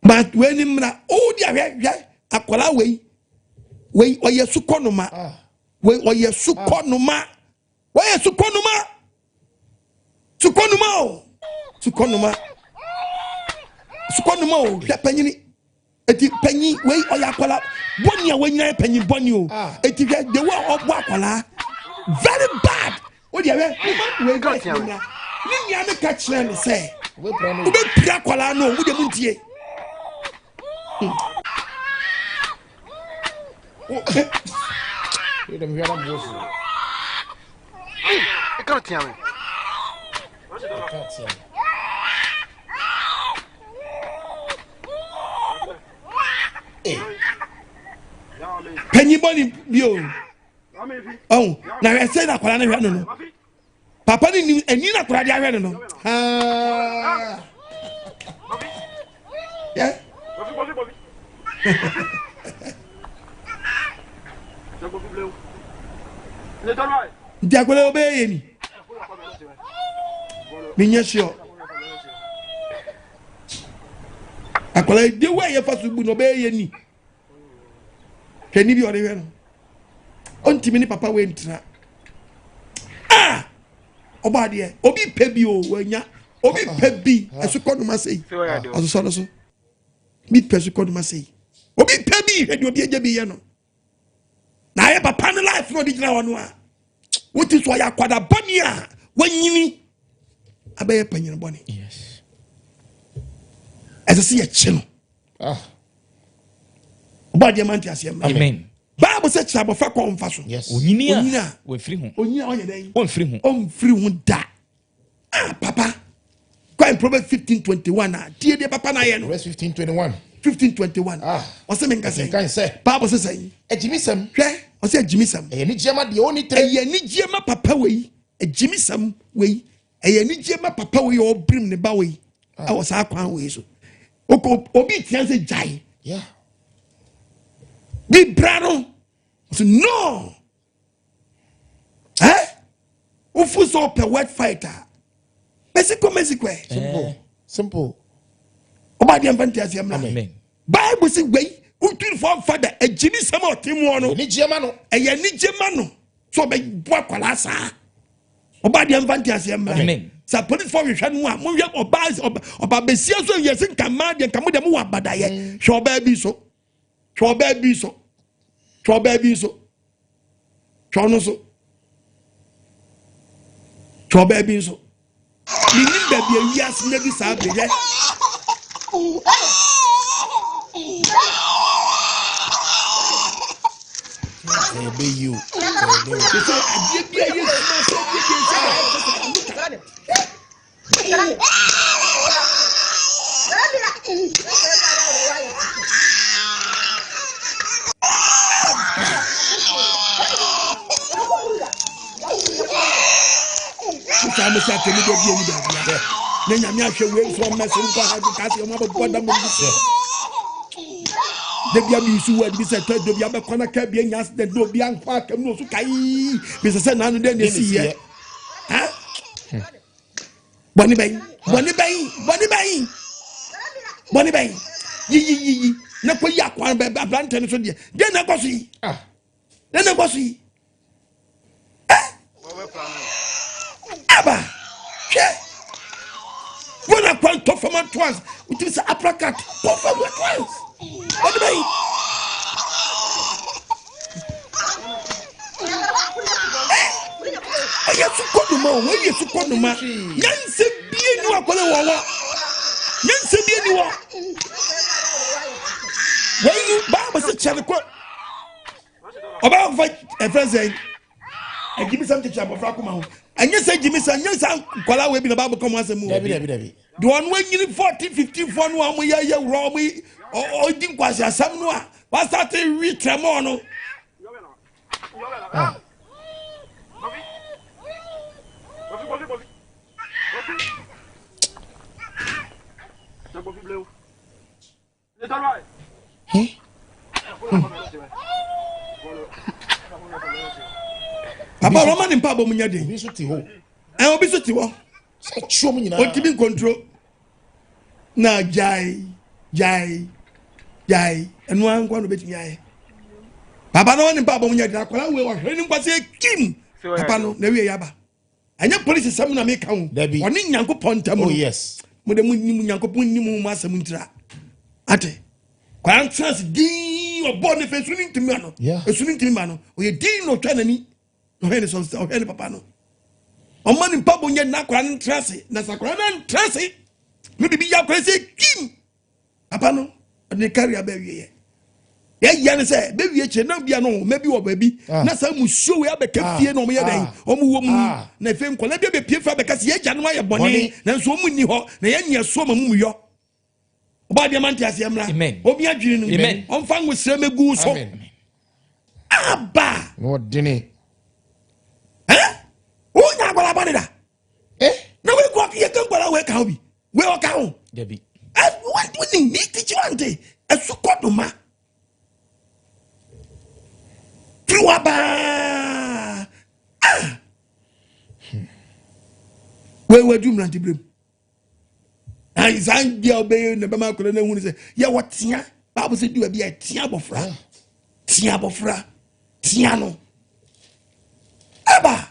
But wei ni mmra wodi ahwɛ hwɛ akwadaa wei wei ɔyɛ sukɔnoma wei ɔyɛ sukɔnoma wɔyɛ sukɔnoma sukɔnoma o sukɔnoma sukɔnoma o hwɛ panyini eti panyin wei ɔyɛ akwadaa bɔnni a wɔnyina yɛ panyin bɔnni o eti hwɛ de wo a ɔbɔ akwadaa very bad o deɛ hwɛ wei guys ni mmra ne nua ne ka kyerɛ ne sɛ wobɛpira akwadaa no o wo deɛ mu ntie. Panyin bɔne bi o ɔn na hwɛ sɛ na akwadaa no hwɛ no no papa no nim ani na akwadaa de ahwɛ no no haa yɛ nti akwadaa yi ɔbɛyɛ yɛ ni menyɛ sure akwadaa yi de wo a yɛfa so bu no ɔbɛyɛ yɛ ni hwɛ ni bi ɔde hwɛ no ɔntumi ne papa wei ntena a ɔbɔ adeɛ obi pɛ bi o wanya obi pɛ bi ɛso kɔ noma sɛ yi ɔsosɔ no so bi pɛ so kɔ noma sɛ yi obi pɛ bi hwɛ deɛ obi agya bi yɛ no na ayɛ papa ne life na ɔde gyina hɔ no a wote so ɔyɛ akwada bɔne a wanyini abɛyɛ panyin bɔne ɛsɛ sɛ yɛkye no ɔbɔ adeɛ ma nte aseɛ mma Amen. Bible sɛ kyerɛ abɔfra kɔ ɔmfa so Onyini Onyini a a wamfiri ho. onyini a ɔnyɛ dɛn Ɔmfiri ho. ɔmfiri ho da ah papa kwan Proverbs 15:21 a tie deɛ papa no ayɛ no Verse 15:21. 15:21 Ah. ɔsɛ menka sɛ Kenkan sɛ. Bible sɛ sɛn Agyimisɛm. hwɛ ɔsɛ agyimisɛm Ɛyɛ anigyeɛ ma deɛ ɔnni tire. ɛyɛ anigyeɛ ma papa wei agyimisɛm wei ɛyɛ anigyeɛ ma papa wei a ɔbirim ne ba wei ɛwɔ saa kwan wei so Ɔkɔ- obi tia sɛ gyae Yeah. bi bra no ɔsɛ no ɛ wofu sɛ ɔpɛ word fight a mexico mexico ɛ Simple. Simple. ɔba adeɛ mfa nte aseɛ mmra Amen. Bible sɛ wei wotumfoɔ mfa da agyimisɛm a ɔte muɔ no Anigyeɛ ma no. ɛyɛ anigye ma no sɛ ɔbɛboa akwadaa saa ɔba adeɛ mfa nte aseɛ mmra Amen. sɛ apolisifoɔ hwehwɛ no a monhwɛ ɔbaa ɔba besia so yɛ sɛ nka mmaa deɛ nka mo deɛ mowɔ abadayɛ hwɛ ɔbaa bi so hwɛ ɔbaa bi so hwɛ ɔbaa bi so hwɛ ɔno so hwɛ ɔbaa bi nso menim baabi a wiase no adi saa bere hwɛ Ɛbɛyi o. Ɛbɛyi o. sɛ adeɛ bi a yɛ suma sɛ adeɛ bi a yɛ sɛ saa mo sɛ atɛmu deɛ bi ani baabi a na nyame ahwɛ wei nso ɔmmɛ so nkɔ ha ka sɛ ɔma bɛbɔ da mom da bia meyisu word bi sɛ tɔ da bia bɛkɔ na ka bia nya accident na obi ankɔ akam na ɔso kae mesɛ sɛ naano dɛn na ɛsiyɛ Ha? bɔne bɛn bɔne bɛn bɔne bɛn bɔne bɛn yiyiyiyi na kɔ yi akwan bɛ aberantɛ no so deɛ deɛ na ɛkɔ so yi Ah. deɛ na ɛkɔ so yi ɛ aba hwɛ wɔn akwan tɔ fam ato ans wotumi sɛ aprakat tɔ fam ato ans bɔne bɛn. noma o, wei yɛ sukɔ noma. Nyansa bie ni wɔ akɔla wɔ wɔ. Nyansa bie ni wɔ. Wei ni baabu sɛ kyɛre kɔ. Ɔbaa fa ɛfrɛ sɛ agyimisɛm tete abɔfra koma ho. Ɛnyɛ sɛ agyimisɛm, nyɛ saa nkɔla wei bi na baabu ka mo asɛm o. Dabi dabi dabi. Deɛ ɔno anyini 14 15 foɔ no a wɔn yɛ yɛ wura wɔn ɔdi nkwasi asɛm no a wasate wi trɛmɔɔ no. Ah. Papa ɔma ne mpa bɔ mu nyɛ den. Obi nso te hɔ. Ɛ obi nso te hɔ. Sɛ kyerɛ mu nyinaa. Otumi nkontro. Na gyae gyae gyae ɛno ara nkwa na obetumi ayɛ. Papa na ɔne mpa bɔ mu nyɛ den akwadaa wei ɔhwɛ ne nkwasi ekim. Papa no na ewie yaba. Ɛnyɛ polisi sɛm na meka ho. Dabi. Ɔne Nyankopɔn ntam no. Oh yes. Mo de mo nim Nyankopɔn nim mo asɛm ntira. Ate. Kwan tena ase din ɔbɔ ne fɛ esu ne ntumi ma no. Esu ne ntumi ma no. Ɔyɛ din na ɔtwa n'ani. Ɔhwɛ ne sɔn ɔhwɛ ne papa no. Ɔma ne mpaboa nyɛ na akwadaa no ntena ase. Na sɛ akwadaa no ntena ase ne bibi yɛ akwadaa sɛ kim. Papa no ɔde ne kari abɛ wieɛ. Yɛyɛ ne sɛ bɛwie kyerɛ na bia no ɔma bi wɔ baabi ah. na saa musuo wei abɛka ah. fie na ɔmo yɛ dɛn ah. ɔmo wɔ mu na afei nkɔla bi abɛpie fie abɛka sɛ yɛgya no ayɛ bɔne nanso ɔmo nni hɔ na yɛnyɛ soɔ ma mu mu yɔ. Ɔba adeɛ ma nte aseɛ mmra. Obi adwene no. Ɔmfa nwosrɛ mɛgu so. Aba. Na ɔdene. Ɛ? Wonya akwara bɔne da. Eh? Na wei kɔ yɛ ka nkwara wei ka ho bi. Wei ɔka ho. Dabi. Ɛ wonim ne tikyi wante. Ɛso kɔ doma. Firi hɔ abaa. Ah. Wei wadu mmeranteberɛ mu. Saa bia ɔbɛyɛ na bɛma akwadaa no ahunu sɛ yɛwɔ tea. Bible sɛ du baabi a tea abɔfra. Tea abɔfra. Tea no. Ɛba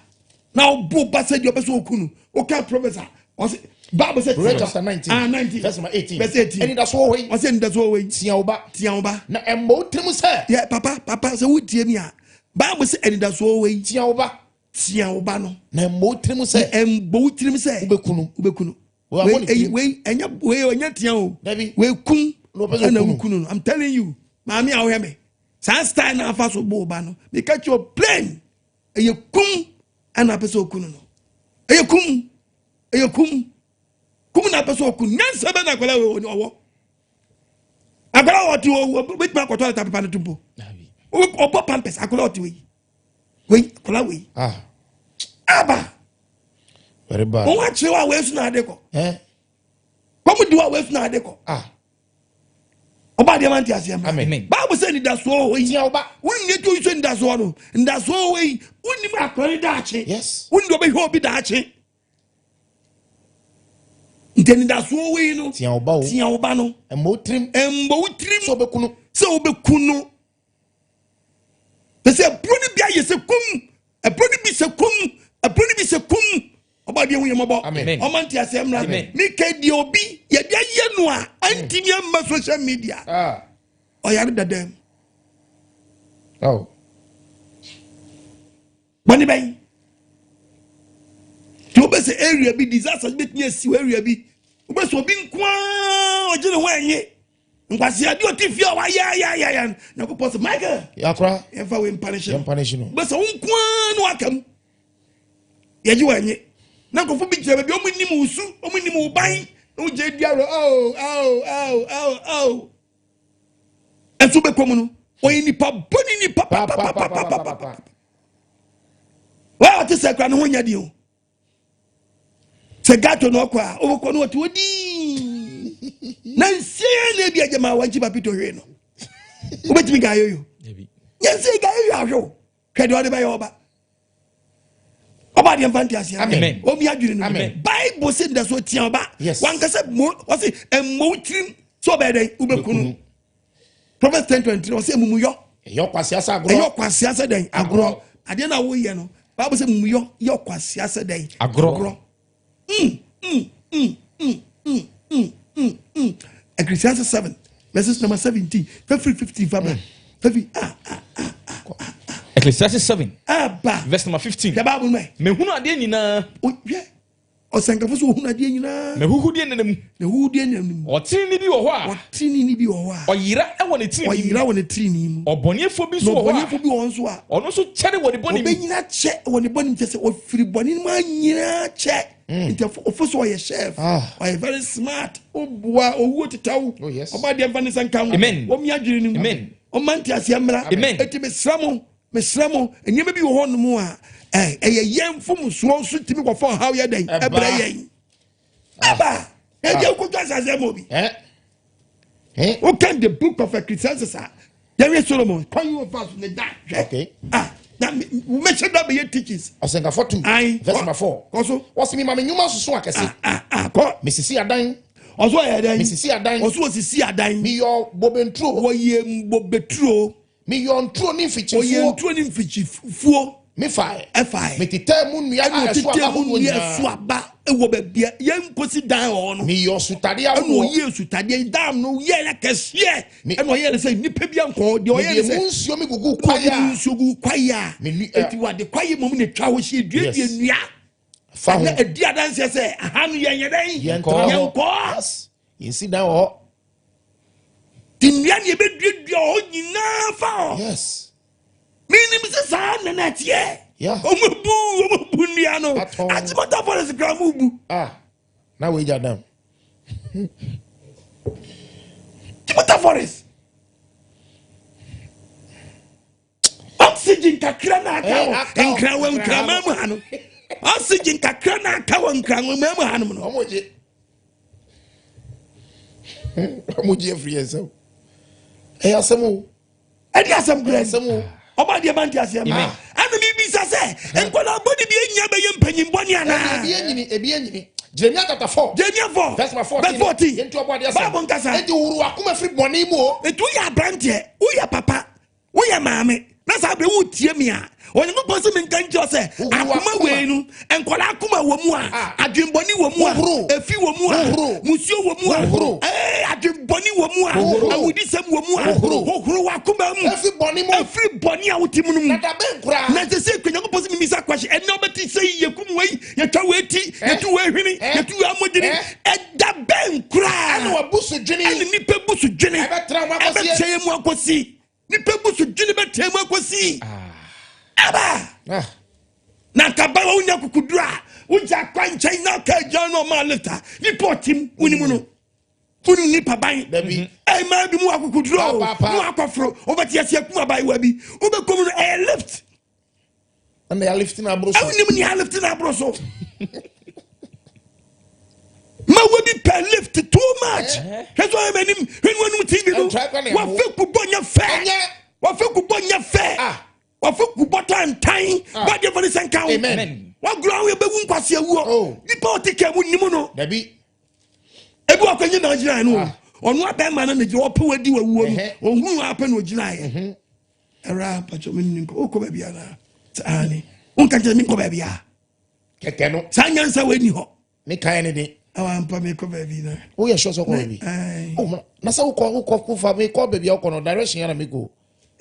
na ɔbo ba sɛ deɛ ɔbɛ sɛ ɔku no. Woka Proverbs a ɔsɛ Bible sɛ Proverbs chapter 19. Ah, 19. Verse number 18. Verse 18. Anidaso wɔ hɔ yi. Ɔsɛ anidaso wɔ hɔ yi. Tea wo ba. Tea wo ba. Na ɛmmɔ wo tirim sɛ. Yɛ papa papa sɛ wotie mi a Bible sɛ anidaso wɔ hɔ yi. Tea wo ba. Tea wo ba no. Na ɛmmɔ wo tirim sɛ. Na ɛmmɔ wo tirim sɛ. Wobɛku no. Wobɛku no. Wei wei ɛnyɛ wei ɛnyɛ tea o. Dabi. Wei kum. Ɛna woku no. I'm telling you. Maame a wohwɛ me. Saa style na afa so bɔ wo ba no. Meka kyerɛ o plain. Ɛyɛ kum ɛna apɛ sɛ oku no no. Ɛyɛ kum. Ɛyɛ kum. Kum na apɛ sɛ oku. Nyansa bɛ na akwadaa wei ɔwɔ. Akwadaa ɔte wɔ obetumi akɔtɔ ɛta pepa no to mpo. Ɔbɔ pampers akwadaa ɔte wei. Wei akwadaa wei. Ah. Aba. Very bad. Wɔn akyerɛ wa wei so na ade kɔ. Eh? Wɔn di wa wei so na ade kɔ. Ah. Ɔba adeɛ ma nte aseɛ mma. Amen. Bible sɛ nidasoɔ wɔ yi. Tia wo ba. Wonni etu yi sɛ nidasoɔ no. Nidasoɔ wɔ yi. Wonnim akɔrɔ ne daakye. Yes. Wonni deɛ ɔbɛhwɛ obi daakye. Nti nidasoɔ wɔ yi no. Tia wo ba o. Tia wo ba no. Ɛmmɔ wo tirim. Ɛmmɔ wo tirim. Sɛ wobɛku no. Sɛ wobɛku no. Sɛ aburo no bi ayɛ sɛ kum. Aburo no bi sɛ kum. Aburo no bi sɛ kum. Ɔba deɛ hu yɛ mɔbɔ. Ɔma nte aseɛ mmra. Meka deɛ obi yɛde ayɛ no a antumi amma social media. Ah. Ɔyare dadam. Oh. Bɔne bɛn? Nti wobɛsɛ area bi disaster bɛtumi asi wɔ area bi. Wobɛsɛ obi nko ara ɔgye ne ho ɛnye. Nkwasi ade ɔte fie a wayɛ ayɛ ayɛ ayɛ. Nyankopɔn sɛ Michael. Yakora. Yɛmfa wei mpanish no. Yɛmpanish no. Wobɛsɛ wo nko ara na waka mu. Yɛgye wɔ ɛnye. Na nkurɔfoɔ bi gyina baabi ɔmo nim wo su, ɔmo nim wo ban. Na wogye di awerɛ oh oh oh oh oh. Ɛnso bɛkɔ mu no, ɔyɛ nipa bɔne nipa papapapapapa. Wɔn a ɔte sɛ kura ne ho nyɛ den o. Sɛ gato na ɔkɔ a, ɔbɛkɔ no ɔte hɔ dii. Na nsia na ebi agye ma wankyi papito hwee no. Wobɛtumi ga ayoyo. Nyansia ga ayoyo ahwɛ o. Hwɛ deɛ ɔde bɛyɛ ɔba. Ɔba deɛ mfa nte aseɛ. Amen. Omi adwene no. Amen. Bible sɛ nidasoɔ tia ɔba. Yes. Wankasa mo ɔse ɛmmɔ wo tirim sɛ ɔbɛyɛ dɛn wobɛku no. Proverbs 10:23 ɔsɛ amumuyɔ. Ɛyɛ ɔkwasea sɛ agorɔ. Ɛyɛ ɔkwasea sɛ dɛn agorɔ. Adeɛ na woyɛ no. Bible sɛ amumuyɔ yɛ ɔkwasea sɛ dɛn agorɔ. Ecclesiastes 7 verses number 17. February 15 February. February ah ah ah ah. Ecclesiastes 7 Aba. verse number 15. Hwɛ Bible no ɛ. Mehunu adeɛ nyinaa. Hwɛ. Ɔsɛnkafo so ohunu adeɛ nyinaa. N'ahuhudeɛ nna mu. N'ahuhudeɛ nna mu. Ɔteneneeni bi wɔ hɔ a. Ɔteneneeni bi wɔ hɔ a. Ɔyera wɔ ne tenenee mu. Ɔyera wɔ ne tenenee mu. Ɔbɔneɛfoɔ bi nso wɔ hɔ a. Na ɔbɔneɛfoɔ bi wɔ hɔ nso a. Ɔno nso kyɛre wɔ ne bɔne mu. Ɔbɛnyini akyɛ wɔ ne bɔne mu, kyɛ sɛ ɔfiri bɔne no mu anyini akyɛ. Nti ɔfo so ɔyɛ chef. Ɔyɛ very smart. Ɔboa owuo tetaw. Oh, yes. Ɔba adeɛ mfa ne nsa nka ho. Amen. Wɔmia adwene no mu. Amen. Ɔma nteaseɛ mmra. Amen. Eti mesrɛ mo, mesrɛ mo, nneɛma bi wɔ hɔ nom a ɛyɛ yɛn mfomsoɔ nso tumi kɔfa ɔhaw yɛ dɛn ɛbrɛ yɛn. Ɛba ɛgye wokɔtwa asase ma obi. Wokan the book of Ecclesiastes a, yɛhwɛ Solomon kwan yi wɔfa so ne da hwɛ. Okay. Ah, na mɛhyɛ da bɛyɛ teachings. Ɔsɛnkafo 2 Aye. verse number 4. Kɔ so. Wɔsi mi ma mi nnwuma soso akɛse. Ah, ah, kɔ. Mesisi adan. Ɔso ɔyɛ dɛn? Mesisi adan. Ɔso osisi adan. Meyɔ bobenturo. Wɔyɛ bobeturo. Meyɔ nturo ne Ɔyɛ mfikyifuo. nturo ne mfikyifuo. Mefae. Ɛfae. Metetɛ mu nnua Ɛna a ɛso aba ɔtetɛ mu ahodoɔ nnua ɛso nyinaa. aba ɛwɔ baabi a yɛnkosi dan wɔ hɔ no. Meyɔ sutade Ɛna ahodoɔ. ɔyɛ sutadeɛ dam no yɛ no kɛseɛ. Me- Ɛna ɔyɛ no sɛ nnipa bi ankɔ deɛ ɔyɛ Mede no sɛ mu nsuo mi gugu ɔde kwaeɛ mu a. nsuo gu kwaeɛ a. Me nu- Eti wɔde kwaeɛ mmom na etwa hɔ hyia duadua Yes. nnua. Fa ho. Na edi adanseɛ sɛ aha no yɛn yɛ dɛn? Yɛntena hɔ. Yɛnkɔ. Yes. Yɛnsi dan wɔ hɔ. Ti nnua na yɛbɛduadua hɔ nyinaa fa hɔ. Yes. Menim sɛ saa na na ɛteɛ. Yeah. Ɔmo bu ɔmo bu nnua no. Atɔn. Achimota Forest kura mo bu. Ah. Na wei gya dam. Achimota Forest. Oxygen kakra na aka Eh, wɔ aka wɔ nkrawa nkran nkrama mu ha no. Oxygen kakra na aka wɔ nkrawa mu ha no. Ɔmo gye. Ɔmo gye afiri yɛn nsam. Ɛyɛ asɛm o. Ɛdi asɛm kura Ɛyɛ asɛm o. Ɔba deɛ ba nti aseɛ ma. Amen. Ɛna mi bisa sɛ nkwadaa bɔne bi enya bɛyɛ mpanyin bɔne anaa? Ebi enyini, ebi enyini. Jeremiah chapter 4. Jeremiah 4. Verse number 14. Verse 14. Yɛntu ɔbɔ adeɛ asɛm. Bible nkasa. Enti wuru akoma firi bɔne mu o. Eti woyɛ aberanteɛ, woyɛ papa, woyɛ maame, na saa abere wotie mi a, Onyankopɔn sɛ menka nkyerɛ wo sɛ, Wohuru akoma akoma. wei no, nkwadaa akoma wɔ mu a, Ah. adwenbɔne wɔ mu a, Wohuru. efi wɔ mu a, Wohuru. musuo wɔ mu a, Wohuru. adwenbɔne wɔ mu a, Wohuru. awudisɛm wɔ mu a, Wohuru. hohoro w'akoma mu. Efi bɔne mu. Efiri bɔne a wote mu no mu. Na da bɛn koraa. Na sɛ sɛ Onyankopɔn sɛ mimisa kwahye, ɛnɛ wobɛte sɛ yɛkum wei, yɛtwa wei ti, yɛtu wei hwene, yɛtu wei amɔgyene. Ɛda bɛn koraa. Ɛna wabu so dwene. Ɛna nipa bu so dwene. Ɛbɛtena mu akɔsi. Ɛbɛtena mu akɔsi. Nipa bu so dwene bɛtena mu akɔsi. Aba. Na nkaba wa wonya kukuduro a wogya akwa nkyɛn na aka agya no ɔma lifta nipa ɔtem wonim no wonim nipa ban ɛma bi mu akukuduro na wakɔforo wobɛte ase akum abayewa bi wobɛkɔm no ɛyɛ lift ɛna ya lift na aboro so ɛwonim nea lift na aboro so ma wo bi pɛ lift too much hwɛ sɛ ɔyɛ m'anim hwɛ ne w'anim tv no wafɛ kubɔ nyɛ fɛ wafɛ kubɔ nyɛ fɛ wafɛ kubɔ tantan bɔdeɛ fɔ ne sɛ nka wo wagorɔ wo yɛbɛwu nkwase awuo nipa ɔte ka mu nim no dabi ebi wakɔ nye na ɔgyinaeɛ no ɔno abɛɛma no na gyina ɔpɛ wadi wawuo no ɔhunu apɛ na ɔgyinaeɛ ɛwura mpakyɛ me nni nkɔ wokɔ baabi anaa sɛ ane wonka nkyerɛ me nkɔ baabi a kɛkɛ no saa nyansa wɔ ani hɔ ne kan ne de awa mpa mekɔ baabi na woyɛ sure sɛ wokɔ baabi oh, na sɛ wokɔ wokɔ kofa mekɔ baabi a wokɔ no direction yɛ na mekɔ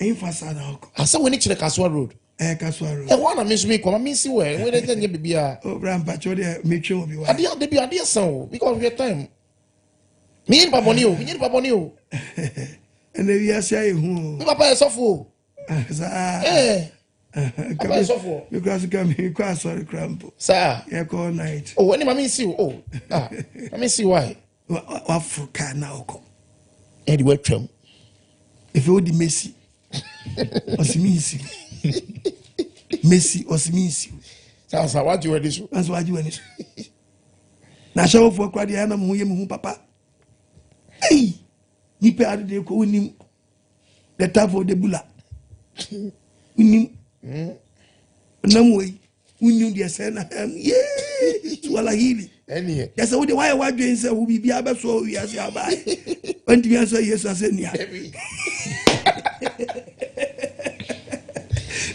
ɛmfa saa na wokɔ asɛ w'ani kyerɛ Kasoa road Kasoa road ɛhɔ na me nso mekɔ ma mensi wɔ ɛ wei dɛ nyɛ biribiaa ɔbra mpakyɛ deɛ metwe wɔ bi wa adeɛ ade bi adeɛ sa o because hwɛ time menyɛ nipa bɔne o menyɛ nipa bɔne o ɛnɛ wiase ayɛ hu o me papa yɛ sɔfo o saa papa yɛ sɔfo mekura so ka mekɔ asɔre kora mpo saa yɛkɔ all night o ɛne ma mensi o o ah ma mensi why waforo kaa na ɔkɔ ɛde watwam efe wodi Messi ɔsi mi nsi Messi ɔsi mi nsi saa saa wagye w'ani so nanso wagye w'ani so na ahyɛwofoɔ kora deɛ ɛna mo ho yɛ mo ho papa ei nipa ade de kɔ wonim the type of the bula wonim nam wei wonim deɛ sɛ na ɛm yee suwala hili ɛneɛ yɛ sɛ wode woayɛ w'adwene sɛ wo biribiaa bɛsoa wo wiase abae wantumi ansɔ Yesu asɛ nnua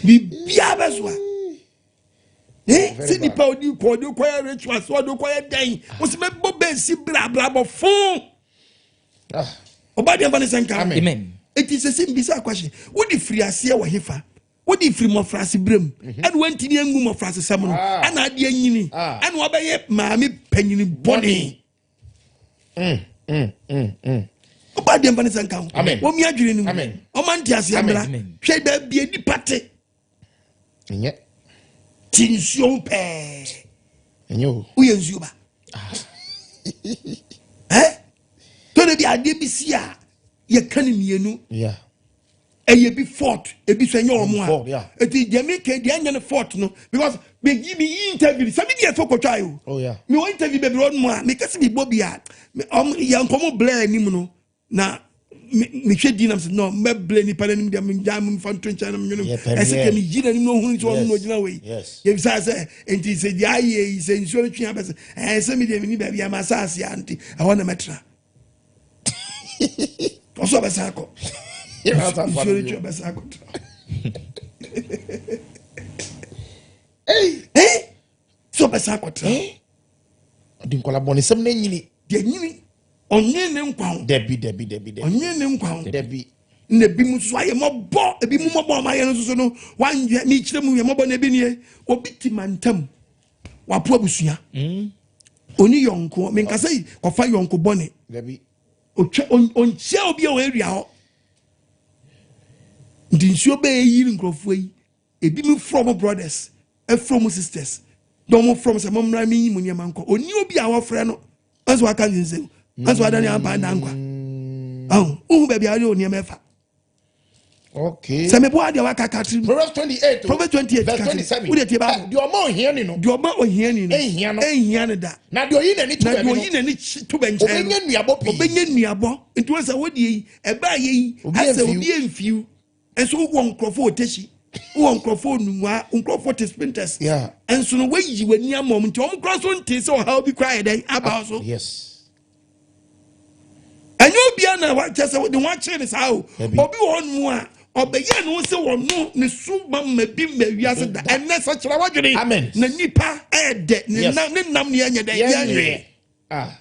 biribiaa bɛsoa sɛ nipa odi kɔ ɔde kɔyɛ rituals ɔde kɔyɛ dɛn wosi mɛbɔ bɛnsi brabrabɔ fon ɔba deɛ nfa ne sɛ nka Amen. eti sɛ sɛ mbisa akwahye wode firi aseɛ wɔ hefa Wode firi mmɔfraase berɛ mu ɛna wantumi angu mmɔfraase sɛm no Ah. ɛna adeɛ nyini Ah. ɛna wabɛyɛ maame panyini bɔne. Ɔba deɛ mfa ne sɛ nka ho. Amen. Wɔmi adwene no mu. Amen. Ɔma nte aseɛ Amen. mmra. Amen. Hwɛ baabi a nipa te Ɛnyɛ. te nsuo ho pɛɛ. Ɛnyɛ o. Woyɛ nsuo ba. Ɛ? Tɔdɛ bi adeɛ bi si a yɛka ne mmienu. Ɛyɛ bi fault, ebi sɛ ɛnyɛ ɔmo Fault, a. yeah. Eti deɛ mi kɛ deɛ ɛnyɛ ne fault no because mi yi mi yi interview sɛ mi deɛ fɛ kɔtwa yi o. Oh, yeah. Mi wɔ interview bebree wɔ mu a mi kɛse mi bɔ bi a ɔmo yɛ nkɔmɔ blɛ anim no na mi hwɛ di nam sɛ no mɛ blɛ nipa n'anim deɛ mi gya mi fa nto nkyɛn na mi nwene Yɛ pɛ ɛsɛ deɛ. kɛ mi yi n'anim na ohun sɛ ɔno na Yes. ogyina wɔ yi. Yes. Yɛbisa sɛ nti sɛ deɛ ayɛ yi sɛ nsuo no twe abɛsɛ ɛɛ sɛ mi deɛ mi ni baabi ama asaase a nti ɛhɔ na mɛtena. Ɔsɔ ɔbɛsan akɔ. Nsuo no twe ɔbɛsan akɔ tena. Hey. Eh? Sɛ ɔbɛsan akɔtena. Ɔde nkɔla bɔne sɛm na nyini. Deɛ nyini ɔnye ne nkwa ho. Dabi dabi dabi dabi. Ɔnye ne nkwa ho. Dabi. Na ebi mu nso ayɛ mɔbɔ, ebi mu mɔbɔ ɔmo ayɛ no nso so no wanyɛ mi kyerɛ mu yɛ mɔbɔ na ebi nie obi ti ma ntam wapo abusua. Oni yɔnko menkasa yi kɔfa yɔnko bɔne. Dabi. Otwa ɔnkyia obi a wɔ area hɔ. Nti nsuo bɛyɛ yiri nkurɔfoɔ yi ebi mu frɔ mo brothers ɛfrɔ mo sisters na ɔmo frɔ mo sɛ mo mmra mi yi mo nneɛma nkɔ oni obi a wɔfrɛ no ɛnso waka nsensɛn ɛnso wada ne ampa na nkwa ɔn ohun baabi a ɔde nneɛma ɛfa. Okay. Sɛ meboa adeɛ waka katiri mu. Proverbs 28. Proverbs 28. Verse katiri. 27. Wode tie Bible. Deɛ ɔma ohiani no. Deɛ ɔma ohiani no. Ɛnhia no. Ɛnhia no da. Na deɛ ɔyi n'ani to Na baabi deɛ no. ɔyi n'ani to bɛnkyɛn no. Ɔbɛnya nnuabɔ pii. Ɔbɛnya nnuabɔ. Nti wɔn sɛ wɔdeɛ yi ɛbaa yɛ yi Obi asɛ amfiw. obi amfiw. Nso wowɔ nkurɔfoɔ wɔ Teshie, wowɔ nkurɔfoɔ Nungua, nkurɔfoɔ te Spintex. Yeah. Nso no wɔayi w'ani ama wɔn nti wɔn kora so nte sɛ ɔhaw bi kora yɛ dɛn aba wo so. Yes. Ɛnyɛ obiara na wakyɛ sɛ wɔde wɔn akyere ne saa o. Dabi. Obi wɔ hɔnom a ɔbɛyɛ ne ho sɛ wɔno ne so ma ma bi ma wiase da. Ɛnɛ sɛ kyerɛ wadwene. Amen. Na nipa ɛɛdɛ ne Yes. nam ne nam ne ɛnyɛ dɛ yɛnwe. Ah.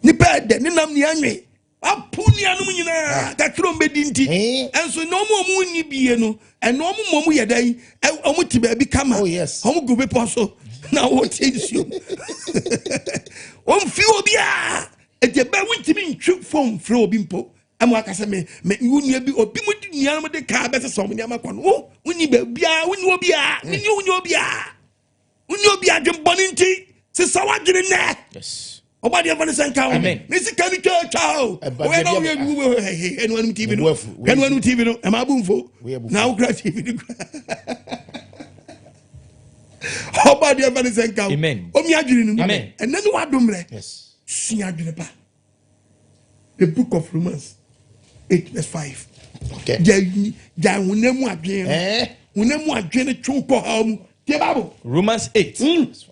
Nipa ɛɛdɛ ne nam ne ɛnwe. Apo nuanom nyinaa kakra ɔmo bɛdi nti. Eh. Ɛnso na ɔmo a ɔmo nni bie no ɛna ɔmo ma ɔmo yɛ dɛ ɔmo te baabi kama. Oh, yes. Ɔmo gu bepɔ so na wɔte nsuo. Ɔmfi obiara. Eti ɛbɛn wontumi ntwi fon frɛ obi mpo. Ɛma waka sɛ me me wo nua bi obi mu di nuanom de kaa bɛsesa ɔmo nneɛma kɔ no. Wo wonni baabiara, wonni obiara, wonni wonni obiara. Wonni obiara adwembɔne nti sesa w'adwene nnɛ. Yes. Ɔba deɛ mfa ne sɛ nka ho. Amen. Ne sika no twa twa o. Ɛba Ɔyɛ na deɛ ɔyɛ bi a- wu wu hɛ hɛ ɛnu anum TV no. Wo afu, wo Ɛnu anum TV no. Ɛma abu nfo. Wo abu Na awokura TV no kura. Ɔba deɛ mfa ne sɛ nka ho. Amen. Omi adwene no mu. Amen. Ɛnɛ ne wadom rɛ. Yes. Sua adwene pa. The book of Romans 8 verse 5. Okay. Gya gya honam mu adwene no. Eh? Honam mu adwene twe kɔ haw mu. Tie Bible. Romans 8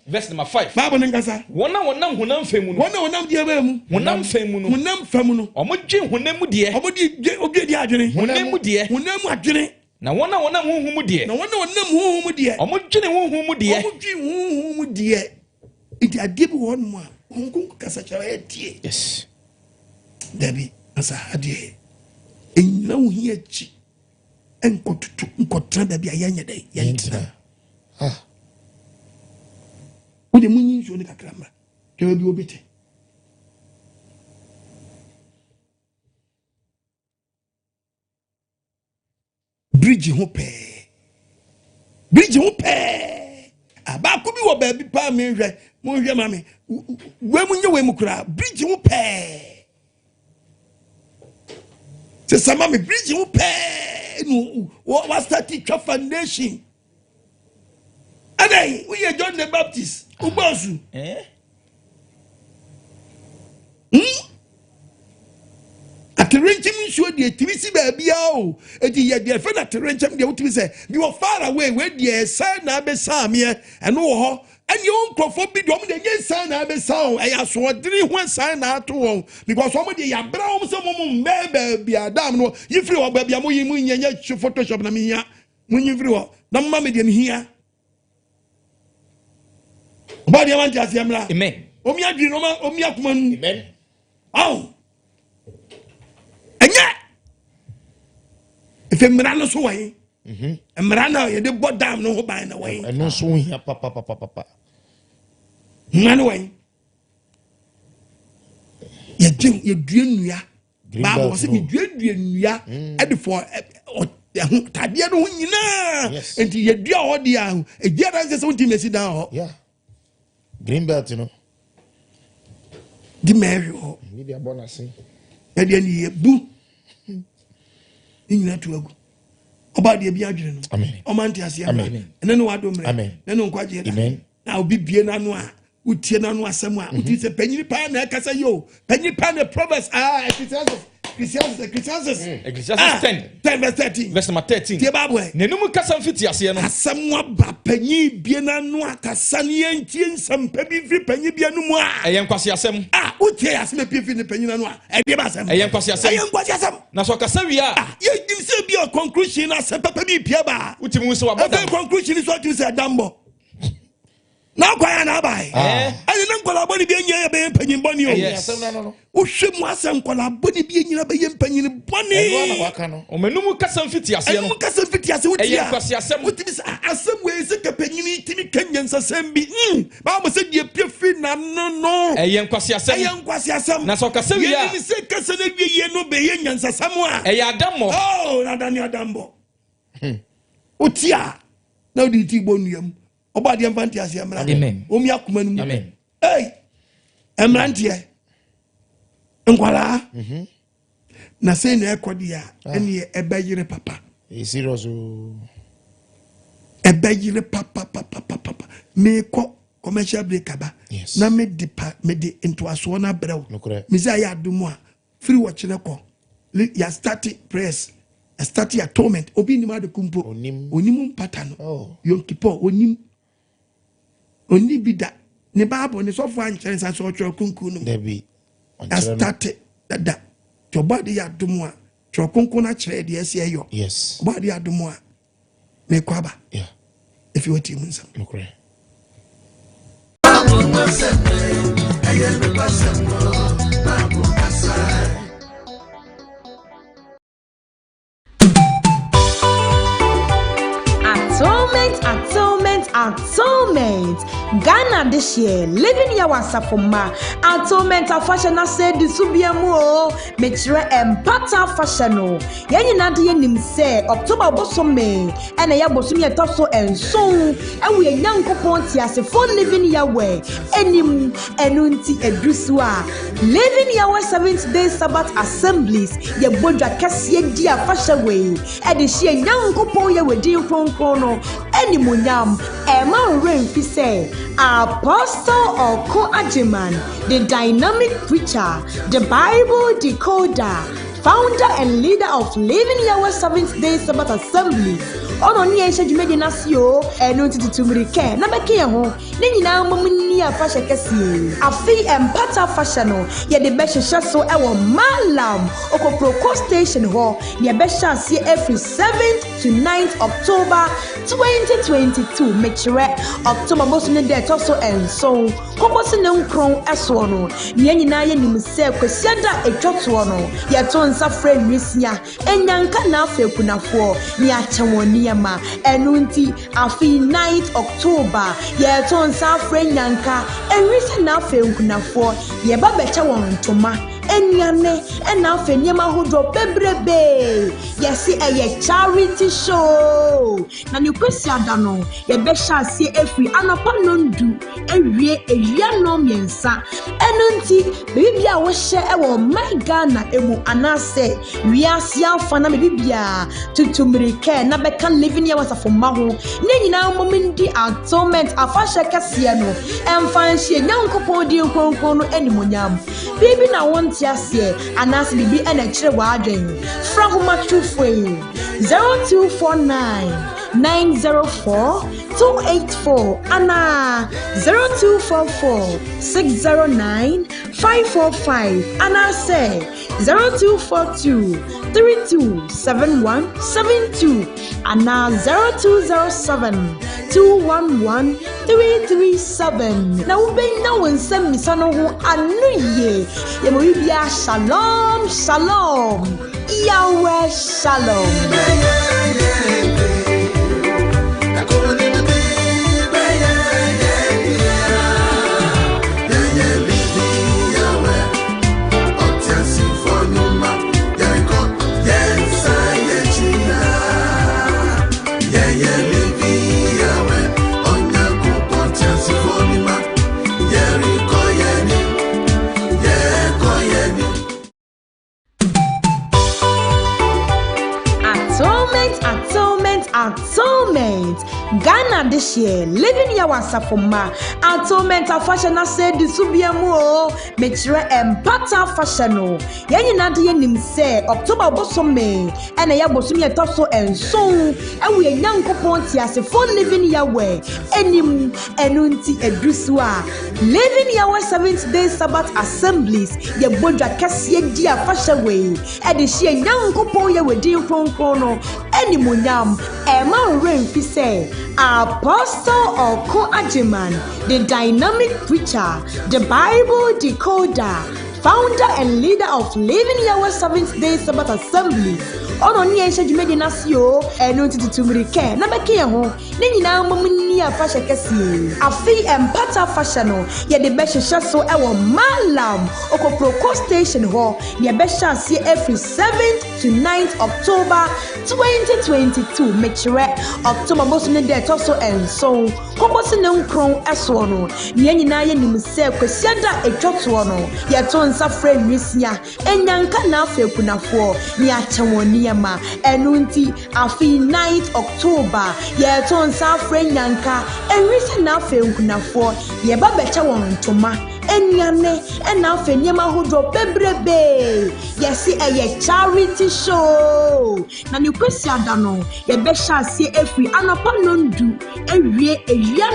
verse number 5. Bible ne nkasa. Wɔn a wɔnam honam fam mu no. Wɔn a wɔnam deɛ bɛyɛ mu. Honam fam mu no. Honam fam no. Ɔmo dwe honam mu deɛ. Ɔmo de dwe obi di adwene. Honam mu deɛ. Honam mu adwene. Na wɔn a wɔnam honhom mu deɛ. Na wɔn a wɔnam honhom mu deɛ. Ɔmo dwene honhom mu deɛ. Ɔmo dwe honhom mu deɛ. Nti adeɛ bi wɔ hɔnom a honhom kronkron kasa kyerɛ ɛyɛ tie. Yes. Dabi asa adeɛ. Enyina wo hia akyi. Nkɔtutu nkɔtena baabi a yɛnyɛ dɛ yɛntena. Ah. Wode munyi nsuo no kakra mmra. Hwɛ baabi obi te. Bridge ho pɛɛ. Bridge ho pɛɛ. Abaako bi wɔ baabi paa mehwɛ. Monhwɛ ma me. Wei mu nyɛ wei mu koraa. Bridge ho pɛɛ. Sɛ sama me bridge ho pɛɛ. No, wa start twa foundation. Ɛdɛn, woyɛ John the Baptist. Wobɔ asu. Eh? Aterenkyɛm nsuo deɛ tumi si baabiara o. Eti yɛ deɛ fɛ na aterenkyɛm deɛ wotumi sɛ bi wɔ far away wei deɛ ɛsɛn na abɛsa ameɛ ɛno wɔ hɔ. Ɛne wɔn nkurɔfoɔ bi deɛ wɔn deɛ nyɛ nsan na abɛsa o. Ɛyɛ asoɔdene ho nsan na ato wɔn because wɔn deɛ yabra wɔn sɛ wɔn mbɛn baabi a dam no yi firi hɔ baabi a mo yi mo nyɛ nyɛ photoshop na mi hia mo nyi firi hɔ na mo ma mi deɛ mi hia. Ɔbaa deɛ wante aseɛ mmra. Amen. Omi adwene no omi akoma nu. Amen. Awo. Ɛnyɛ. Efe mmara no so wɔ he. Mmara no a yɛde bɔ dam no ho ban na wɔn. Ɛno nso ho hia papapapapa. Mmara no wɔn. Yɛgye yɛdua nnua. Bible sɛ meduadua nnua ɛde fɔ ɛho tadeɛ no ho nyinaa. Nti yɛdua hɔ deɛ a ɛdi adanse sɛ wontumi asi dan hɔ. Yeah. Green belt no. Di mɛhwɛ hɔ. Bi abɔ n'ase. Yɛdeɛ ne yɛbu ne nyinaa tu agu. Ɔba deɛ bi adwene no. Ɔma nte aseɛ mra. Ɛne ne wado mmerɛ. Ɛne ne nkwagyeɛ da. Na obi bie n'ano a wotie n'ano asɛm a wotie sɛ panyini paa na ɛkasa yi o. Panyini paa na Proverbs Ecclesiastes Ecclesiastes Ecclesiastes 10 10 verse 13. Verse number 13. Tie Bible ɛ. N'anum kasa mfitiaseɛ no. Asɛm aba panyin bie n'ano akasa ne yɛntie nsɛmpa bi mfiri panyin bi anum a. Ɛyɛ nkwaseasɛm. A wotie asɛm apie firi ne panyin ano a ɛdeɛ ba asɛm. Ɛyɛ nkwaseasɛm. Ɛyɛ nkwaseasɛm. Na sɛ ɔkasa wie a. Yɛnim sɛ bi a conclusion no asɛm papa bi pie ba. Wotumi hu sɛ wabɔ dam. Afei conclusion so atumi sɛ ɛdambɔ. Na kwan a na abae. Ɛne ne nkwadaa bɔne bi anyina yɛ bɛyɛ mpanyin bɔne o. Wohwɛ mu asɛ nkwadaa bɔne bi anyina bɛyɛ mpanyin bɔne. Ɔmanum kasa mfitiaseɛ no. Ɛnum kasa mfitiaseɛ wotie a. Ɛyɛ nkwaseasɛm. Wotumi sɛ asɛm wei sɛ kapanyini tumi ka nyansasɛm bi. Baabu sɛ deɛ pie firi n'ano no. Ɛyɛ nkwaseasɛm. Ɛyɛ nkwaseasɛm. Na sɛ ɔkasa wie a. Yɛnim sɛ kasa no awie yie no bɛyɛ nyansasɛm a. Ɛyɛ adammɔ. Oh, na adane adammɔ. Wotie a na wode ti bɔ nnua mu. Ɔbɔ adeɛ mfa nte aseɛ mmra. Wɔn akoma no mu. Ei, mmeranteɛ, nkwadaa. Na sɛ na ɛkɔ deɛ a, ɛneɛ ɛbɛyere papa. Ɛbɛyere papa papa papa. Meekɔ commercial break aba. Na mede pa mede ntoasoɔ no abrɛ wo. Mese ayɛ adom a firi wɔkyerɛ kɔ. Ya start prayers. Ya start atonement. Obi nim ade kumpo. Onim mpata no. Yom Kippur onim. Oni bi da. Ne Bible ne sɔfo ankyerɛ nsa so ɔtwerɛ kronkron no mu. Dabi. Ya start dada. Tí ɔbɔ ade yɛ adom a twerɛ kronkron no akyerɛ deɛ ɛsɛ ɛyɔ. Yes. Ɔbɔ ade yɛ adom a mekɔ aba. Yeah. Efi wɔ tie mu nsɛm. Nokorɛ. Atonement, atonement, atonement. Ghana this year, Living Yahweh asafo mma. Atonement afahyɛ na sɛ di so bia mu o. Mekyerɛ mpata afahyɛ no. Yɛn nyinaa de yɛnim sɛ October bosome ɛna ɛyɛ bosome a ɛtɔ so 7 ɛwɔ yɛn Nyankopɔn teasefo Living Yahweh anim. Ɛno nti ɛduru so a Living Yahweh Seventh Day Sabbath Assemblies yɛbɔ dwa kɛseɛ di afahyɛ wei ɛde hyɛ Nyankopɔn Yahweh din kronkron no animuonyam. Ɛma wo werɛ mfi sɛ Apostle Ɔko Agyeman, the dynamic preacher, the Bible decoder, founder and leader of Living Yahweh Seventh Day Sabbath Assemblies. Ɔno ne yɛn hyɛ dwumadie no ase o. Ɛno nti tutu mmirika na bɛka yɛn ho. Ne nyinaa mmom nni afahyɛ kɛseɛ. Afei mpata afahyɛ no yɛde bɛhyehyɛ so ɛwɔ Malam Okokroko Station hɔ. Na yɛbɛhyɛ aseɛ afiri 7th to 9th October 2022. Mekyerɛ October bosom ne da ɛtɔ so 7 kɔkɔsi ne 9 ɛsoɔ no. Nea nyinaa yɛnim sɛ Kwasiada a ɛtwa toɔ no yɛto nsa frɛ nwisia enyanka na afei akunafoɔ ne akyɛ wɔn nneɛma. Ɛno nti afei 9th October yɛto nsa frɛ nyanka nwisia na afei nkunafoɔ yɛba bɛkyɛ wɔn ntoma nnuane ɛna afei nneɛma ahodoɔ bebrebe. Yɛsi ɛyɛ charity show. Na ne Kwasiada no yɛbɛhyɛ aseɛ afiri anɔpa 10 awie awia 3. Ɛno nti baabi a wohyɛ ɛwɔ ɔman Ghana emu anaasɛ wiase afa na baabi biara tutu mmirika na bɛka Living Yahweh asafo mma ho. Ne nyinaa mmom ndi atonement afahyɛ kɛseɛ no ɛmfa nhyɛ Nyankopɔn din kronkron no animuonyam. Biribi na wonte aseɛ anaasɛ biribi ɛna ɛkyerɛ w'adwen. Fra ahomatorofoɔ yi 0249 904 284 anaa 0244 609 545 anaasɛ 0242 327172 anaa 0207 211 337. Na wobɛnya wo nsɛm mmisa no ho ano yie. Yɛma biribiara shalom shalom. Yahweh shalom. Atonement. Ghana dehyeɛ Living Yahweh asafo mma Atonement afahyɛ no asɛ di so bia mu o. Mekyerɛ mpata afahyɛ no. Yɛn nyinaa de yɛnim sɛ October bosome ɛna ɛyɛ bosome a ɛtɔ so 7 ɛwɔ yɛn Nyankopɔn teasefoɔ Living Yahweh anim. Ɛno nti ɛduru so a Living Yahweh Seventh Day Sabbath Assemblies yɛbɔ dwa kɛseɛ di afahyɛ wei ɛde hyɛ Nyankopɔn Yahweh din kronkron no animuonyam. Ɛma wo werɛ mfi sɛ Apostle Ɔko Agyeman, the dynamic preacher, the Bible decoder, founder and leader of Living Yahweh Seventh Day Sabbath Assemblies, ɔno ne yɛn hyɛ dwumadi no ase o. Ɛno nti tutu mmirika na bɛka yɛn ho ne nyinaa mmom nni afahyɛ kɛseɛ. Afei mpata afahyɛ no yɛde bɛhyehyɛ so ɛwɔ Malam Okokroko station hɔ na yɛbɛhyɛ aseɛ afiri 7th to 9th October 2022. Mekyerɛ October bosom ne da ɛtɔ so 7 kɔkɔsi ne 9 ɛsoɔ no. Nea nyinaa yɛnim sɛ Kwasiada a ɛtwa toɔ no yɛto nsa frɛ nwisia enyanka na afei akunafoɔ ne akyɛ wɔn nneɛma. Ɛno nti afei 9th October yɛto nsa frɛ nyanka nwisia na afei nkunafoɔ yɛba bɛkyɛ wɔn ntoma, nnuane ɛna afei nneɛma ahodoɔ bebrebee. Yɛsi ɛyɛ charity show na ne Kwasiada no yɛbɛhyɛ aseɛ afiri anɔpa 10 awie awia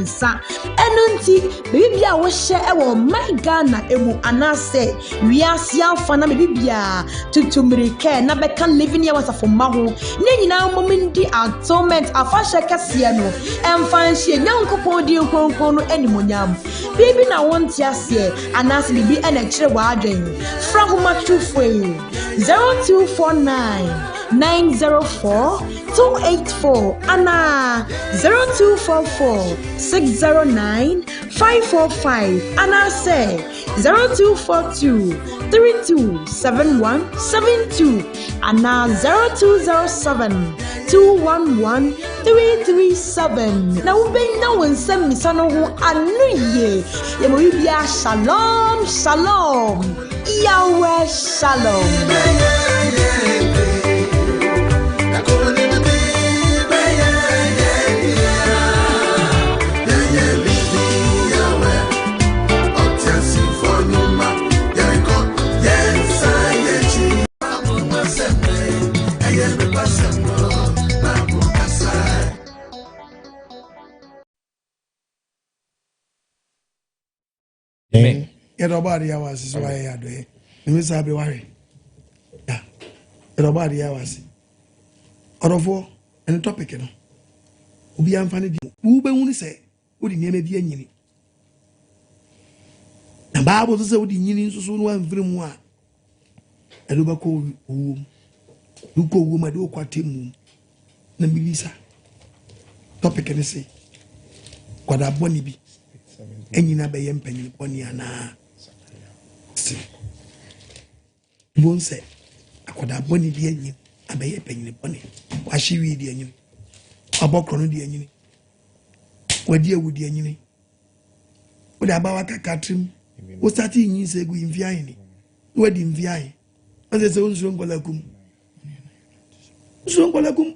3. Ɛno nti baabi a wohyɛ ɛwɔ ɔman Ghana emu anaasɛ wiase afa na baabi biara tutu mmirika na bɛka Living Yahweh asafo mma ho ne nyinaa mmom ndi atonement afahyɛ kɛseɛ no ɛmfa nhyɛ Nyankopɔn din kronkron no animuonyam. Biribi na wonte aseɛ anaasɛ biribi ɛna ɛkyerɛ w'adwen, fra ahomatorofoɔ yi 0249 904 284 anaa 0244 609 545 anaasɛ 0242 327172 anaa 0207 211 337 na wobɛnya wo nsɛm mmisa no ho ano yie. Yɛma biribiara shalom shalom, Yahweh shalom. Amen. Yɛde ɔbɔ adeɛ awɔ ase sɛ wayɛ yɛ adɔyɛ ne saa bere wahwɛ ya. Yɛde ɔbɔ adeɛ awɔ ase. Ɔdɔfoɔ, ɛne topic no obiara mfa ne di wobɛhunu sɛ wode nneɛma bi anyini na Bible nso sɛ wode nyini nso so no wamfiri mu a ɛde wobɛkɔ owuo mu, wokɔ owuo mu a ɛde wokɔ atemmu mu. Na mebisa topic ne se kwadaa bɔne bi anyina bɛyɛ mpanyin bɔne anaa? Se bon sɛ akwadaa bɔne bi anyin abɛyɛ panyin bɔne, wahye wie di anyini, wabɔ korɔ no di anyini, wadi awu di anyini, wode abawa kaka tirim, wosate nyin sɛ egu mfi ahene na wadi mfi ahe ɔsɛ sɛ wonsuro nkɔla kum, nsuro nkɔla kum.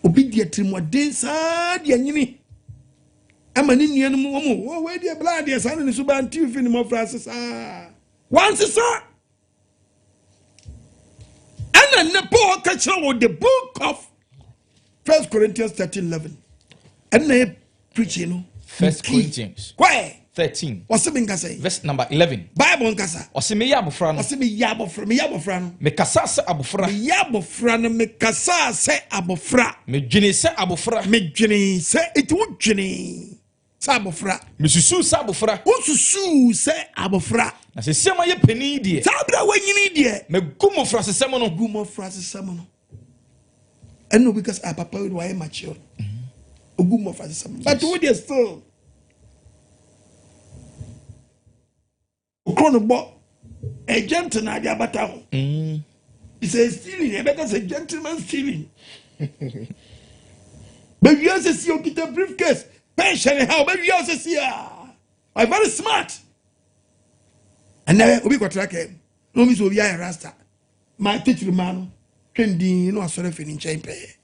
Obi di atirimɔden saa di anyini ama ne nuanom wɔn mu wɔ wei deɛ bla deɛ saa na ne suban nti fi ne mmɔfra ase saa wansesa. Ɛna ne Paul ka kyerɛ wɔ the book of First Corinthians 13:11 ɛna yɛ preaching no. First Corinthians Why? 13 Wɔsi mi nkasa yi. verse number 11. Bible nkasa. Ɔse meyɛ abofra no. Ɔsi mi yɛ abɔfra, mi yɛ abɔfra no. Mekasa sɛ abofra. Mi yɛ abɔfra no, mekasa sɛ abɔfra. Medwene sɛ abofra. Medwene sɛ eti wo dwene sɛ abɔfra. Mesusu sɛ abofra. Wosusu sɛ abɔfra. Na sɛ siama yɛ panin deɛ. Saa abira wanyini deɛ. Megu mmɔfra sesɛm no. Gu mmɔfra sesɛm no. Ɛna obi kasa ah papa yi wayɛ mature. Ogu mmɔfra sesɛm no. But wo deɛ still. Okoro no bɔ a gentleman ade abata ho. It's a stealing. Ɛbɛka sɛ gentleman stealing. Bɛwia sɛ si okita briefcase. Pɛn hyɛ ne ha ɔbɛwia sɛ si a. I'm very smart. Ɛnɛ obi kɔtara kɛm na obi sɛ obi ayɛ rasta. Ma titiri maa no twɛn din na wasɔre afiri ne nkyɛn pɛɛ.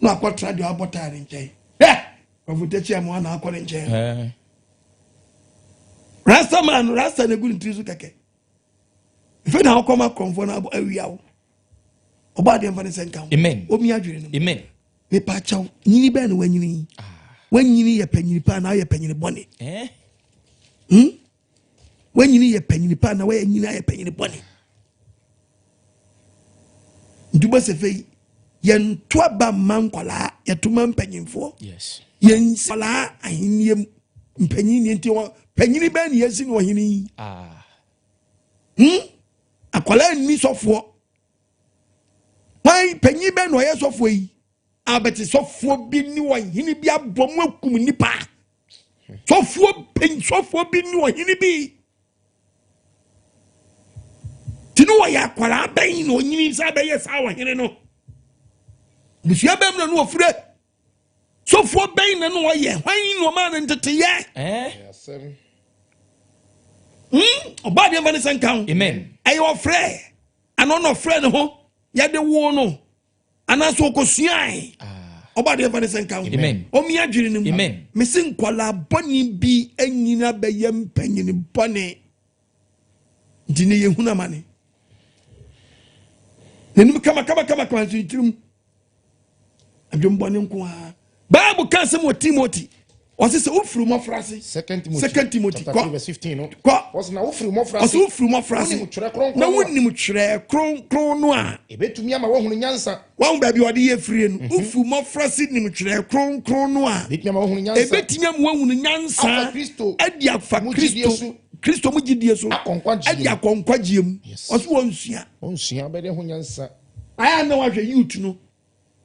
Na akɔtena deɛ ɔabɔ taa ne nkyɛn. Hwɛ! Kɔfo takyi amoa na akɔ ne nkyɛn. Rasta man, rasta na egu ne tiri so kɛkɛ. Efe na akɔma korɔmfoɔ no abɔ awia wo. Ɔbɔ adeɛ mfa ne sɛ nka ho. Amen. Omi adwene no. Amen. Mepa kyɛw, nyini bɛn na wanyini yi? Wanyini yɛ panyini pa na ayɛ panyini bɔne. Wanyini yɛ panyini pa na wanyini ayɛ panyini bɔne. Nti bɔ sɛ fei yɛnto aba mma nkwadaa, yɛto ma mpanyinfoɔ. Yɛn nkwadaa ahenni mu mpanyin ni nti wɔn panyini bɛn na yɛsi no ɔhene yi. Akwadaa nni sɔfoɔ. Wɔn panyin bɛn na ɔyɛ sɔfoɔ yi? Abɛte sɔfoɔ bi ne ɔhene bi abɔ mu akum nipa. Sɔfoɔ panyin sɔfoɔ bi ne ɔhene bi. Ti ne wɔyɛ akwadaa bɛn na onyini nsa bɛyɛ saa ɔhene no. Busua bɛn mu na no wɔfure. Sɔfoɔ bɛn na no wɔyɛ hwan na ɔmaa no nteteyɛ. Ɔbaa deɛ mfa ne sɛ nka ho. Amen. Ɛyɛ ɔfrɛ. Ano na ɔfrɛ ne ho. Yɛde wo no. Anaasɛ ɔkɔsuae. Ɔbaa deɛ mfa ne sɛ nka ho. Amen. Ɔmi adwene no mu. Amen. Mesi nkwadaa bɔne bi anyina bɛyɛ mpanyini bɔne. Nti ne yɛhunu amane. N'anim kama kama kama kama nso ne tirim. Adwembɔne nko ara. Bible ka asɛm wɔ Timothy. Ɔse sɛ wofiri mmɔfra ase. Second Timothy. Second Timothy. Chapter Kɔ. 3 verse 15 no. Kɔ. Ɔse na wofiri mmɔfra ase. Ɔse wofiri mmɔfra ase. Wonim twerɛ kronkron Na no a. wonim twerɛ kronkron no a. Ebetumi ama woahunu nyansa. Wɔn baabi a ɔde yɛ firie no. Wofiri mmɔfra ase nim twerɛ kronkron no a. Ebetumi ama woahunu nyansa. Ebetumi ama woahunu nyansa. Afa Kristo Ɛde afa mu gyidie Kristo. so. Kristo mu gyidie so. Akɔ nkwagyeɛ Ɛde mu. akɔ nkwagyeɛ mu. Yes. Ɔse wɔnsua. Wɔnsua bɛde ho nyansa. Ayɛ na wahwɛ youth no.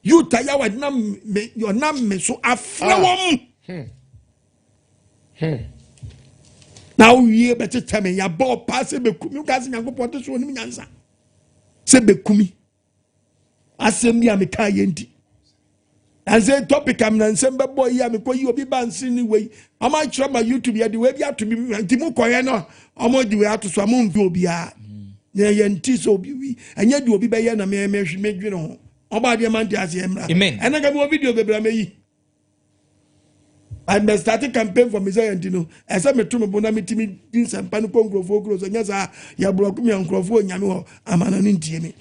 Youth a yawa nam me ɔnam me so afrɛ wɔn. Na wowie bɛkyekyɛ me yabɔ ɔpaa sɛ bɛkumi woka sɛ Nyankopɔn te so onim nyansa sɛ bɛkumi asɛm bi a meka yɛ nti nansɛ topic a menansɛm bɛbɔ yi a mekɔ yi obi ba nse ne wei ɔma akyerɛ ma YouTube yɛde wei bi ato bi nti mokɔyɛ no ɔmo de wei ato so a momfi obiara na yɛ nti sɛ obi wi ɛnyɛ de obi bɛyɛ na medwene ho ɔba adeɛ ma nte aseɛ mmra. Amen. Ɛna ka mewɔ video bebree a mɛyi. I must start a campaign for Messiah nti no ɛsɛ meto me bo na metumi di nsɛmpa no kɔ nkurɔfoɔ kuro so nyɛ saa yɛborɔko me a nkurɔfoɔ onyame hɔ ama no no ntie me.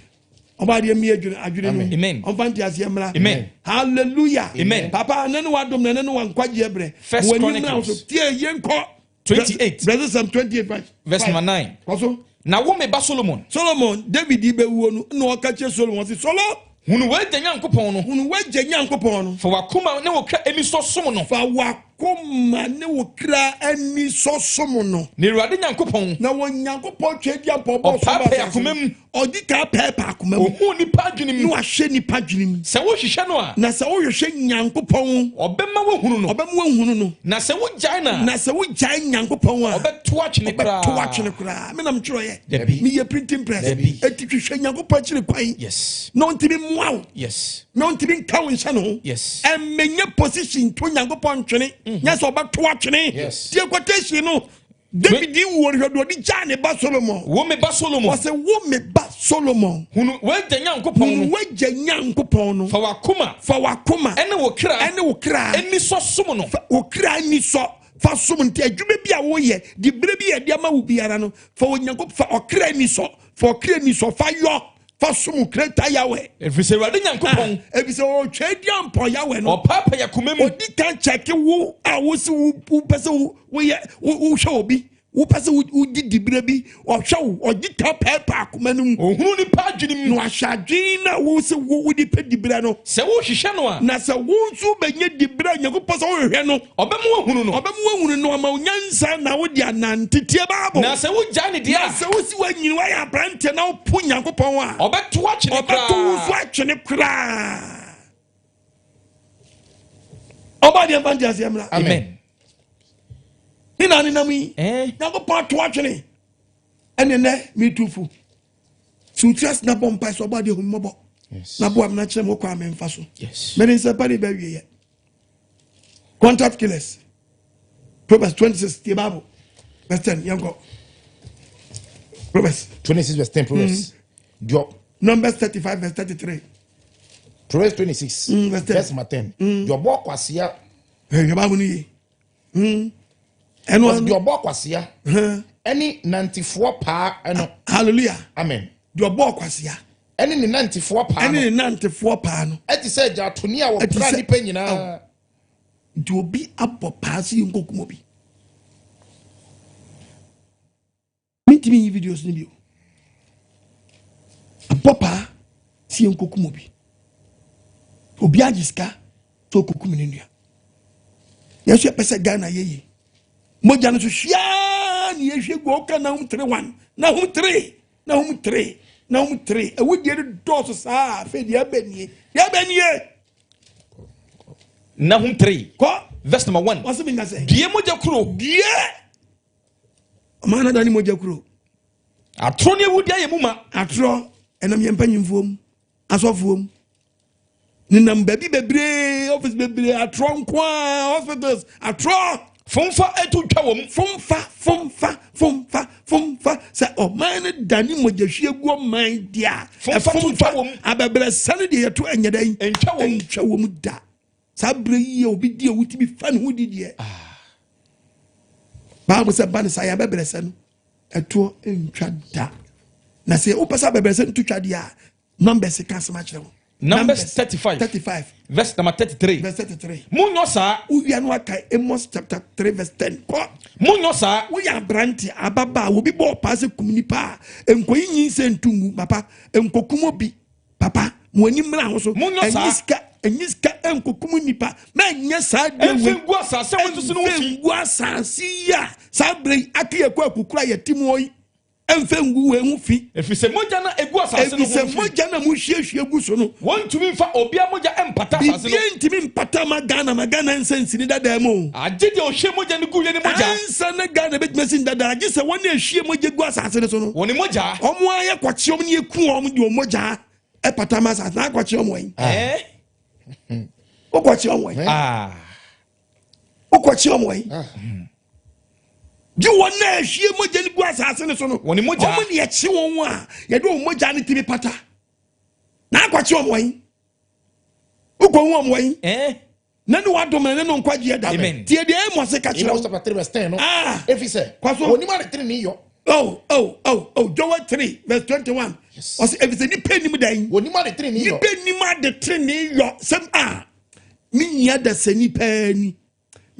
Ɔba adeɛ mmie adwene adwene no mu. Amen. Ɔmfa nte aseɛ mmra. Amen. Hallelujah. Amen. Papa ɛnɛ ne wadom na ɛnɛ ne wankwagyeɛ berɛ. First Wɔ anim na Chronicles. wo so tie yɛn kɔ. 28. Brɛsesɛm 28 verse Verse 5. number 9. Kɔ so. Na wo me ba Solomon. Solomon, David yi bɛwuo no, na ɔka kyerɛ Solomon, ɔse, Solo. Hunu w'agya Nyankopɔn no. Hunu w'agya Nyankopɔn no. Fa w'akoma ne wo kra ani sɔ som no. Fa w'akoma ne wo kra ani sɔ som no. Na Awurade Nyankopɔn. Na wɔ Nyankopɔn twɛ di ampɔ bɔ Ɔpaapae som asase akoma mu. Ɔdi ka pɛɛpɛ akoma mu. Ohun nipa adwene mu. Na wahwɛ nipa adwene mu. Sɛ wohwehwɛ no a. Na sɛ wohwehwɛ Nyankopɔn. Ɔbɛma woahunu no. Ɔbɛma woahunu no. Na sɛ wogyae no a. Na sɛ wogyae Nyankopɔn a. Ɔbɛto atwene koraa. Ɔbɛto atwene koraa. Me nam twerɛ yɛ. Dabi. Meyɛ printing press. Dabi. Eti hwehwɛ Nyankopɔn akyiri kwan. Yes. Na ɔntumi mmoa wo. Yes. Na ɔntumi nka wo nhyɛ ne ho. Yes. Ɛmɛnyɛ position to Nyankopɔn ntwene. Nyɛ sɛ ɔbɛto atwene. Yes. Tie quotation no. David yi wuo no hwɛ deɛ ɔde gyaa ne ba Solomon. Wo me ba Solomon. Ɔsɛ wo me ba Solomon. Hunu w'agya Nyankopɔn Hunu no. w'agya Nyankopɔn no. Fa w'akoma. Fa w'akoma. Ɛne wo kra. Ɛne wo kra. Ani sɔ som no. Fa wo kra ani sɔ. Fa som nti adwuma bi a woyɛ, di bere bi a yɛde ama wo biara no, fa Onyankopɔn, fa ɔkra ani sɔ, fa ɔkra ani sɔ, fa yɔ, fa som Kreta Yahweh. Ɛfiri sɛ Awurade Nyankopɔn. Ɛfiri sɛ ɔtwa di ampɔ Yahweh no. Ɔpaapae akoma mu. Ɔdi kan kyɛke wo a wosi wo wopɛ sɛ wo woyɛ wo wohwɛ obi, wopɛ sɛ wodi dibere bi, ɔhwɛ wo, ɔdi kan pɛɛpɛ akoma no mu. Ohunu nipa adwene mu. Na wahyɛ adwene na wo sɛ wo wode pɛ dibere no. Sɛ wohwehwɛ no a. Na sɛ wo nso bɛnya dibere a Onyankopɔn sɛ wohwehwɛ no. Ɔbɛma woahunu no. Ɔbɛma woahunu no, ɔma wo nyansa na wode anante. Tie Bible. Na sɛ wogyae ne deɛ a. Na sɛ wosi woanyini woayɛ aberanteɛ na wopo Nyankopɔn a. Ɔbɛto atwene koraa. Ɔbɛto wo so atwene koraa. Ɔba deɛ mfa nte aseɛ mmra. Amen. Ne na nenam yi. Nyankopɔn ato atwene. Ɛne nɛ metu fo. So wotiri ase na bɔ mpae sɛ ɔba deɛ hu mmɔbɔ. Na boa me na kyerɛ me wokɔ a memfa so. Mede nsɛmpa ne bɛwieyɛ. Contract killers. Proverbs 26, the Bible. Verse 10, yɛnkɔ. Proverbs 26 verse 10, Proverbs. Numbers 35 verse 33. Proverbs 26 Verse 10. verse number 10. Deɛ ɔbɔ kwasea Hwɛ Bible no yie. Ɛno wɔsi ano. deɛ ɔbɔ kwasea ɛne nantifoɔ paa ɛno. Hallelujah. Amen. Deɛ ɔbɔ kwasea Ɛne ne nantifoɔ paa ɛne no ne nantefoɔ paa no. ɛte sɛ gyaatoni a Ɛte wɔpra sɛ- nnipa nyinaa. Nti obi abɔ paa sɛ yɛnkɔkum obi. Mentumi nyi videos no bio. Abɔ paa sɛ yɛnkɔkum obi. Obi agye sika sɛ ɔkɔkum ne nua. Yɛn nso yɛpɛ sɛ Ghana yɛyie. Mogya no so hwiaa ne yɛhwie gu ɔka Nahum 3 1 Nahum 3 Nahum 3 Nahum 3 awudie no dɔɔso saa afei deɛ ɛbɛ nie deɛ ɛbɛ nie Nahum 3 kɔ verse number 1. wɔsɛ mi nka sɛ Due mogya kuro. due ɔman no da ne mogya kuro Atorɔ ne awudi ayɛ mu ma. atorɔ ɛnam yɛn mpanyinfoɔ mu asɔfoɔ mu nenam baabi bebree office bebree atorɔ nkoa hospitals atorɔ Fomfa etu twa wɔ mu. fomfa fomfa fomfa fomfa sɛ ɔman no da ne mogyahwie gu ɔman deɛ a Fomfa to twa wɔ mu. abɛbrɛsɛ no deɛ yɛto ɛnyɛ dɛn Ɛntwa wɔ mu. ɛntwa wɔ mu da saa berɛ yi a obi di a wotumi fa ne ho di deɛ baabu sɛ ba ne saa yɛabɛbrɛsɛ no ɛtoɔ ɛntwa da na sɛ wopɛ sɛ abɛbrɛsɛ no to twa deɛ a Numbers ka asɛm akyerɛ wo. Numbers 35. 35 Verse number 33. verse 33. Munyɔ saa. Wowia no aka Amos chapter 3 verse 10 kɔ. Munyɔ saa. Woyɛ aberante ababaa obi bɔ ɔpaa sɛ kum nipa a nkɔyi nyinsɛ nto ngu papa nkɔkum obi papa mo ani mmra ho so. Munyɔ saa. Ɛnyi sika ɛnyi sika nkɔkum nipa mɛnyɛ saa deɛ Ɛmfa wei. ngu asase a wɔnsusu ne ho fi. Ɛmfa ngu asase yi a saa berɛ yi ake yɛ kɔ akukuru a yɛte mu hɔ yi ɛmfa ngu wei ho fi. Ɛfiri sɛ mogya no egu asase no Ɛfiri sɛ ho fi. mogya na mohwiehwie gu so no. Wɔntumi mfa obia mogya mpata asase no. Bibie ntumi mpata ma Ghana ma Ghana nsa nsini dadaa mu o. Agye deɛ ɔhwie mogya no gu yɛ ne mogya. Ansa na Ghana bɛtumi asi dadaa agye sɛ wɔn a ehwie mogya gu asase no so no. Wɔn ne mogya. Wɔn a yɛkɔkye wɔn ne yɛku wɔn de wɔn mogya ɛpata ma asase na akɔkye wɔn wɔn. Ɛɛ. Wokɔkye wɔn wɔn. Ah. Wokɔkye wɔn wɔn. Gye wɔn a ehwie mogya no gu asase no so no. Wɔn ne mogya. Wɔn ne yɛkye wɔn a yɛde wɔn mogya no tumi pata. Na akɔkye wɔn wɔn. Wokɔhu wɔn wɔn. Ɛɛ. Na ne wadom na ne no nkwagyeɛ da. Amen. Tie deɛ Amos ka kyerɛ Amos wo. chapter 3 verse 10 no. Ah. Ɛfiri sɛ Kɔ so. wɔnim ade tenenee yɔ. Oh, Joel 3 verse 21. Yes. Ɔsɛ ɛfiri sɛ nipa nim dan. Wɔnim ade tenenee yɔ. Nipa nim ade tenenee yɔ. Sɛm a me nua da sɛ nipa ani.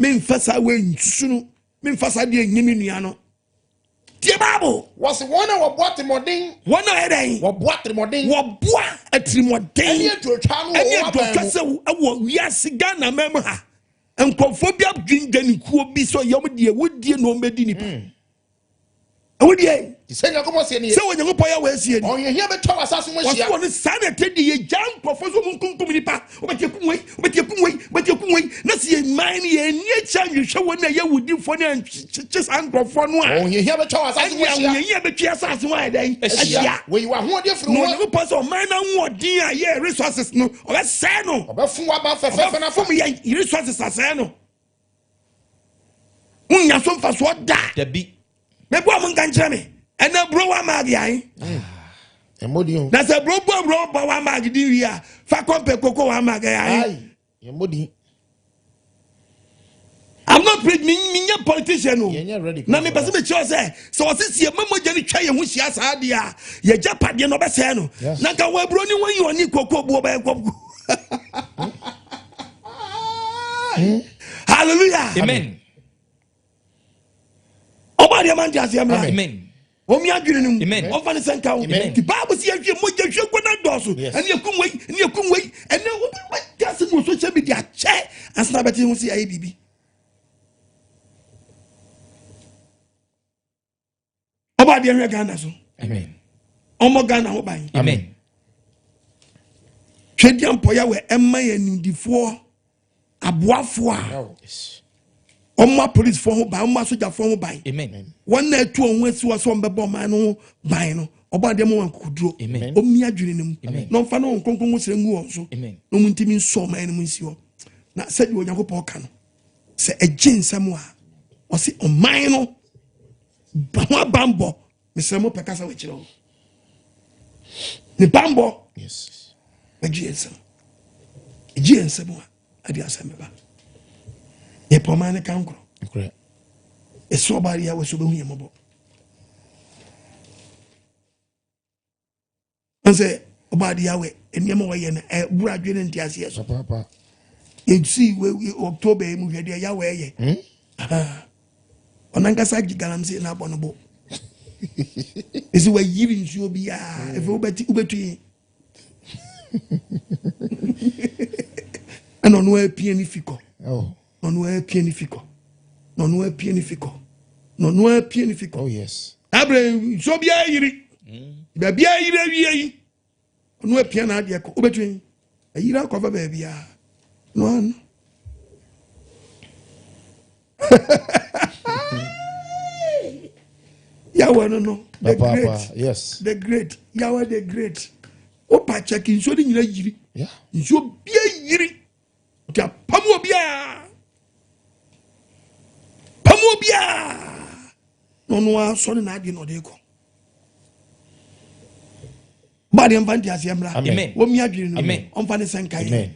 Memfa saa wei nsusu no. Memfa saa deɛ nye me nua no. Tie Bible. Wɔsi wɔn a wɔboa atirimuɔden. Wɔn a ɛdɛn. Wɔboa atirimuɔden. Wɔboa atirimuɔden. Ɛne adwotwa no wɔ Ɛne wɔn aban adwotwa mu. sɛ ɛwɔ wiase Ghana man mu ha. Nkurɔfoɔ bi adwendwene kuo bi sɛ ɔyɛ wɔn deɛ wodie na wɔn bɛdi nipa. Ɛwodie. Te sɛ Nyankopɔn seɛ nie. Sɛ Onyankopɔn yɛ wɔ asie ni. Ɔhiahia bɛtwa wɔ asase mu Wɔsi ahyia. wɔn saa na ɛtɛ di yɛ gya nkurɔfoɔ so wɔn nkunkum nipa. Wɔbɛti ekum wei, wɔbɛti ekum wei, wɔbɛti ekum wei. Na si yɛ man no yɛ ani akyi anhwehwɛ wɔn a yɛ wudifoɔ ne ankyekye saa nkurɔfoɔ no a. Ɔhiahia bɛtwa wɔ asase mu Ɛne ahyia. ahohiahia bɛtwa asase mu ayɛ dɛn? Ahyia. Wɔyi wɔ ahoɔden firi Na ho. Onyankopɔn sɛ ɔman no ahoɔden a yɛ resources no ɔbɛsɛe no. Ɔbɛfom w'aban fɛfɛɛfɛ no afa. Ɔbɛfom yɛ resources asɛe no. Wonya so mfasoɔ da. Dabi. Mɛbu a mo nka nkyerɛ me. Ɛnɛ buro wa maage ayi. Ɛmmɔ din o. Na sɛ buro bu aburo bɔ wa maage din wie a fa kɔmpɛ koko wa maage ayi. Ayi. Ɛmmɔ din. I'm not preaching me nyɛ politician o. Yɛnyɛ ready. Na mepɛ sɛ mekyerɛ sɛ sɛ ɔse sie ma mogya no twa yɛn ho hyia saa deɛ a yɛgya padeɛ no ɔbɛsɛe no. Yes. Na nka wɔ aburo ne wɔyi ɔne koko buo bɛyɛ kɔp. Hallelujah. Amen. Ɔbɔ adeɛ ma nte aseɛ mmra. Amen. Wɔn mi adwene no mu. Amen. Ɔmfa ne sɛ nka ho. Amen. Nti Bible sɛ yɛhwie mogya hwie gu na dɔɔso. Yes. Ɛne ekum wei, ɛne ekum wei. Ɛne wobɛte ase mu social media kyɛ ansa na bɛte ho sɛ yɛayɛ biribi. Ɔbɔ adeɛ hwɛ Ghana so. Amen. Ɔmmɔ Ghana ho ban. Amen. Hwɛ di ampɔyɛ wɔ ɛma yɛ nimdifoɔ aboafoɔ a Oh. Yes. ɔmmɔ apolisifoɔ ho ban, ɔmmɔ asogyafoɔ ho ban. Amen. Wɔn na atu wɔn ho asi hɔ sɛ wɔn bɛbɔ ɔman no ho ban no ɔbɔ adeɛ ma wɔn akokoduro. Amen. Ɔmmi adwene no mu. Amen. Na ɔmfa ne wɔn kronkron ho srɛ ngu wɔn so. Amen. Na wɔn ntumi nsɔ ɔman no mu nsi hɔ. Na sɛdeɛ Onyankopɔn ka no sɛ ɛgye nsɛm a ɔse ɔman no ho abanbɔ mesrɛ mo pɛ kasa wɔ akyerɛ wo. Ne banbɔ Yes. bɛgye yɛn nsɛm. Ɛgye yɛn nsɛm a ade asɛm bɛba. Yɛpɛ ɔman no kankorɔ. Ɛsɛ ɔbaa yɛ awɔ sɛ ɔbɛhu yɛn mmɔbɔ. Sɛ ɔbaa de yawɛ nneɛma wɔyɛ no ɛburu adwene nte aseɛ so. Yɛsi October yi mu hwɛ deɛ yawɛ yɛ. Ɔnankasa gye galamsey na abɔ no bo. Ɛsɛ wayiri nsuo biara ɛfɛ wobɛtu yi. Ɛna ɔno apia ne fi kɔ. Oh. Na ɔno apia ne fi kɔ. Na ɔno apia ne fi kɔ. Na ɔno apia ne fi kɔ. Oh yes. Abere nsuo biara yiri. Baabi a yiri awie yi. Ɔno apia n'adeɛ kɔ. Wobɛtu yi. Ayiri akɔfa baabi a. No ano. Yahweh no. The great. Yes. The great. Yahweh the great. Opa check nsuo ne nyina yiri. Yeah. Nsuo bia yiri. Nti apam obiara. Pam obiara. Na ɔno asɔre n'adeɛ na ɔde kɔ. Ba deɛ mfa nte aseɛ mmra. Amen. Wɔmi adwene no. Amen. Ɔmfa ne sɛ nka yɛn. Amen.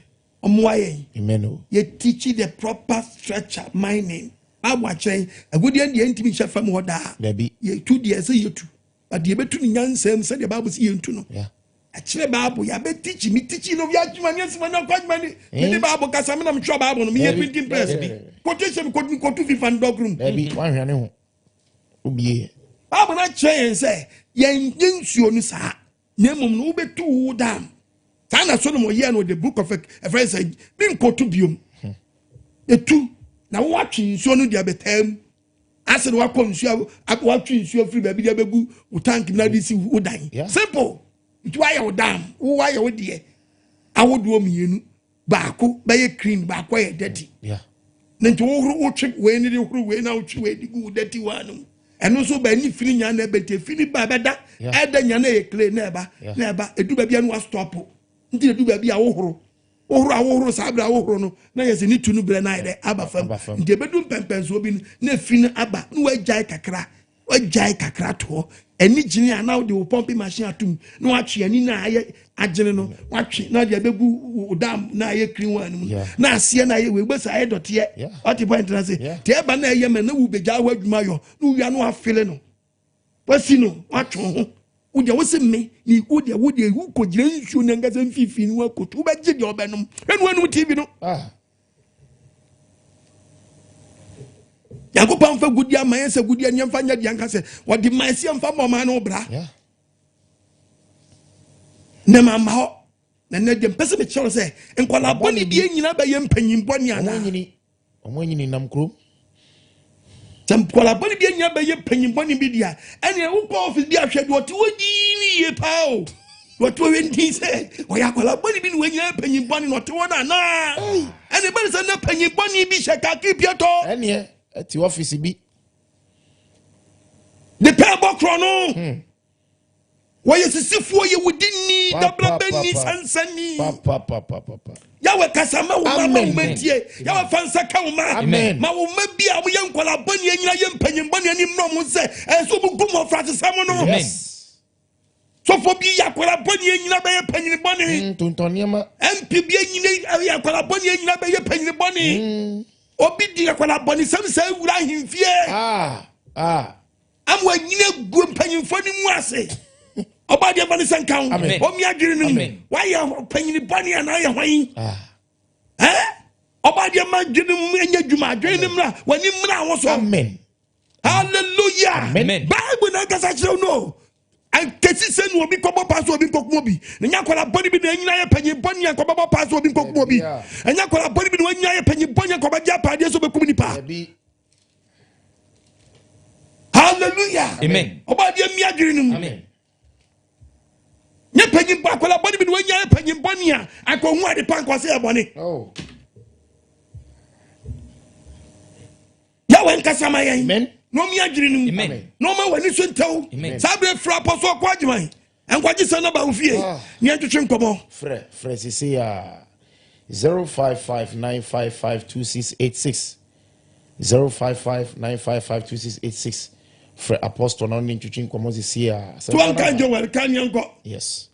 Ɔmmoa yɛn. Amen. Oh. Yɛ teach the proper structure mining. Bible akyerɛ agudeɛ deɛ ntumi nhyɛ fam hɔ daa. Dabi. Yɛtu deɛ ɛsɛ yɛtu. But deɛ yɛbɛtu ne nyansam sɛdeɛ Bible sɛ yɛntu no. Yeah. Akyerɛ Bible yɛabɛ teach me teach no yɛ adwuma ne asima ne akɔ adwuma ne. Mede Bible kasa me na metwerɛ Bible no meyɛ Dabi. printing press. Dabi. Quotation kɔtu kɔtu fifa no dɔkrom. Dabi. Wanhwɛ ne ho. Obie. Bible no akyerɛ yɛn sɛ yɛnyɛ nsuo no saa. Na mmom no wobɛtu wo dam. Saa na Solomon yɛɛ no the book of ɛfrɛ sɛ menkɔtu biom. Etu na woatwe nsuo no de abɛtaa mu. Ase na wakɔ nsuo watwe nsuo afiri baabi de abɛgu wo tank mu na de si wo dan. Yeah. Simple. Nti woayɛ wo dam, wo woayɛ wo deɛ. Ahodoɔ mmienu. Baako bɛyɛ clean, baako yɛ dirty. Yeah. Na nti wohoro wotwe wei ne de horo wei na wotwe wei de gu wo dirty one no mu. Ɛno nso ba ni fini nya na ɛbɛ nti fini ba bɛda. Yeah. Ɛda nya na ɛyɛ clay na ɛba Yeah. na ɛba edu baabi a no wa stop. Nti edu baabi a wohoro. Wohoro a wohoro saa abere a wohoro no na yɛ sɛ ne tu no brɛ na ayɛ dɛ aba fam. Aba fam. Nti ebedu mpɛmpɛnsoɔ bi no na efi no aba na wagyae kakra. Wagyae kakra to hɔ. Ɛni gyini a na wode wo pumping machine atum na watwe ani na ayɛ agyene no watwe na de abɛgu wo dam na ayɛ clean one no mu Yeah. na aseɛ na ayɛ wei wobɛsɛ ayɛ dɔteɛ. Yeah. Ɔte point na se Yeah. deɛ ɛba na ɛyɛ mɛ na wo bɛgya wo adwuma yɔ na wowia na wafele no wasi no watwe wo ho wodeɛ wo se me ne wodeɛ wodeɛ wokɔgyina nsuo no ankasa mfimfini no wakoto wobɛgye deɛ ɔbɛnom ɛne woanom tv no. Ah. Nyankopɔn mfa gudi ama yɛn sɛ gudi ani mfa nyɛ deɛ nka sɛ wɔde ma ɛsi mfa mmɔ ɔman no bra. Yeah. Na ma ma hɔ na nɛ deɛ mpɛ sɛ mekyerɛ wo sɛ nkwadaa bɔne bi nyinaa bɛyɛ mpanyin bɔne Ɔmo anaa nyini. Ɔmo nyini nam kurom. Sɛ nkwadaa bɔne bi nyinaa bɛyɛ mpanyin bɔne bi deɛ ɛnea wokɔ office bi ahwɛ deɛ ɔte hɔ dii yie paa o deɛ ɔte hɔ yɛ ntin sɛ ɔyɛ akwadaa bɔne bi na wanyina mpanyin bɔne na ɔte hɔ no anaa ɛne bɛne sɛ na panyin bɔne bi hyɛ kakri piatɔ Ɛneɛ ɛte office bi. de pɛ bɔ korɔ no wɔyɛ sisifoɔ yɛ wodi ni Pa, dabrabɛni pa, pa, pa. sansani. Pa pa pa pa pa pa. Yahweh kasa ma wo ma ma wo Amen. ma ntie. Yahweh fa nsa ka wo ma. Amen. Ma wo ma bi a wɔyɛ nkwadaa bɔne anyina yɛ mpanyin bɔne anim na ɔmo sɛ ɛsɛ ɔmo gu mmɔfra sesɛm no. Yes. Sɔfo bi yɛ akwadaa bɔne anyina bɛyɛ panyin bɔne. Tontɔn nneɛma. MP bi anyina yɛ akwadaa bɔne anyina bɛyɛ panyin bɔne. Obi di akwadaa bɔne sɛm sɛ ewura ahemfie. Ah. Ah. Ama anyina gu mpanyinfoɔ no mu ase. Ɔba deɛ bɔne sɛ nka ho. Amen. Ɔmi adwene no mu. Amen. Wayɛ panyin bɔne anaa yɛ hwan? Ah. Ɔba deɛ ma adwene mu nyɛ adwuma adwene no mmra w'ani mmra wo so. Amen. Hallelujah. Amen. Bible na ankasa kyerɛ wo no. Ankesi sɛ na obi kɔbɔ paa so obi nkɔkum obi. Na nya akwadaa bɔne bi na anyina yɛ panyin bɔne a nkɔbɛbɔ paa so obi nkɔkum obi. Yeah. Ɛnya akwadaa bɔne bi na wanyina yɛ panyin bɔne a nkɔbɛgye apaadeɛ so bɛkum nipa. Dabi. Hallelujah. Amen. Ɔba deɛ mi adwene no mu. Amen. Nyɛ panyin bɔ akwadaa bɔne bi na wanyina yɛ panyin bɔne a akɔhu ade pa nkɔsɛ yɛ bɔne. Oh. Yahweh nkasa ma yɛn. Amen. Na ɔmi adwene no mu. Amen. Na ɔma w'ani so ntɛw. Amen. Saa bere fira apɔ so ɔkɔ adwuma nkwagye sɛ naba wo fie. Ah. Ne yɛntwetwe nkɔmmɔ. Frɛ frɛ sisi a 0559552686 0559552686 frɛ apostle na ɔne ntwitwi nkɔmmɔ sisi a. To anka Joel ka neɛ nkɔ. Yes.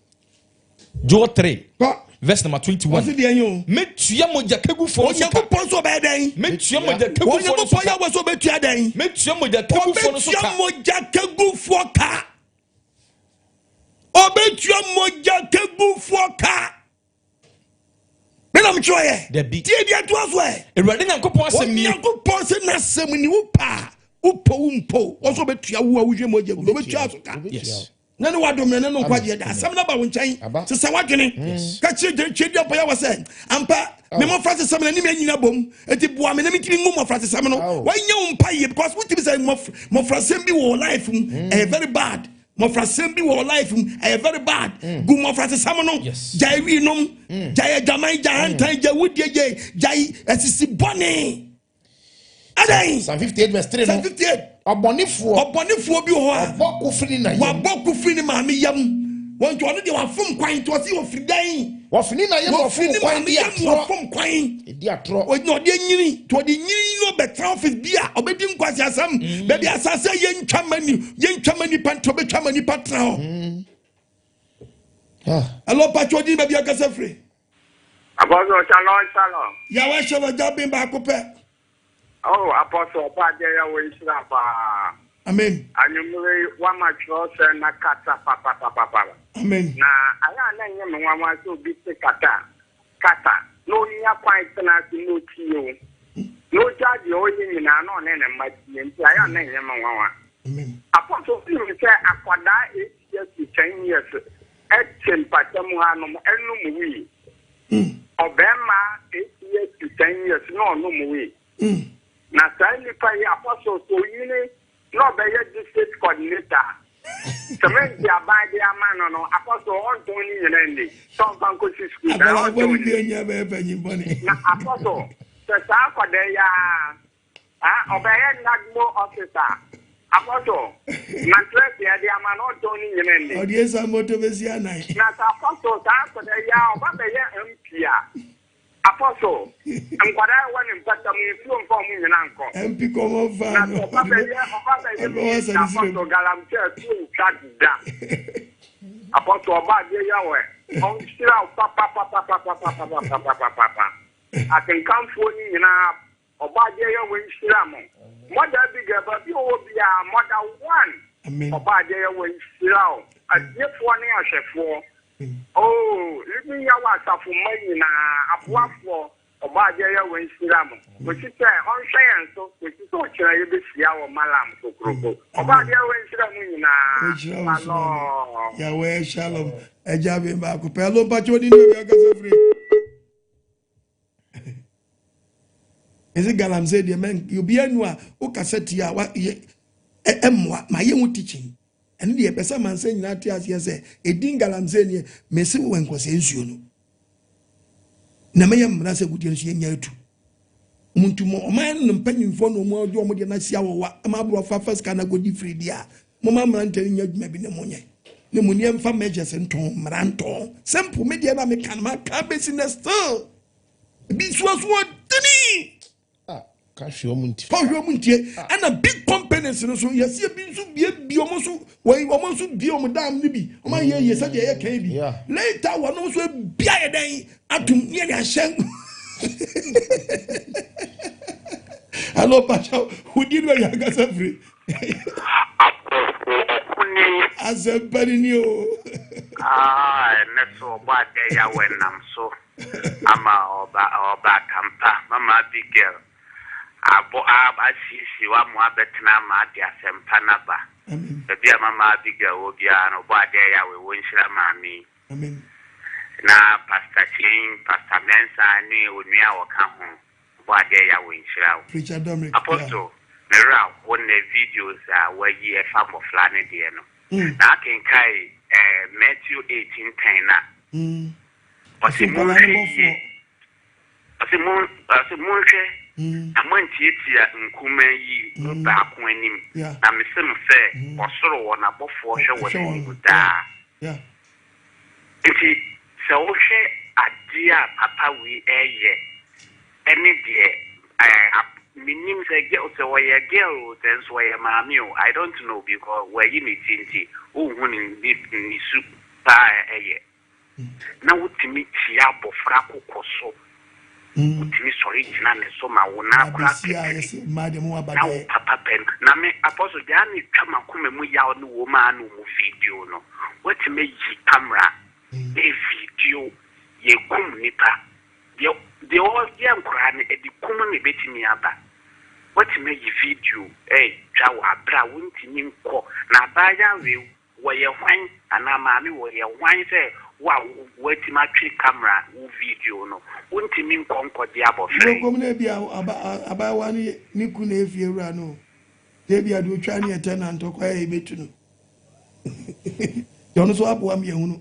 Joel 3 Kɔ. Verse number 21. Ɔsi deɛ yi o. Mɛtua mogya kagufoɔ no so ka. Onyankopɔn nso ɔbɛyɛ dɛn? Mɛtua mogya kagufoɔ no so Onyankopɔn ka. yɛ wɔ sɛ ɔbɛtua dɛn? Mɛtua mogya kagufoɔ no so Ɔbɛtua ka. mogya kagufoɔ ka. Ɔbɛtua mogya kagufoɔ ka. Menam kyerɛ yɛ. Dabi. Tie deɛ toa so ɛ. Awurade Nyankopɔn asɛm nie. Onyankopɔn sɛ n'asɛm ni wo paa wopɔ wo mpo wɔn nso ɔbɛtua wo a wohwɛ mogya gu no ɔbɛtua so ka. Yes. Na ne wadom ne ne nkwagyeɛ da asɛm no ba wo nkyɛn sesa w'adwene ka kyerɛ gyerɛkyerɛ di ɔpɔyɛ wɔ sɛ ampa me mmɔfra sesɛm no anim anyina bom enti boa me na metumi ngu mmɔfra sesɛm no wanyɛ wo mpa yie because wotumi sɛ mmɔfrasɛm bi wɔ wo life mu ɛyɛ very bad. Mmɔfrasɛm bi wɔ wo life mu ɛyɛ very bad. Gu mmɔfra sesɛm no. Gyae wii nom, gyae adwaman, gyae hantan, gyae wudie, gyae gyae asisi bɔne. Adɛn? Psalm 58 verse 3 no. Psalm 58. Ɔbɔnefoɔ. Ɔbɔnefoɔ bi wɔ hɔ a. Wabɔ ko firi ne na yam. Wabɔ ko firi ne maame yam. Wɔn nti ɔno deɛ wafom kwan nti ɔsi ofiri dɛn. Wɔfiri ne na yam Wɔfiri wɔfom ne kwan maame di yam atorɔ. wɔfom kwan. Edi atorɔ. Ɔnyina ɔde anyini nti ɔde nyini no ɔbɛtena office bi a ɔbɛdi nkwasi asɛm. Baabi asase a yɛntwa ma ni yɛntwa ma nipa nti ɔbɛtwa ma nipa tena hɔ. Ɛlɔ patro di baabi akasa firi. Apostle shalom shalom. Yàwá hyɛ gya bin baako pɛ. Oh Apostle ɔbɔ adeɛ yɛ wɔ nhyira paa. Amen. Anwummere yi wama kyerɛwsɛm na kasa papapapapa. Amen. Na ayɛ a na ɛnyɛ me nwanwa sɛ obi te kasa kasa na onya kwan tena ase na otie wo na ogya deɛ ɔyɛ nyinaa na ɔne ne mma tie nti ayɛ a na ɛnyɛ me nwanwa. Amen. Apostle wonim sɛ akwadaa 8 years to 10 years ɛte mpata mu hanom ɛnom wii. Ɔbarima 8 years to 10 years na ɔnom wii. Na saa nipa yi Apostle sɛ onyini na ɔbɛyɛ district coordinator a, cement aban de ama no no Apostle ɔntɔn ne nyinaa nni sɛ ɔmfa nkɔsi sukuu dan Akwadaa ɔntɔn bɔne bi nni. anya bɛyɛ panyin bɔne. Na Apostle sɛ saa akwadaa yi ara a ɔbɛyɛ NADMO officer Apostle mattress yɛde ama no ɔntɔn ne nyinaa nni. Ɔde esa moto bɛsi anan. Na sɛ Apostle saa akwadaa yi ara ɔba bɛyɛ MP a Apostle, nkwadaa a ɛwɔ ne mpata mu nsuo mfa wɔn nyina nkɔ. MP kɔmɔ fa Na no. sɛ ɔba bɛyɛ ɔba bɛyɛ Ɔbɛwɔ minister asane srem. Apostle galamsey atuo ntwa da. Apostle ɔba adeɛ yɛ wɔ ɔnhyira wo papapapapapapapapapapa. Akenkanfoɔ no nyinaa ɔba adeɛ yɛ wɔ nhyira mo. Mother Abigail baabi ɔwɔ biara mother one ɔba adeɛ yɛ wɔ nhyira wo. Atiefoɔ ne ahwɛfoɔ Oh, living Yahweh asafo mma nyinaa, aboafoɔ, Ɔbɔadeɛ Yahweh nhyira mo, kɔsi sɛ ɔnhwɛ yɛn so, kɔsi sɛ ɔkyena yɛbɛhyia wɔ Malam kokroko. Ɔbɔadeɛ Yahweh nhyira mo nyinaa. Ɔnhyira wo nso maame. Shalom. Yahweh shalom. Agya me baako pɛ. Hello, mpakyɛ odi ne baabi akasa firi. Ɛsɛ galamsey deɛ mɛn obi anu a wokasa tia a wa yɛ ɛmmoa ma yɛ ho teaching. Ɛno deɛ yɛpɛ sɛ amansan nyinaa te aseɛ sɛ ɛdin galamsey neɛ mese wɔ nkɔsɛɛ nsuo no na mɛyɛ mmara sɛ agudeɛ no so yɛnya atu wɔn nti mo ɔman no mpanyinfoɔ na wɔn ɔde wɔn deɛ no asi awɔwa ama aborɔ fafa sika no akɔdi firi deɛ a moma mmeranteɛ no nyɛ adwuma bi na monyɛ na mo nneɛ mfa measures ntɔn mmara ntɔn simple me deɛ na meka no maka bɛsi na still ebi nsuasoɔ dini Ah, ka hwɛ ɔmo nti. Ka hwɛ ɔmo ntie. Ɛna big companies no so yɛsi ebi nso bie bie ɔmo nso wɔyi ɔmo nso bie ɔmo dam no bi ɔmo ayɛ yie sɛdeɛ ɛyɛ kan bi. Later wɔn nso ebi ayɛ dɛn atum ne yɛde ahyɛ. Hello Pacha, wodi no yɛ ankasa firi. Asɛmpa ni ni o. Ah, ɛnɛ so ɔbɔ adeɛ Yahweh nam so. Ama ɔba ɔbaatampa mama Abigail abɔ a asiesie w'amo abɛtena ama ade asɛmpa no aba. Baabi a mama Abigail wɔ biara no Ɔbɔadeɛ Yahweh wɔ nhyira maame yi. Na Pastor Kyein, Pastor Mensah ne onua a ɔka ho Ɔbɔadeɛ Yahweh nhyira wo. Preacher Dominic, Apostle, me werɛ aho nnɛ videos a wayi ɛfa mmɔfra no deɛ no. Na akenkae eh, Matthew 18:10 no a. Ɔse monhwɛ yie. Ɔse mon ɔse monhwɛ na moantiatia nkumaa yi mu baako anim, na mese mo sɛ ɔsoro wɔn abɔfoɔ hwɛ wɔn anim daa. Nti sɛ wohwɛ adeɛ a papa wei ɛyɛ ɛne deɛ ɛɛ ap mennim sɛ girl sɛ ɔyɛ girl o sɛ nso ɔyɛ maame o I don't know because wayi ne ti nti wonhu ne ne ne su paa a ɛyɛ. Na wotumi kyia abɔfra kokɔ so. Wotumi sɔre gyina ne so ma wo nan koraa kɛtɛre. Na wo papa pɛ no. Na me, Apostle, deɛ a na ɛtwa m'akoma mu yaw ne wɔ mu a na wɔn video no. Woatumi ayi camera na video yɛkum nipa. Deɛ deɛ ɔyɛ nkoraa no ɛde kum na ɛbɛtumi aba. Woatumi ayi video ɛretwa wɔ aberɛ a wontumi nkɔ na abaayewa wei wɔyɛ hwan anaa maame wɔyɛ hwan sɛ wo a woatumi atwe camera wo video no wontumi nkɔ nkɔgye abɔfra yi. Wobɛkɔm no ebia abaayewa no ne kunu na ɛyɛ fie wura no o. Sɛ ebia deɛ ɔtwa no yɛ tenant ɔkɔyɛ a yɛbɛtu no. Deɛ ɔno nso aboa me yɛhunu.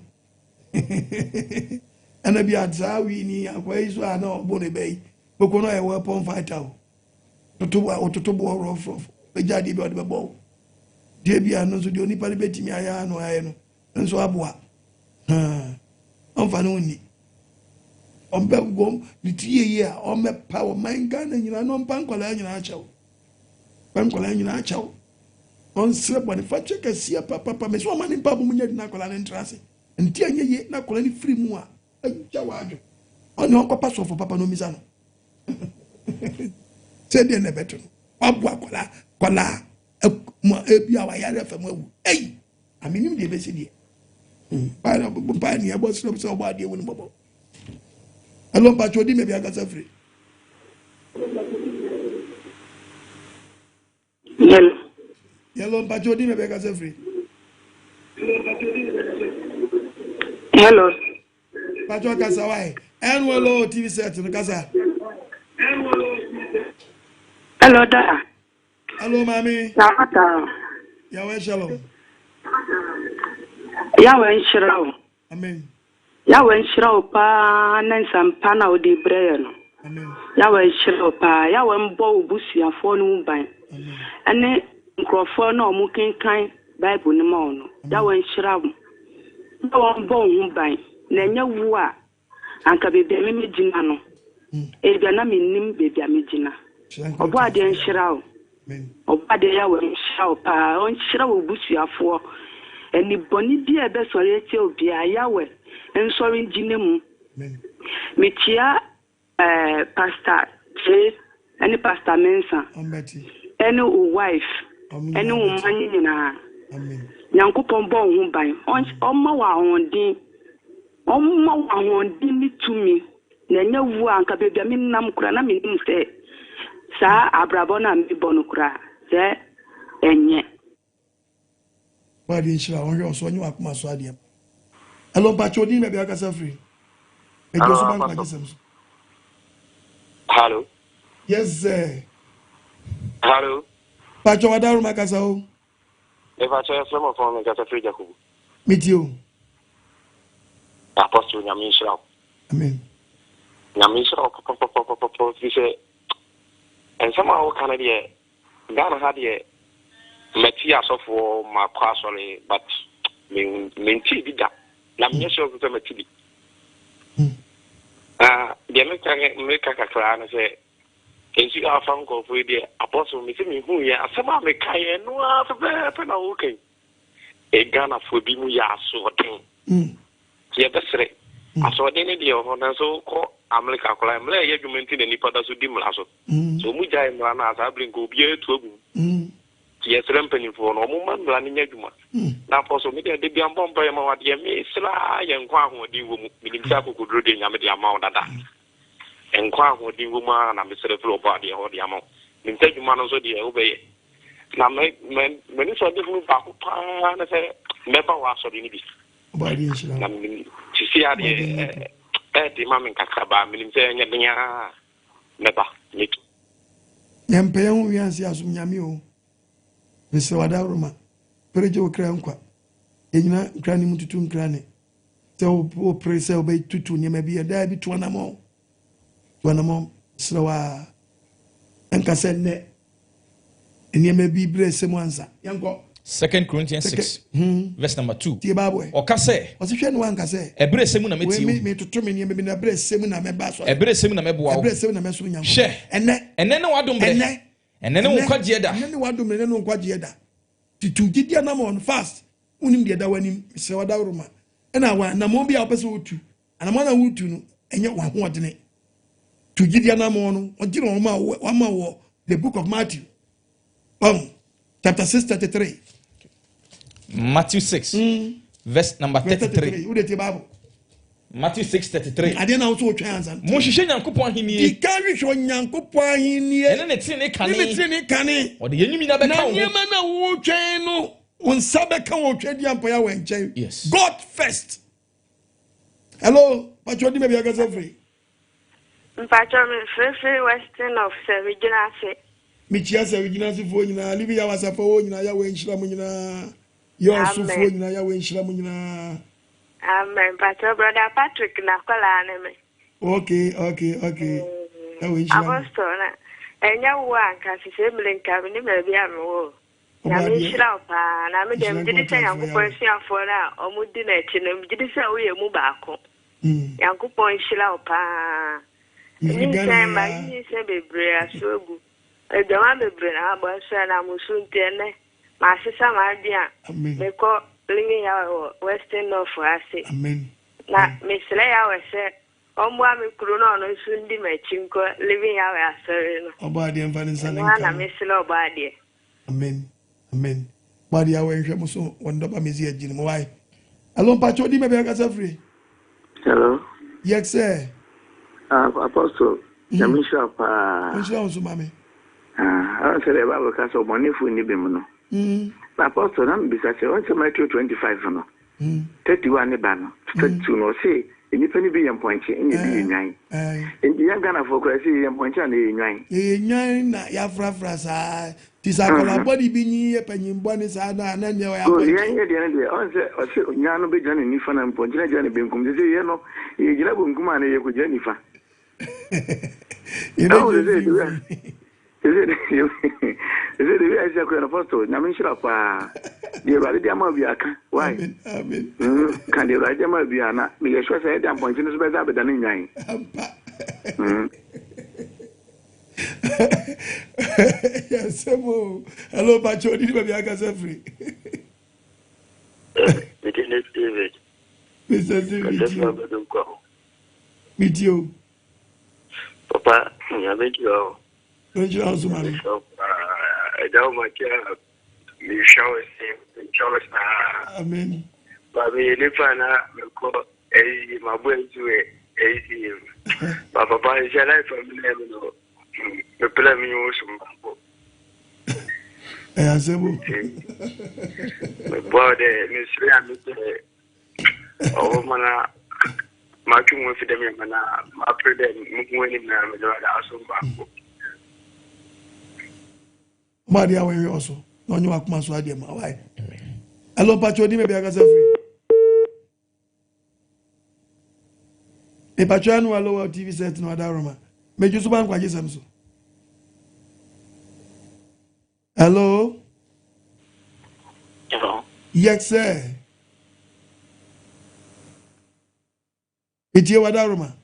Ɛna bi a saa wii ni akwa yi so a na ɔbɔ ne bɛ yi bɛkɔ no ayɛ weapon fighter o toto a ɔtoto boɔ rɔfrɔf bɛgya adeɛ bi a ɔde bɛbɔ wo deɛ bi a no nso deɛ onipa no bɛtumi ayɛ ano ayɛ no nso aboa ɔmfa ne ho nni ɔmbɛ wɔm ne ti yie yie a ɔmmɛpa ɔman Ghana nyinaa na ɔmpa nkwadaa nyinaa kyɛw pa nkwadaa nyinaa kyɛw Ɔnsrɛ bɔnefakyɛ kɛseɛ papapa. Mese ɔma ne mpaabɔ mu nyɛ den na akwadaa no ntra ase. Nti anyɛ yie na akwadaa no firi mu a, agya w'adwo. Ɔne ɔnkɔpa sɔfo papa na ɔmmisa no sɛ deɛ na ɛbɛto no. Waboa akwadaa, akwadaa mu ebi a wayare afa mu awu. Ei, amenim deɛ ɛbɛsi deɛ. Mpae na mpae ne ɛbɔ srɛ sɛ ɔbɔ adeɛ wu no bɔbɔ. Ɛlɔ mpakyɛ odi mɛbi ankasa firi. Yellow. Yellow mpakyɛ odi baabi akasa firi. Hello. Mpakyɛ kasa wae. NLO TV set no kasa. Hello da. Hello maame. Yawata. Yawɛ shalom. Yawɛ nhyira wo. Amen. Yahweh nhyira wo paa ne nsɛmpa no a wode rebrɛ yɛn no. Yahweh nhyira wo paa. Yahweh mbɔ wo busuafoɔ no ho ban. Ɛne nkurɔfoɔ no a wɔkenkan Bible no ma wo no. Yahweh nhyira wo. Yahweh mbɔ wo ho ban. Na ɛnyɛ wo a, anka baabi a me megyina no, ebia na mennim baabi a megyina. Ɔbɔadeɛ nhyira wo. Ɔbɔadeɛ Yahweh nhyira wo paa, ɔnhyira wo busuafoɔ. Ani bɔne biara a ɛbɛsɔre atia wo biara, Yahweh nsɔre ngyina mu. Mekyia eh, Pastor Kyei ne Pastor Mensah ɛne wo wife ɛne wo mma no nyinaa. Nyankopɔn bɔ wo ho ban, ɔmma wo ahoɔden, ɔmma wo ahoɔden ne tumi. Na ɛnyɛ wu a, anka baabi a menam koraa na mennim sɛ saa abrabɔ no a mebɔ no koraa sɛ ɛnyɛ. Bɔ adeɛ nhyira ɔnhwɛ ɔso ɔnye wakoma so adeɛ. Hello mpakyɛ odin baabi akasa firi. Ɛdwo so ba nkwagye sɛm so. Hello. Yes sir. Hello. Mpakyɛ wadaroma kasa o. Mepakyɛ yɛfrɛ me ɔfɔn mekasa firi Jakobu. Metie o. Apostle Nyame nhyira wo. Amen. Nyame nhyira wo papapapapapa firi sɛ nsɛm a woka no deɛ Ghana ha deɛ mati asɔfoɔ makɔ asɔre but mentii bi da na menyɛ sure sɛ mati bi. Na deɛ meka meka kakra no sɛ nsu afa nkurɔfoɔ yi deɛ apostle mese mehu yɛ asɛm a meka yɛ ɛno ara pɛpɛɛpɛ na woka yi. E Ghanafoɔ bi mu yɛ asoɔden. Yɛbɛsrɛ. Asoɔden no deɛ wɔ hɔ nanso wokɔ Amerika koraa mmara a ɛyɛ adwuma nti na nnipa da so di mmara so. Sɛ wɔn gyae mmara no a saa bere nka obiara atu agu mu. Nti yɛsrɛ mpanimfoɔ no wɔn mma mmara no nyɛ adwuma. Na Apostle me deɛ da biara mbɔ mpaeɛ ma wo adeɛ mesrɛ ara yɛ nkwa ahoɔden wɔ mu. Menim sɛ akokoduro deɛ Nyame de ama wo dada. Nkwa ahoɔden wɔ mu ara na mesrɛ firi Ɔbɔadeɛ hɔ de ama wo. Menim sɛ adwuma no nso deɛ wobɛyɛ. Na me me m'anisoadehunu baako paa ne sɛ mɛba w'asɔre no bi. Na menim sisi adeɛ ɛɛde ma me nkakra baa menim sɛ ɛnyɛ den ara mɛba metu. Yɛmpɛ yɛn ho wiase asom Nyame o. Mesrɛ wo adaworoma, pere gye wo kra nkwa. Yɛnyina nkrane mu tutu nkrane. Sɛ wopere sɛ wobɛtutu nneɛma bi a, daabi, tu anammɔn. Tu anammɔn. Mesrɛ wo ara. Ɛnka sɛ nnɛ nneɛma bi berɛ sɛ mu ansa. Yɛnkɔ. Second Corinthians 6 verse number 2. Tie Bible ɛ. Ɔka sɛ. Ɔsi hwɛ ne wanka sɛ. Ɛberɛ sɛ mu na mɛtie wo. Wei metoto me nneɛma bi na ɛberɛ sɛ mu na mɛba asɔre. Ɛberɛ sɛ mu na mɛboa wo. Ɛberɛ sɛ mu na mɛsom Nyankopɔn. Hwɛ. Ɛnɛ. Ɛnɛ ne w'adom berɛ. Ɛnɛ. Ɛnɛ ne wo nkwagyeɛ da. Ɛnɛ ne w'adom berɛ, ɛnɛ ne wo nkwagyeɛ da. Tutu gyidi anamɔn fast. Wonim deɛ ɛda w'anim. Mesrɛ wo adaworoma. Ɛna wa anamɔn bi a wopɛ sɛ wotu, anamɔn a wotu no ɛnyɛ w'ahoɔdene. Tu gyidi anamɔn no, ɔgye na ɔma wama wɔ the book of Matthew. Um, chapter 6 33. Matthew 6 verse number 33. Wode tie Bible. Matthew 6 33. Adeɛ na wosɛ wotwɛn ansa. Monhwehwɛ Nyankopɔn ahennie. Di kan hwehwɛ Onyankopɔn ahennie. Ɛne ne tenenee kane. Ne ne tenenee kane. Ɔde yɛn nyinaa bɛka Na wo ho. nneɛma na wotwɛn no, wo nsa bɛka wɔ otwa di ampɔyɛ wɔ nkyɛn. Yes. God first. Hello, Pacho di baabi akasa firi. Mpacho me frefre Western of sɛ megyina ase. Mekyia sɛ wogyina asefoɔ nyinaa, Livi Yawa asafo nyinaa, Yahweh nhyira mo nyinaa. Yɛ ɔsofoɔ nyinaa, Yahweh nhyira mo nyinaa. Amen. Mpacho brother Patrick na kɔlaa ne me. Okay. Yahweh nhyira mo. Apostle na ɛnyɛ wo a nka sese mmiri nka me ne baabi a mewɔ. Nyame nhyira wo paa na me deɛ megye di sɛ Nyankopɔn asuafoɔ no a ɔmo di n'akyi no megye di sɛ woyɛ mu baako. Nyankopɔn nhyira wo paa. Nyinsɛn ma nyinsɛn bebree aso agu. Adwama bebree na mabɔ nso ɛnam wo so nti ɛnɛ masesa m'adwene a mekɔ Living Yahweh wɔ Western North ase. Na mesrɛ Yahweh sɛ ɔmmoa me kunu na ɔno nso ndi m'akyi nkɔ Living Yahweh asɔre no. Ɔbɔ adeɛ mfa ne nsa ne Ɛno ara nka na no. mesrɛ ɔbɔ adeɛ. Amen. Amen. Bɔ adeɛ awɔ nhwɛ mo so wɔn dɔba mesi agyi no mo wae. Hello, mpakyɛ odi baabi akasa firi. Hello. Yes sir. Apostle, Nyame nhyira wo paa. Nhyira wo nso mame. Ah, sɛ deɛ Bible ka sɛ ɔbɔnefoɔ nni bem no. Na Apostle, na mebisa sɛ, ɔn sɛ Matthew 25 no, 31 ne ba no, 32 no, ɔse nnipa no bi yɛ mpɔnkye ɛna ebi yɛ nnwan. Nti yɛn Ghanafoɔ koraa sɛ yɛyɛ mpɔnkye anaa yɛyɛ nnwan? Yɛyɛ nnwan na yɛafrafra saa. Nti sɛ akwadaa bɔne bi nyi yɛ panyin bɔne saa na na nea ɔyɛ Good, apɔnkye. yɛn yɛ deɛ no deɛ, ɔn sɛ ɔse nnwan no bɛgyina ne nifa na mpɔnkye no agyina ne benkum. Nti sɛ yɛn no, yɛgyina benkum anaa yɛkɔgyina nifa? Yɛbɛgyina mfimfini. Sɛ de wi ayɛ kura no apostle nyame nhyira paa deɛ awurade de ama bi aka why Amen. Ka deɛ awurade de ama bi a na meyɛ sure sɛ ɛde ampɔnkye no so bɛsɛ abɛda ne nnwan. Yɛsɛm o. Hello, mpakyɛ odi baabi akasa firi. Mede ne David. Mr. Steve, metie o. Metie o. Papa, nyame nhyira wo. Nhyira wo so ma me. Ɛda wo makyi a mehwɛ wo se mehwɛ wo saa. Amen. Ba meyɛ nipa na mekɔ ayi mabɔ nsu wɔ ayi mu. Ba papa nhyɛ life a mi na mi no mepɛ mi wo so mabɔ. Ɛyɛ asɛm o. Mebɔ dɛ mesrɛ a mesɛ ɔwɔ ma na matwe mu afi dɛm yɛma na mapere dɛ mehu anim na mede wada aso baako. Mo adeɛ a wɔhwɛ ɔso na ɔnyɛ wakoma so adeɛ ma wae. Hello, mpakyɛ odi baabi akasa firi. Mpakyɛ ano hello wɔ TV set no ada roma. Megye so ba nkwagye sɛm so. Hello. Hello. Yes sir. Etie wada roma.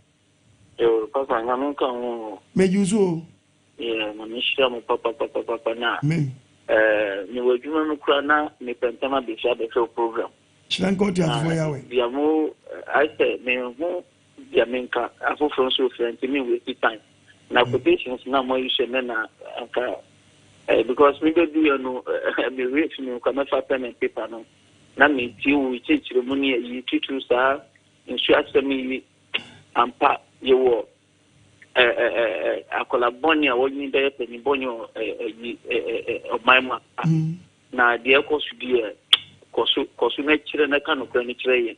Yo, papa, nyame nka ho. Megye so o. Yeah, na mehyira mo papa papa papa na. Amen. Eh, mewɔ adwuma mu kura na mepɛ ntɛm abɛhyia abɛhwɛ wo program. Hyira nka ɔte asefoɔ Yahweh. Deɛ mo ayɛ sɛ mehu deɛ menka afoforɔ nso ofira nti me waste time. Na quotations na mo ayi hyɛ ne na anka eh, because me bɛdu yɛ no eh, me werɛ fi me nka mɛfa pen and paper no na metie wo kyerɛkyerɛ mu ne ayi titiriw saa nsuo asɛm yi ampa yɛwɔ akwadaa bɔne a wɔnyin bɛyɛ panyin bɔne wɔ ayi ɔman mu a na deɛ ɛkɔ so deɛ kɔ so kɔ so na kyerɛ na ka nokorɛ no kyerɛ yɛn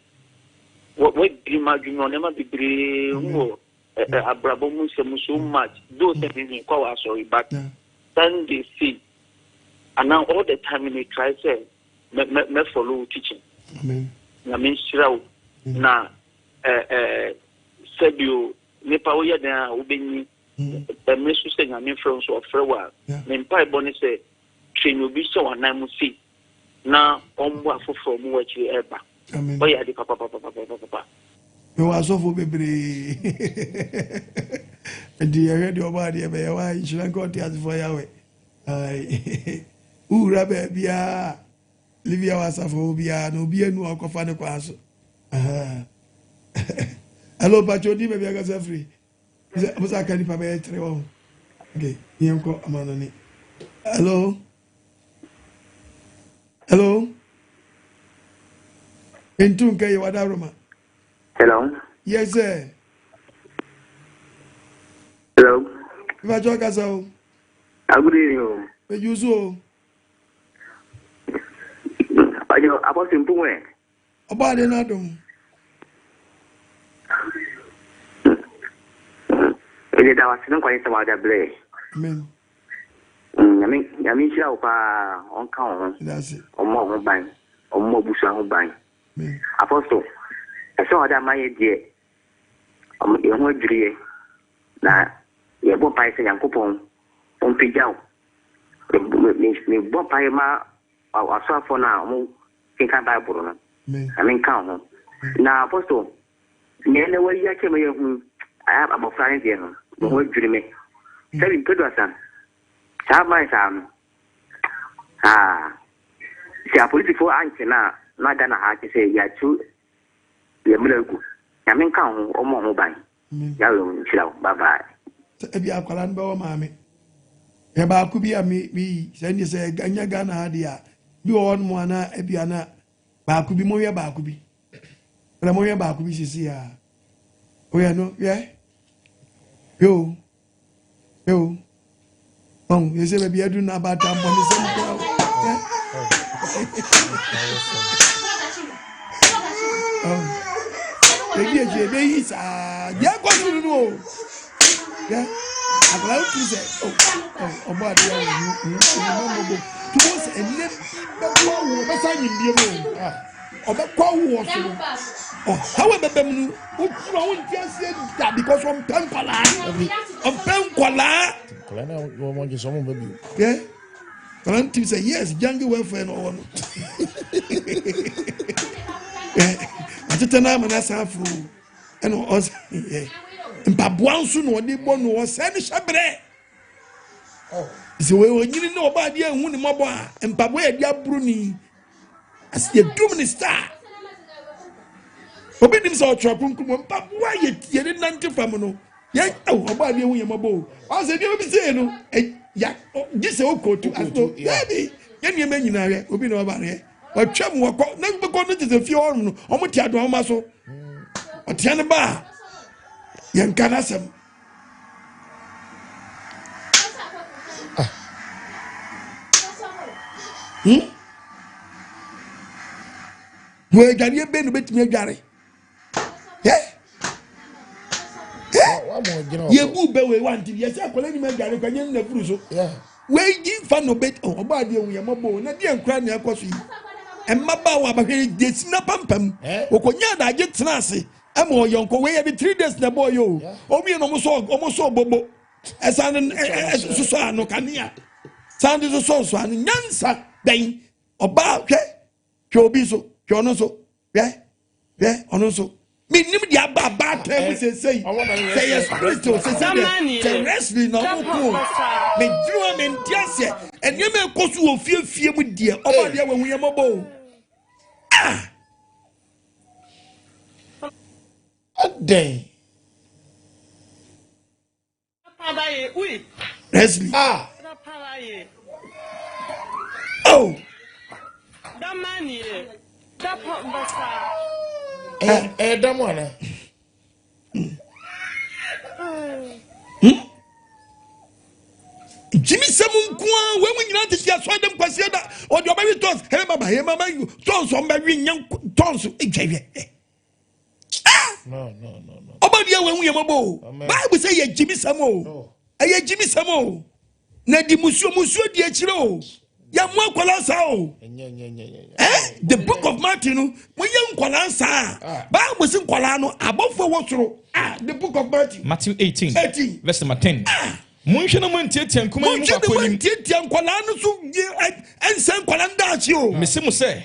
wɔabiri ma adwene wɔ nneɛma bebree ho wɔ abrabɔ mu nsɛm so much though sɛ memenkɔ wɔ asɔre but Sunday sei anaa all the time me try sɛ mɛ mɛ follow wo teaching. Nyame nhyira wo na sɛbio nipa woyɛ dɛn a wobɛnyi ɛmɛ so sɛ Nyame frɛ wo nso ɔfrɛ wo a me mpaebɔ ne sɛ train obi hyɛ w'anan mu sei na ɔmmɔ afoforɔ mu wɔ akyiri ɛba ɔyɛ ade papapapapapapa. Mewɔ asɔfo bebree nti yɛhwɛ deɛ ɔbɔ adeɛ bɛyɛ wa nhyira nka ɔte asefoɔ Yahweh. Wowura baabiaa Livia wɔ asafo hɔ biara na obi anu a ɔkɔfa ne kwan so. Hello, Pacho, di baabi akasa firi. Sɛ ɔmo sɛ aka nipa bɛyɛ tere wɔn. Okay, yɛn kɔ amanɔne. Hello. Hello. Ntu nka yɛ wada Roma. Hello. Yes sir. Hello. Pacho akasa o. Ah, good evening o. Eju so o. Pacho, abɔsi mpunwe. Ɔbɔ ade no adom. Ɛde da wase ne nkwagye sɛm a wode abrɛ yɛ. Amen. Nyame Nyame nhyira wo paa, ɔnka wo ho, ɔmmɔ wo ho ban, ɔmmɔ abusua ho ban. Apostle, ɛsɛ ɔde ama yɛ deɛ, yɛn ho adwiri yɛ, na yɛbɔ mpaeɛ sɛ Nyankopɔn ɔmpagya wo. Mebɔ mpaeɛ ma asoafoɔ no a wɔn kenkan Bible no. Nyame nka wo ho. Na Apostle, nea ɛnɛ wayi akyerɛ me yɛ hu abɔfra no deɛ no, me ho adwiri me. Sɛbi mpeduasa, saa man saa no, ah, sɛ apolisifoɔ ankye no a, na Ghana ha kyɛ sɛ yɛatu yɛn mmara agu. Nyame nka wo ho, ɔmmɔ ho ban. Yahweh nhyira wo. Bye bye. Sɛ ebi akwadaa no bɛwɔ maame. Hwɛ baako bi a mi mi sɛ ɛnyɛ sɛ ɛnyɛ Ghana ha deɛ a bi wɔ hɔnom a na ebi a na baako bi mo hwɛ baako bi. Ɛna mo hwɛ baako bi sisi a. Oyɛ no hwɛ. Yo. Yo. Ɔn yɛ sɛ baabi aduru na abaatan bɔ ne sɛm kura o. Ebi akyi ebe yi saa deɛ ɛkɔ so no o. Yɛ akwadaa no tiri sɛ o ɔbɔ adeɛ a ɔhu hu ɔhu mɔbɔ tubo sɛ ɛnɛ bi bɛkɔ awo ɔbɛsa anyim bie mu o. Ɔbɛkɔ awoɔ so no ɔhaw a ɛbɛba mu no wokura wo nte aseɛ da because ɔmpɛ nkwadaa ɔmpɛ nkwadaa. Nkwadaa na wɔn agye sɛ wɔn bɛ bio. Yɛ nkwadaa no tim sɛ yes jungle welfare na ɔwɔ no yɛ atete na ama no asan aforo ɛna ɔsɛ yɛ mpaboa nso na ɔde bɔ no ɔsɛ ne hyɛ brɛ. Sɛ onyini na ɔba adeɛ ehu ne mmɔbɔ a mpaboa yɛ de aburo ni As yɛdum ne star. Obi nim sɛ ɔtwerɛ kronkron mu mpaboa yɛ yɛde nante fam no yɛ ɛwɔ ɔbɔ adeɛ ho yɛ mɔbɔ o ɔsɛ nneɛma bi sɛ no ya gye sɛ okootu aso daabi yɛ nneɛma nyinaa yɛ obi na ɔba yɛ ɔtwa mu ɔkɔ na bɛkɔ no kyesɛ fie hɔ no ɔmo te adoa ɔma so ɔtea no ba a yɛn nka n'asɛm. Hmm? Wɔ adwareɛ bɛn na obɛtumi adware? Yɛbu bɛ wei wante bi yɛsɛ akwadaa nim adware kɔ nyɛ nna furu so. Wei gyi nfa na obɛ ɔbɔ adeɛ hu yɛ mɔbɔ o na deɛ nkura nea ɛkɔ so yi. Mmabaawa abahwɛ deɛ si na pampam. Wɔkɔnya adagye tena ase. Ɛma ɔyɔnko wei yɛde 3 days na ɛbɔɔ yɛ o. Ɔmo yɛ na ɔmo sɔ ɔmo sɔ bobo. Ɛsan no sosɔ ano kanea. San de sosɔ nsɔ ano nyansa bɛn ɔbaa hwɛ hwɛ obi nso hwɛ ɔno nso hwɛ hwɛ ɔno nso. Menim deɛ aba abaatan mu seesei sɛ yɛ spirit o sese deɛ sɛ wrestling na ɔmo ko o. Medwene ho a mente aseɛ nneɛma ɛkɔ so wɔ fie fie mu deɛ ɔmo adeɛ wɔ ho yɛ mɔbɔ o. Ah! Adɛn? Presley. Ah. Oh. Ɛyɛ dam ana? Hmm? Gyimisɛm nko ara wɔn mu nyinaa tete asɔre dɛm kwasia da ɔde ɔbɛwe tɔns ɛyɛ mama ɛyɛ mama tɔns ɔmbɛwe nyɛ tɔns dwɛwɛ ɔba deɛ wɔn yɛ mɔbɔ o baabu sɛ yɛ gyimisɛm o ɛyɛ gyimisɛm o na di musuo musuo di akyire o yɛ mo akwadaa saa o eh the book of Matthew no mo yɛ nkwadaa saa ah. baabu sɛ nkwadaa no abɔfo wɔ soro ah the book of Matthew. Matthew 18 18 verse number 10. Ah. Monhwɛ na moantiatia nkumaa yi mu baako anim. Monhwɛ na moantiatia nkwadaa no so ɛnsɛ nkwadaa no daakye o. Mese mo sɛ.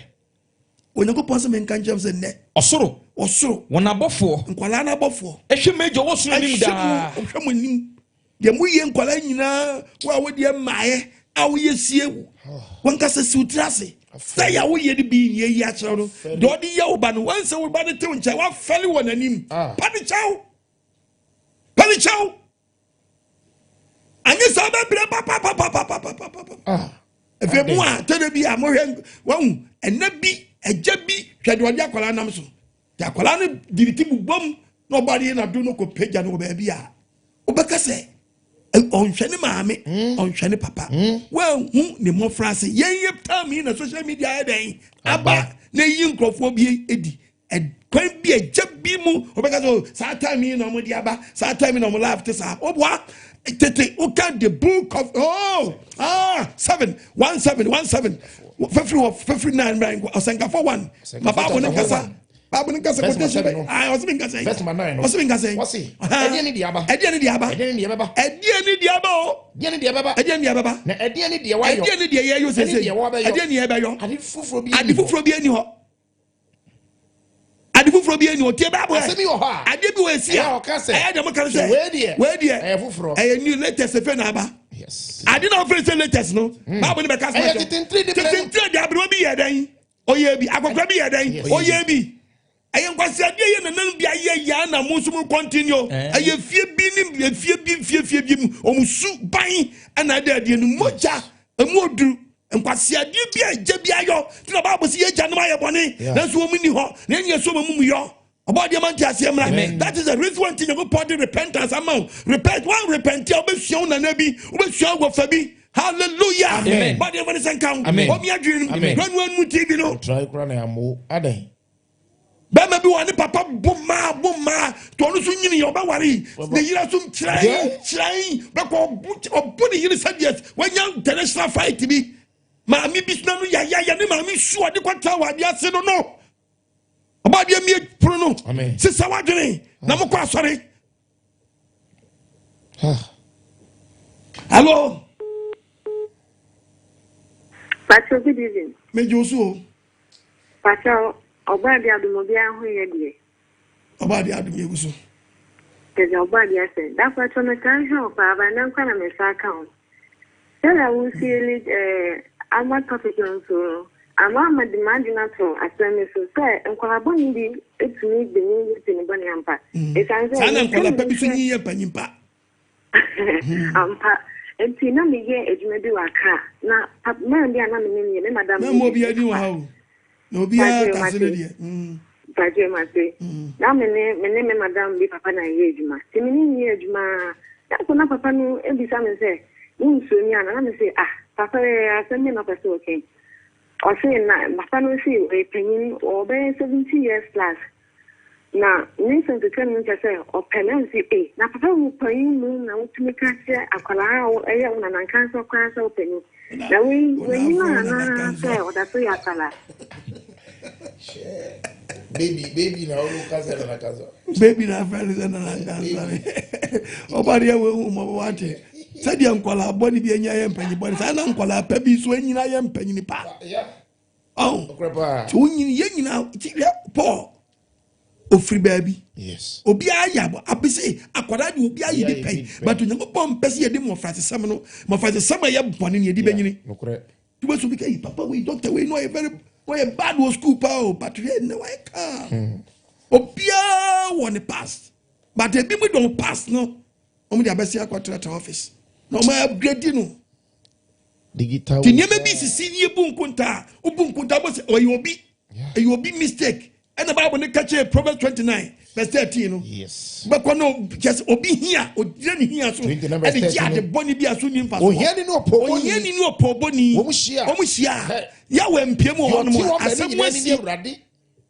Onyankopɔn sɛ menka nkyerɛ sɛ nnɛ. Ɔsoro. Ɔsoro. Wɔn abɔfoɔ. Nkwadaa no abɔfoɔ. Ɛhwɛ m'agya ɔwɔ soro anim daa. Ɛhwɛ mo anim. Deɛ moyɛ nkwadaa nyinaa wo a wodeɛ mmaeɛ a woyɛ sie wo. Wankasa si wo tiri ase. Sɛ yɛ woyɛ no bi nyɛ yi akyerɛ no, deɛ ɔde yɛ wo ba no, wɔn sɛ wo ba no tew nkyɛn, wafɛle wɔ n'anim. Ah. Pa ne kyɛw. Pa ne kyɛw. Anyɛ saa bɛbrɛ papapapapapapapa. Ah. Efe mu a tɛnɛ bi a mohwɛ wɔn ɛnɛ bi ɛgya bi hwɛ deɛ ɔde akwadaa nam so. Deɛ akwadaa no de ne ti bobom na ɔbɔ adeɛ na do no kɔ pagya no wɔ baabi a wobɛka sɛ ɔnhwɛ ne maame hmm. ɔnhwɛ ne papa hmm. wanhu ne mmɔfra ase yɛn yɛ tam yi na social media ayɛ dɛn aba na eyi nkurɔfoɔ bi edi kwan bi ɛgya bi mu ɔbɛka sɛ oh, saa time yi na wɔn de aba saa time yi na wɔn life te saa ɔboa tete woka the book of oh ah 7 17 17 fɛfiri wɔ fɛfiri 9 ɔsɛnkafo 1 ma baabu ne nkasa. Bible no nkasa quotation bɛ ayi ɔsi mi nkasa yi Verse number 9 no. Ɔsi mi nkasa yi. Wɔsi ɛdeɛ ne deɛ aba. Ɛdeɛ ne deɛ aba. Ɛdeɛ ne deɛ bɛba. Ɛdeɛ ne deɛ aba o. Ɛdeɛ ne deɛ bɛba. Ɛdeɛ ne deɛ bɛba. Na ɛdeɛ ne deɛ wayɔ. Ɛdeɛ ne deɛ yɛyɔ sese. Ɛne deɛ wɔbɛyɔ. Ɛdeɛ ne yɛbɛyɔ. Ade foforɔ bi. Ade foforɔ bi ani hɔ. Ade foforɔ bi ani hɔ tie baabu ɛ. Asɛm bi wɔ hɔ a. Adeɛ bi wɔ esi a. Ɛyɛ ɔka sɛ. Ɛyɛ deɛ mo kan sɛ. Wei deɛ. Wei deɛ. Ɛyɛ foforɔ. Ɛyɛ new latest efe na aba. Yes. Ade na ɔfɛ sɛ latest no. Baabu ne bɛ ka sɛ. Ɛyɛ titintiri de brɛ. Titintiri de aberewa bi yɛ dɛn ɔyɛ bi akɔkora bi yɛ dɛn ɔyɛ bi ɛyɛ nkwasiadeɛ yɛ nanan bi ayɛ yaa na mo nso mo continue Eh. ɛyɛ fie bi ne efie bi fie fie bi mu wɔn su ban ɛna ɛda adie no mogya emu oduru nkwasiadeɛ bi a ɛgya bi ayɔ ti na baabu si yɛ gya nom ayɛ bɔne nanso wɔn ni hɔ na ɛnyɛ so wɔn mu yɔ ɔbɔ adeɛ ma nti aseɛ mmra. That is the reason why nti Nyankopɔn de repentance ama wo. Repent, wɔn repent a wobɛsua wo nana bi, wobɛsua wo wɔfa bi. Hallelujah. Amen. Bɔ adeɛ ma ne sɛ nka wo. Amen. Ɔmi adwene no Amen. ranu anu TV no. Ɔtra kura na yammo adan. Bɛrima bi wɔ ne papa bo maa bo maa to ɔno nso nyini yɛ ɔbɛware ne yere so kyerɛn kyerɛn bɛkɔ ɔbo ne yere sɛdeɛ wanya international fight bi maame bi suna no yayaya ne maame su ɔde kɔtra wɔ adeɛ ase no no ɔbɔ adeɛ mie pono no sisa wadwene na mokɔ asɔre. Hello. Pacho, good evening. Mejo so o. Pacho, ọba adi adum obiara ho yɛ deɛ. Ọba adi adum yɛ gu so. Kɛse ọba adi asɛ. Da pacho me kan hwɛ ɔpa aba na nkwa na me sa aka ho. Sɛdeɛ wosie lead ɛɛ ama topic no nso no, ama ama de m'adwene ato asɛm no so sɛ nkwadaa bɔne bi tumi benyin yɛ panyin bɔne ampa. Esiane sɛ Saa na meka nkwadaa pa biribi bi nso sɛ nyin yɛ mpanyin pa. ampa nti na meyɛ adwuma bi wɔ Accra na pap man bi a na me ne no yɛ me madam Na no mma bi obiara ne din wɔ papa. ha o. Na obiara Mpakyɛw tase ne mate. deɛ. Mpakyɛw mate. Na me ne me ne me madam bi papa na yɛyɛ adwuma. Nti me ne no yɛ adwuma ara. Da koro na papa no bisa me sɛ, wonsuro me ana? Na me se, ah, papa ɛyɛ asɛm bɛn na wopɛ sɛ woka yi? Ɔse na papa no se ɔyɛ panyin, ɔwɔ bɛyɛ 70 years plus. Na ne nsɛm keka no kyerɛ sɛ ɔpɛ me. Na me se, eh, na papa wo panyin mu na wotumi ka kyerɛ akwadaa a ɛyɛ wo nana nkansa koraa sɛ wopɛ me. Na wei, wanyin anaa sɛ ɔda so yɛ akwadaa? Baby, baby na ɔno kasa nana kasa. Baby na afɛn sɛ nana kasa. Ɔba deɛ wo ehu mɔbɔ wate. Sɛdeɛ nkwadaa bɔne bi anya yɛ mpanyin bɔne saa na nkwadaa pa bi nso anyina yɛ mpanyin pa. Ɔn ti wo nyini yɛ nyina ti hwɛ Paul ofiri baabi. Obiara yɛ abɔ abese akwadaa de obiara yɛ bi pɛn but Onyankopɔn mpɛ sɛ yɛde mmɔfrasesɛm no mmɔfrasesɛm a ɛyɛ bɔne ne yɛde bɛnyini. Tuba so bi ka yi papa wei doctor wei no ɔyɛ very ɔyɛ bad wɔ school paa o but hwɛ nnɛ wayɛ calm. Obiara wɔ ne past but ebi mu dɔn past no wɔn de abɛsi akɔtratra office na wɔn upgrade no. Digital. Ti nneɛma bi sisi ni ebu nkonta obu nkonta bɔ sɛ ɔyɛ obi ɛyɛ obi mistake ɛna baabu ne kakyɛ Proverbs 29 verse 13 no. Yes. Bɛkɔ no kyɛ sɛ obi hia ogyina ne hia so ɛde gye ade bɔne bi a so ni mfa so. Ohiani ne ɔpɔbɔni. Ohiani ne ɔpɔbɔni. Wɔn hyia. Wɔn hyia. Yawɛ mpie mu wɔ hɔ nom asɛm asi.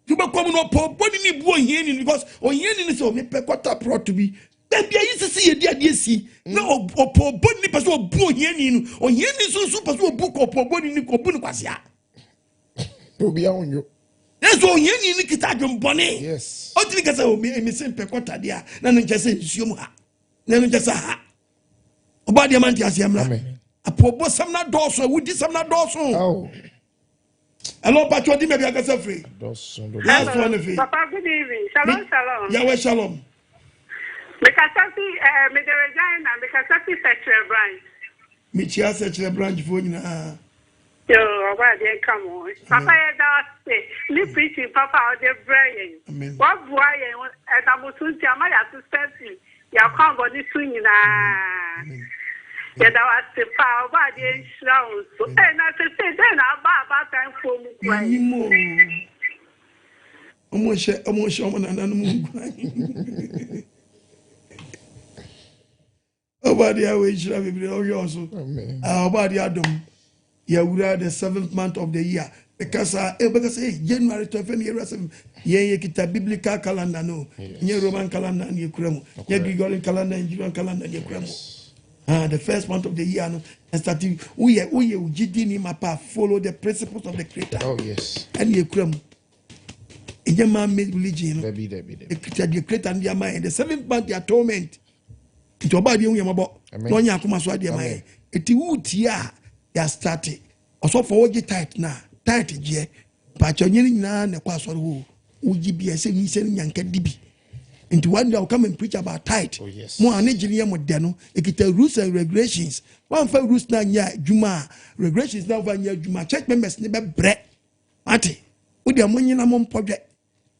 Wobɛkɔ mu no ɔpɔbɔni ne bu ohiani because ohiani ne sɛ ɔmepɛ kɔta prɔto bi baabi ayi sisi yɛ di adeɛ si na ɔpɔbɔni pɛ sɛ ɔbu ohiani no ohiani nso nso pɛ sɛ ɔbu ɔpɔbɔni no ɔbu no kwasea. Obi ahonyo. Nanso ohiani no kita adwembɔne. Yes. Ɔtumi ka sɛ omi emi se mpɛ kɔtadeɛ a na no nkyɛ sɛ nsuo mu ha na no nkyɛ sɛ ha. Ɔbɔ adeɛ ma nte aseɛ mmra. Apɔbɔsɛm no adɔɔso awudisɛm no adɔɔso. Hello, Pacho, di baabi akasa firi. Last one fi. Papa, good evening. Shalom, shalom. Yahweh shalom. Mekasa fi eh, mede Regina, mekasa fi Sɛkyerɛ branch. Mekyia Sɛkyerɛ branch foɔ nyinaa. Yoo, ɔbɔ adeɛ nka mo ho. Papa yɛda wo ase ne preaching papa a wode brɛ yɛn. Waboa yɛn ɛnam wo so nti ama yɛasesa afiri yɛn akwammɔne so nyinaa. Yɛda wo ase paa, ɔbɔ adeɛ nhyira wo nso. Ee, na sesei dɛn na aba abaatanfoɔ mu kura yi? Menim o. Ɔmo hyɛ ɔmo hyɛ ɔmo nananom nkuran. Ɔbɔ adeɛ a wɔahyira bebree ɔhwɛ ɔso. Ɔbɔ adeɛ adom. Yɛwura the seventh month of the year. Ɛka eh, bɛka sɛ eh, January to ɛfɛ ne yɛwura seventh. Yɛn yɛkita biblical calendar no. Nyɛ Roman calendar ne yɛkura mu. Nyɛ Gregorian calendar, Julian calendar ne yɛkura mu. Ah, the first month of the year no. And starting, woyɛ woyɛ ogyidi ni mapa follow the principles of the creator. Oh yes. Ɛne yɛkura mu. Ɛnyɛ man made religion no. Dabi dabi dabi. Ɛkita deɛ creator no de ama yɛn. The seventh month, the atonement. Nti ɔbaa deɛ hu yɛn mɔbɔ na ɔnyɛ akoma so adeɛ ma yɛn. Eti wutie a yɛastate ɔsɔfo wogye tight na tight gyeɛ mpakyɛ nyɛ ne nyinaa na ɛkɔ asɔre hɔ wogye bi ɛsɛ nyinsɛ ne nyanka di bi. Nti one day I will come and preach about tithe. Oh, yes. Mo a ne gye ne yɛ mo dɛ no ekita rules and regulations. Wamfa rules na nyɛ adwuma a regulations na wamfa nyɛ adwuma church members ne bɛbrɛ. Mate wo deɛ mo nyina mo mpɔdwɛ.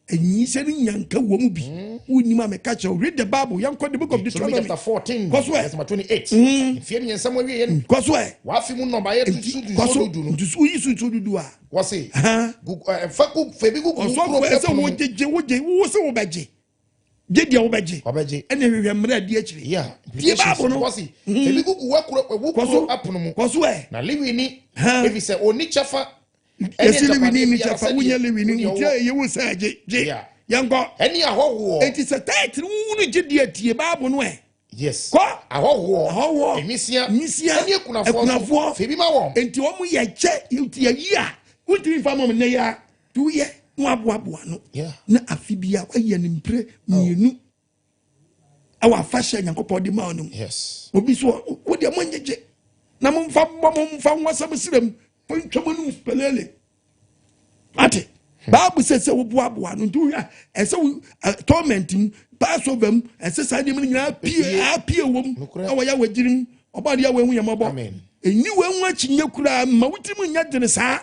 Nyinsɛn no nyanka wɔ mu bi. Wonnim a meka kyerɛ wo. Read the Bible. Yɛnkɔ the book of Deuteronomy Deuteronomy. chapter 14, Kɔ so ɛ. verse number 28. Mfeɛ mmiɛnsa mu awieɛ no, Kɔ so ɛ. w'afe mu nnɔbaeɛ Nti so kɔ so. nsuo dudu no. Nti so woyi so nsuo dudu a. Wɔse, Hã? gu, ɛ, fa gu, fa bi gugu wo Ɔsɔfo kuro ɛsɛ ɛpono mu. wogyegye wogye wo sɛ wobɛgye. Gye deɛ wobɛgye. Ɔbɛgye. Ɛne hwehwɛ mmerɛ adi akyire. Yeah. Tie Implications. Bible no. Wɔse, fa bi gugu w'akuro, wo Kɔ kuro so. apono mu. Kɔ so ɛ. Na Lewini, Hã? ɛfiri sɛ ɔnni kyɛfa Yɛsi Lewini ni kyɛfa wonyɛ Lewini wotie ɛyɛ wo sɛ gye gye. Yɛnkɔ. Ɛne ahɔhoɔ. Eti sɛ tithe no wo no gye deɛ tie Bible no ɛ. Yes. Kɔ. Ahɔhoɔ. Ahɔhoɔ. Nwisia. Nwisia. Ɛne akunafoɔ nso. Akunafoɔ. Fa bi ma wɔn. Enti wɔn yɛ kyɛ nti yɛyi a wontumi nfa ma wɔn nnɛ yi ara. Nti woyɛ na waboaboa ano. Yeah. Na afe bi a wayɛ no mpire mmienu. Ɛwɔ afahyɛ Nyankopɔn de ma wo no mu. Yes. Obi so wo deɛ monyegye na momfa mmɔ mo mfa nwasɛm serɛ mu montwa mo anom spelele. Ate? Bible sɛ sɛ woboaboa no nti wohwɛ a ɛsɛ wo atonement mu Passover mu ɛsɛ saa nneɛma no nyinaa pie apue wɔ mu ɛwɔ yɛ awɔgyiri mu ɔbɔ adeɛ a wɔahu yɛn mmɔbɔ. Ɛnni wɔn ho akyinnye koraa mma wo tirim nyɛ dene saa.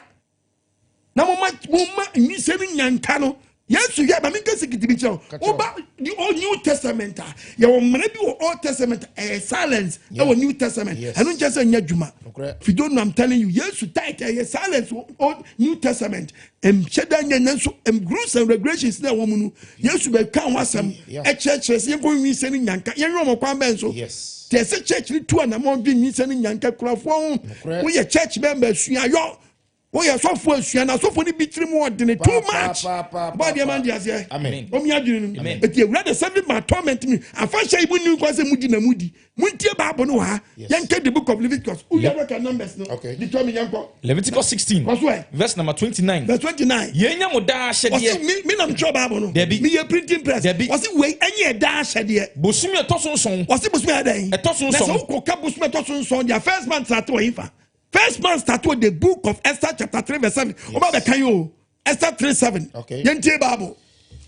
Na moma moma nyinsɛn no nyanka no. Yesu hwɛ ma menka sikiti bi kyerɛ wo. Woba the old New Testament a yɛwɔ mmara bi wɔ Old Testament ɛyɛ silence ɛwɔ New Testament. Ɛno nkyɛ sɛ nyɛ adwuma. If you don't know, I'm telling you, Yesu tithe ɛyɛ silence wɔ Old New Testament. Nhyɛ da nyɛ nanso rules and regulations na ɛwɔ mu no Yesu bɛka ho asɛm ɛkyerɛkyerɛ sɛ yɛnkɔ nyinsɛn no nyanka yɛnwɛ wɔn kwan bɛn so. Te ɛsɛ church no tu anamɔn dwe nyinsɛn no nyanka kurafoɔ ho. Woyɛ church member suayɔ. Woyɛ sɔfo asua na sɔfo no bi tiri mu ɔdene too much. Bɔ adeɛ ma ndi aseɛ. Wɔn yɛ adwene no. Eti ewura de sɛbi ma torment mi. Afahyɛ yi mu ni nkwa sɛ mu di na mu di. Mu ntie Bible no wɔ ha. Yɛn kɛ the book of Leviticus. Wúyɛ bɛ ka numbers no. Deuteronomy yɛn kɔ. Leviticus 16. Kɔ so ɛ. Verse number 29. Verse 29. Yɛn nyɛ mo daa ahyɛdeɛ. Ɔsi mi mi nam twerɛ Bible no. Dabi. Mi yɛ printing press. Dabi. Ɔsi wei ɛnyɛ daa ahyɛdeɛ. Bosomi ɛtɔ so nson. Ɔsi bosomi ayɛ dɛn. Ɛtɔ so nson. Na sɛ wokɔ ka bosomi ɛtɔ so nson deɛ first month start wɔ yi fa. First man start with the book of Esther chapter 3 verse 7. Oba bɛka yi o. Esther 3 7. Okay. Yɛntie Bible.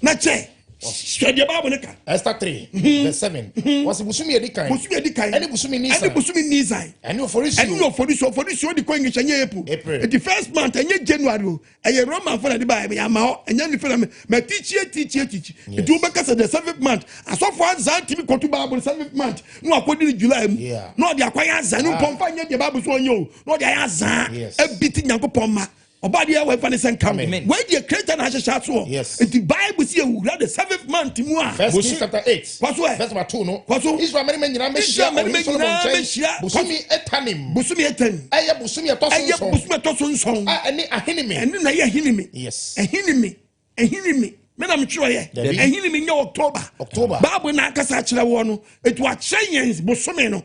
Na kyɛ. Hwɛ deɛ Bible ne ka. Esther 3 verse 7. Wɔsi bosomi edi kan. Bosomi edi kan. Ɛne bosomi Nisan. Ɛne bosomi Nisan. Ɛne Oforisuo. Ɛne Oforisuo. Oforisuo de kɔ English ɛnyɛ April. April. Eti first month ɛnyɛ January o. Ɛyɛ Roman fo na de ba ɛyɛ ama hɔ. Ɛnyɛ ne fɛ na mɛ teach teach teach. Eti wo bɛka sɛ the seventh month. Asɔfo azan timi kɔtu Bible seventh month. Na wakɔdi ne July mu. Na ɔde akɔyɛ azan. Ne mpɔnfa nyɛ deɛ Bible so ɔnyɛ o. Na ɔde ayɛ azan. Ebi ti Nyankopɔn ma. Ɔba deɛ wɔmfa ne sɛ nka ho. Wei deɛ creator na ahyehyɛ ato hɔ. Nti Bible si ewura the seventh month mu a. First Kings chapter 8. Kɔ so ɛ. Verse number 2 no. Kɔ so. Israel mmarima nyinaa Israel bɛhyia mmarima ɔhene Solomon nyinaa nkyɛn. bɛhyia. Bosomi Etanim. Bosomi Etanim. Ɛyɛ bosomi ɛtɔ so Ɛyɛ nson. bosomi ɛtɔ so nson. A ɛne Ahinime. Ɛne na ɛyɛ Ahinime. Yes. Ahinime. Ahinime. Me na metwerɛ yɛ. Dabi. Ahinime nyɛ October. October. Bible na akasa akyerɛ woɔ no. Etu akyerɛ yɛn bosome no.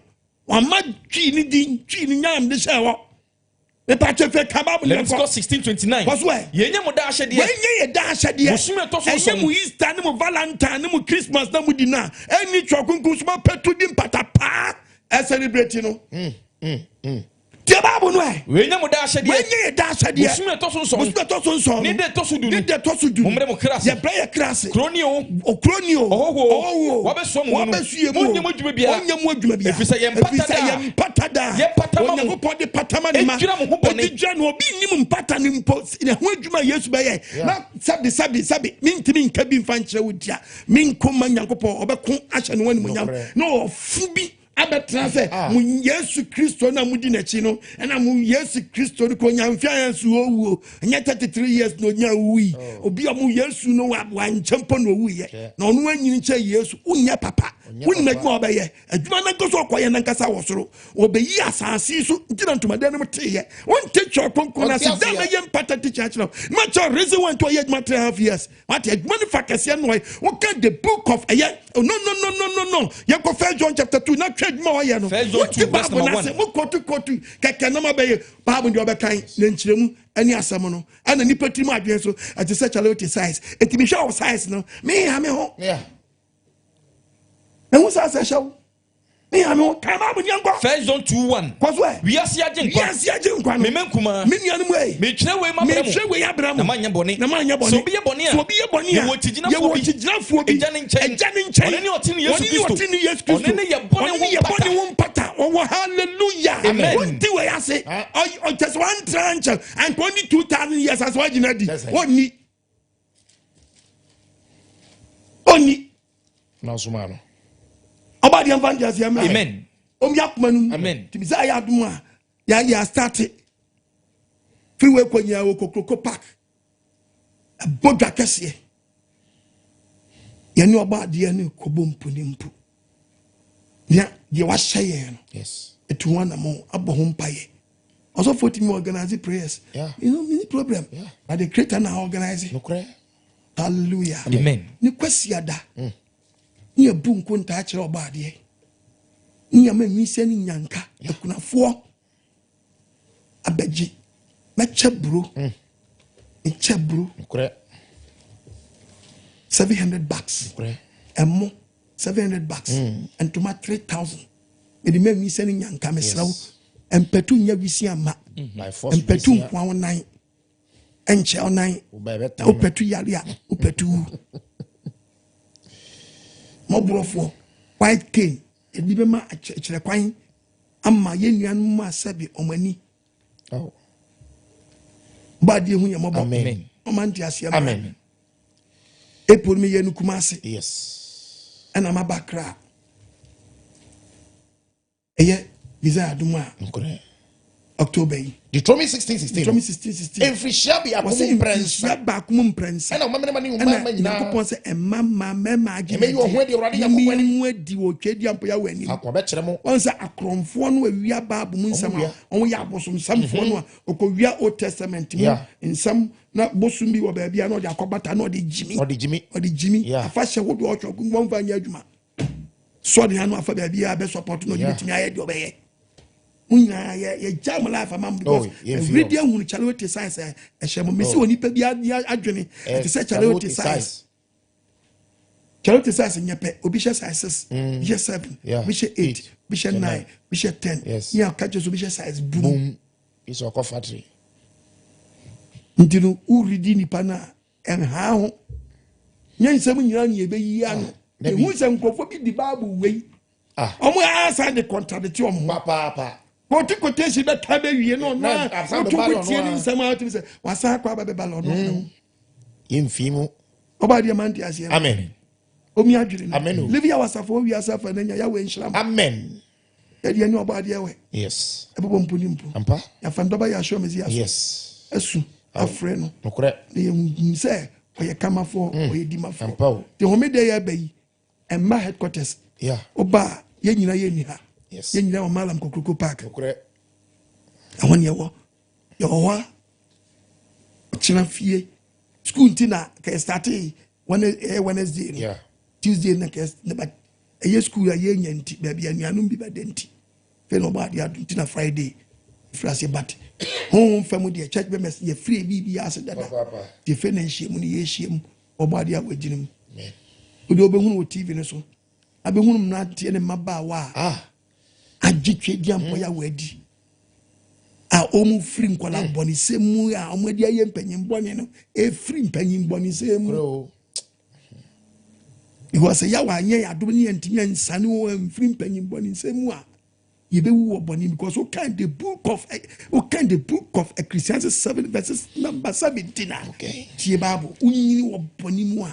Wama twi ne din twi ne nyam de hyɛ hɔ. Mepa fɛ ka Bible yɛn kɔ. Leviticus 16:29. Kɔ so ɛ. Yɛn nyɛ mo daa ahyɛdeɛ. Wei nyɛ yɛ daa ahyɛdeɛ. Bosomi ɛtɔ so nson. Ɛnyɛ mo Easter ne mo Valentine ne mo Christmas na mo di na ɛnni twerɛ kronkron so ma pɛtu di mpata paa ɛsɛlebrate no. Tie Bible no ɛ. Wei nyɛ mo daa ahyɛdeɛ. Wei nyɛ yɛ daa ahyɛdeɛ. Bosome a ɛtɔ so nson. Bosome a ɛtɔ so nson. Ne da ɛtɔ so du no. Ne da ɛtɔ so du no. Mommrɛ mo kra ase. Yɛbrɛ yɛ kra ase. Kuro ni o. Okuro ni o. Ɔhɔhoɔ o. Ɔhɔhoɔ o. Wabɛsoa mo mu no. Wabɛsoa mu o. Monyɛ mo adwuma biara. Ɔnyɛ mo adwuma biara. Ɛfiri sɛ yɛn mpata Ɛfiri sɛ da. yɛn mpata da. Yɛpata ma mo. Onyankopɔn de pata ma ne ma. Ɛdwira mo ho bɔne. Ɛdwira no obi nnim mpata no mpo. Ne ho adwuma Yesu bɛyɛ. Na sɛbi sɛbi sɛbi mintimi nka bi nfa nkyerɛ wo dia. Minko ma Nyankopɔn ɔbɛko ahyɛ ne ho animuonyam. Na ɔfo bi abɛtena sɛ ah. mo yesu kristo na modi n'akyi no ɛna mo yesu kristo no kò nya mfe ayɛ nso owuo ɛnyɛ 33 years na onya owui oh. obi a mo yesu no wankyɛ mpo na owuiɛ na ɔno anyini kyɛ yesu wonyɛ papa wonim adwuma ɔbɛyɛ adwuma no nkɔso ɔkɔyɛ nankasa wɔ soro wɔbɛyi asase yi so nti na ntomadan no mu teeɛ wonte twerɛ kronkron no ase dɛn na yɛ mpata tikya kyerɛ wo na makyerɛ reason why nti ɔyɛ adwuma 3 half years wate adwuma no fa kɛseɛ no ɔyɛ woka the book of ɛyɛ oh, no no no no no no yɛnkɔ first John chapter 2 na twɛ adwuma ɔyɛ no wonte bible no ase mo kɔtu kɔtu kɛkɛ na mabɛyɛ bible deɛ ɔbɛkan na nkyerɛmu ɛne asɛm no ɛna nipa tirim adwene so ɛte sɛ kyale wote size ɛti mehwɛ wo size no meha me ho ɛho sɛ asɛ hyɛ wo Me ano kan Bible ni nkɔ. First John 2:1. Kɔ so ɛ. Wiase agye nkwa. Wiase agye nkwa no. Me mma nkumaa. Me nuanom ei. Metwerɛ wei mabrɛ mo. Metwerɛ wei abrɛ mo. Na manyɛ bɔne. Na manyɛ bɔne. Sɛ obi yɛ bɔne a. Sɛ obi yɛ bɔne a. Yɛwɔ okyigyinafoɔ bi. Yɛwɔ okyigyinafoɔ bi. Agya ne nkyɛn. Agya ne nkyɛn. Ɔno ne ɔtene Yesu Ɔno ne Kristo. ɔtene Yesu Kristo. Ɔno ne yɛ bɔne Ɔno ne ho yɛ mpata. bɔne ho mpata. Ɔwɔ hallelujah. Amen. Wonti wei ase. Ɔkyɛ sɛ wantra nkyɛn. Anka ɔnni 2000 years ase wagyina di. Ɔnni. ɔnni na ɔsomaa no ɔba deɛ mfa nteaseɛ mmra amen ɔmi akoma no mu amen nti sɛ ayɛ adom a yɛayɛ astate firi wei kɔ nyinaa wɔ kokroko park ɛbɔ dwa kɛseɛ yɛne ɔba adeɛ no kɔbɔ mpo ne mpo nea deɛ wahyɛ yɛn no ɛtu ho anamɔ abɔ ho mpaeɛ ɔsɔfoɔ tumi organize prayers yeah. you know many problem yeah. but the creator na organize Nokorɛ. hallelujah amen ne kwasiada mm. ne yɛbu nkontaa kyerɛ ɔbɔ adeɛ ne yɛma nwisɛ ne nyanka akunafoɔ abɛgye mɛkyɛ buro mm. mekyɛ buro Nokorɛ. 700 bucks Nokorɛ. ɛmo 700 bucks mm. ntoma 3000 mede ma nwisɛ ne nyanka mesrɛ wo mpɛtu nyɛ wisi ama mpɛtu nkoa wo nan nkyɛ wo nan na wopɛtu yare a wopɛtu wu mɔborɔfoɔ white cane ebi bɛma akyerɛ kwan ama yɛn nuanom mu asɛbe wɔn ani bɔ adeɛ hu yɛ mɔbɔ ɔma nte aseɛ mma April meyɛ no Kumase ɛna maba Accra ɛyɛ desire adum a October yi. Deuteronomy 16:16. Deuteronomy 16:16. Mfirihyia biako mu mprɛnsa. Mfirihyia baako mu mprɛnsa. Ɛna ɔmamene ne mma nyinaa. Nyankopɔn sɛ ɛma mma mmarima agye n'adi. Ɛmɛyi wɔn ho adi Awurade Nyankopɔn anim. ho adi wɔ twɛ di ampo Yahweh anim. Faako ɔbɛkyerɛ mo. Wɔn sɛ akorɔmfoɔ no awia baabu mu nsɛm a wɔn yɛ abosomsɛmfoɔ no a ɔkɔwia Old Testament mu nsɛm na bosom bi wɔ baabi a na ɔde akɔbata na ɔde gyimi. Ɔde gyimi. Ɔde gyimi. Afahyɛ hodoɔ ɔtwe ɔko wɔn fa nyɛ adwuma. Sɔre ano afa baabi a bɛ support na ɔde betumi ayɛ deɛ ɔbɛyɛ. Mo nyinaa yɛ yɛ gya mo life ama mo because ɛwuri di ehunu kyale wote size ɛhyɛ mo mesi wɔ nipa bi adwene ɛte sɛ kyale wote size. Kyale wote size nyɛ pɛ obi hyɛ size 6 obi hyɛ 7 obi hyɛ 8 obi hyɛ 9 obi hyɛ 10 ní aka kyerɛ sɛ obi hyɛ size boom. Isɛ ɔkɔ factory. Nti no woredi nipa no a ɛnhaa ho nyɛ nsɛm nyinaa ne yɛbɛyi ano ɛhu sɛ nkurɔfoɔ bi di bible wei ɔmo asan de contradict ɔmo ho papaapa kɔte quotation bɛka bɛwie no ɔno a woto ko tie ne nsɛm a wotumi sɛ wasan akɔ aba bɛba lɔ ɔno yɛmfii mu ɔba adeɛ ma nte aseɛ amen omi adwene no amen livi awasafo owi asafa na nya yawɛ nhyira amen yɛde ɛne ɔbɔ adeɛ wɛ yes ɛbɛbɔ mpo ne mpo ampa yɛafa ndɔba yɛ ahyɛ ɔmɛsi aso yes asu afrɛ no nokorɛ na yɛhu sɛ ɔyɛ kamafoɔ mm. ɔyɛ dimafoɔ ampa o te homeda yɛ ɛbɛ yi ɛmma headquarters yeah ɔba a yɛn nyinaa yɛ ni ha yes yɛn nyinaa wɔ malam kokroko park nokorɛ ɛhɔ ne yɛwɔ yɛwɔ hɔ a ɔkyena fie school nti na kɛ starte Wednesday no yeah Tuesday na kɛ ne ba ɛyɛ school a yɛnya nti baabi anuanom bi bɛda nti fei na ɔbɔ adeɛ ado nti na Friday firi ase but honhom fam deɛ church members yɛfiri biribi ase dada nti fei na nhyiamu no yɛhyia mu ɔbɔ adeɛ a wɔagyina mu wode wobɛhunu wɔ TV no so abɛhunu mmeranteɛ ne mmabaawa a ah agye twɛdi ampɔyɛ a wɔadi. A wɔn firi nkwadaa hmm. bɔnesɛm mu a wɔn adi ayɛ mpanyin bɔne no efiri mpanyin bɔnesɛm mu. Because yawa anyɛ yɛ adom ne yɛntumi ansane wɔn amfiri mpanyin bɔnesɛm mu a yɛbɛwu wɔ bɔne because wokan the book of wokan the book of Ecclesiastes 7 verses number 17 a tie bible wonyini wɔ bɔne mu a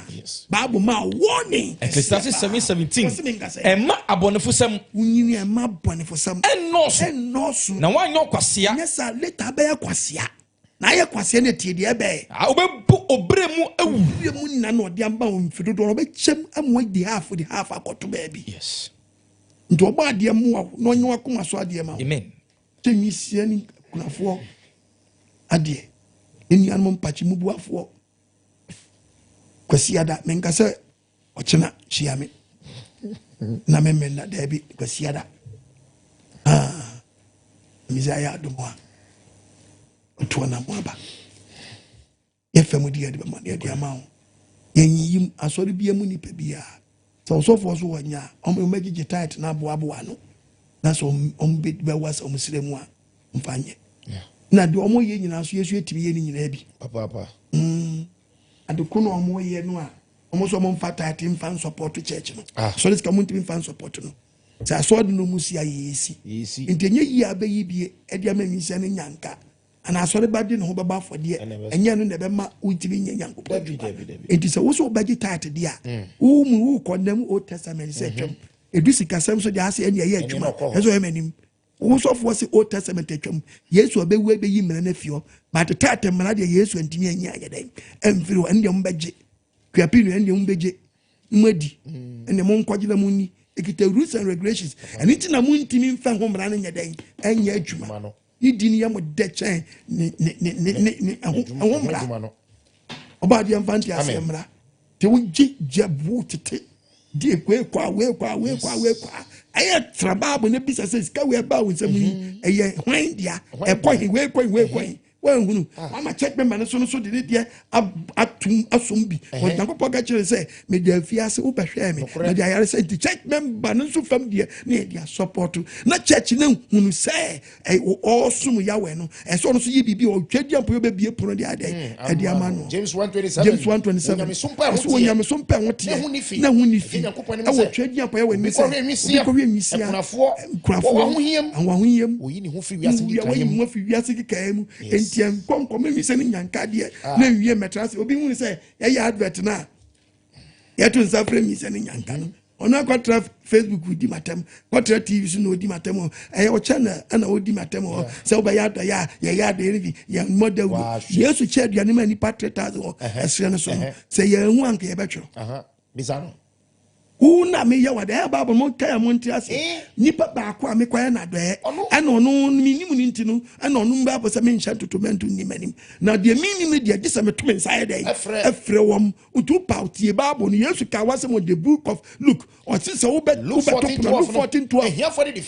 bible ma warning Ecclesiastes 7 17 ɛma abɔnefosɛm wonyini ɛma abɔnefosɛm ɛnnɔɔso ɛnnɔɔso na woanyɛ ɔkwasea nyɛ saa later bɛyɛ kwasea na ayɛ kwasea no tie deɛ ɛbɛyɛ ah, wobɛbu oberɛ mu awu oberɛ mu nna na ɔde ama wo mfe dodoɔ no ɔbɛkyɛm ama di half de half akɔto baabi yes nti ɔbɔ adeɛ mmoa wo na ɔnyɛ wakoma so adeɛ ma wo amen sɛ nwisia ne kunafoɔ adeɛ ne nuanom mpakye mubuafoɔ kwasiada menka sɛ ɔkyena hyia me na memenda daabi kwasiada ah, misa ayɛ adom a ɔtoɔ na mo aba Yɛ fam de yɛde bɛma no yɛde ama wo. Yɛnyiyim asɔre bia mu nipa biara. Sɛ ɔsɔfoɔ so wɔnyɛ a, wɔn bɛgyegye tight na aboaboa ano. Na sɛ wɔn bɛwa sɛ wɔn srɛ mu a, mfa nyɛ. Na deɛ wɔn yɛ nyinaa so yɛsu yɛtumi yɛ ne nyinaa bi. Papaapa. Mm. Ade ko na wɔn yɛ no a, wɔn nso wɔn mfa tight mfa nsɔpɔto church no. Ah. Asɔre sika wɔn ntumi mfa nsɔpɔto no. Sɛ asɔre no mu si a yɛsi. Yɛsi. Nti ɛnyɛ yie abɛyi bie ɛde ama nwinsia ne nyanka. Anaa asɔreba de ne ho bɛbɔ afɔdeɛ, ɛnyɛ ɛno na ɛbɛma wontumi nyɛ Nyankopɔn adwuma. Enti sɛ wo sɛ wobɛgye tithe deɛ a, mm. wo mu wo condemn Old Testament sɛ twam. Mm-hmm. Edu sikasɛm so deɛ ase ɛne ɛyɛ adwuma. Ɛsɛ ɔyɛ m'anim. Wo sɔfoɔ se Old Testament atwam. Yesu ɔbɛwu ɛbɛyi mmara no afi hɔ. But tithe mmara deɛ Yesu antumi anyi anyɛ dɛn. Ɛmfiri hɔ. Ɛne deɛ mobɛgye. Kuapi no ɛne deɛ mobɛgye. Mo adi. Mm. Ɛne mo nkɔgye na mo nni. Ekita rules and regulations. Ɛne nti na montumi mfa ho mmara no nyɛ dɛn. Ɛnyɛ adwuma. Ne di no yɛ mo dɛ kyɛn ne ne ne ne ne ne ɛho ɛho mmara ɔba adeɛ nfa nte aseɛ mmara te wo gye gye bu tete di ekɔ ekɔ a wei kɔ a wei kɔ a wei kɔ a ɛyɛ tra baabu ne bisa sɛ sika wei ɛba wo nsam yi mhm. ɛyɛ hwan dea ɛkɔ he wei kɔ he wei kɔ he wɔnhunu ah. wama church member no so no so de ne deɛ atum asom bi Onyankopɔn ka kyerɛ sɛ mede afiase wobɛhwɛɛ me mede ayaresa nti church member no nso fam deɛ ne yɛde asɔpɔto na church no hunu sɛ ɔsom Yahweh no ɛsɛ ɔno nso yɛ biribi ɔtwa di ampo yɛbɛbie pono de adɛ hmm, ɛde ama no James 1:27 James 1:27 ɔsɛ onyamesom pɛ ho teɛ na ho ne fi ɛwɔ twa di ampo yɛwɔ ne sɛ obi kɔhwɛ nwisia nkunafoɔ ahohiam oyi ne ho firi wiase kekaeɛ mu enti ɛnkɔ nkɔmɛ nwisia ne nyankadeɛ ah. na nwie mmɛtra ase obi hunu sɛ yɛyɛ advert no a yɛto nsa frɛ mi sɛ ne nyanka no ɔno akɔtra facebook di matam kɔtra tv so na ɔdi matam hɔ ɛyɛ ɔkyɛ na ɛna ɔdi matam hɔ sɛ wobɛyɛ adɔyɛ a yɛyɛ adɔyɛ no bi yɛmmɔ dawuro yesu kyɛ aduane ma nnipa 3000 hɔ ɛserɛ no so no sɛ yɛnhu anka yɛbɛtwerɛ Wo na meyɛ wade ɛyɛ bible mo nkae a monte ase eh. nipa baako a mekɔyɛ no adɔɛ ɛna ɔno menim no nti no ɛna ɔno bible sɛ menhyɛ ntotomɛnto nni m'anim na deɛ menim no deɛ gye sɛ meto me nsa yɛ dɛn ɛfrɛ wɔm nti wopaw tie bible no yesu ka wasɛm wɔ the book of luke ɔse sɛ wobɛto pono luke 14 12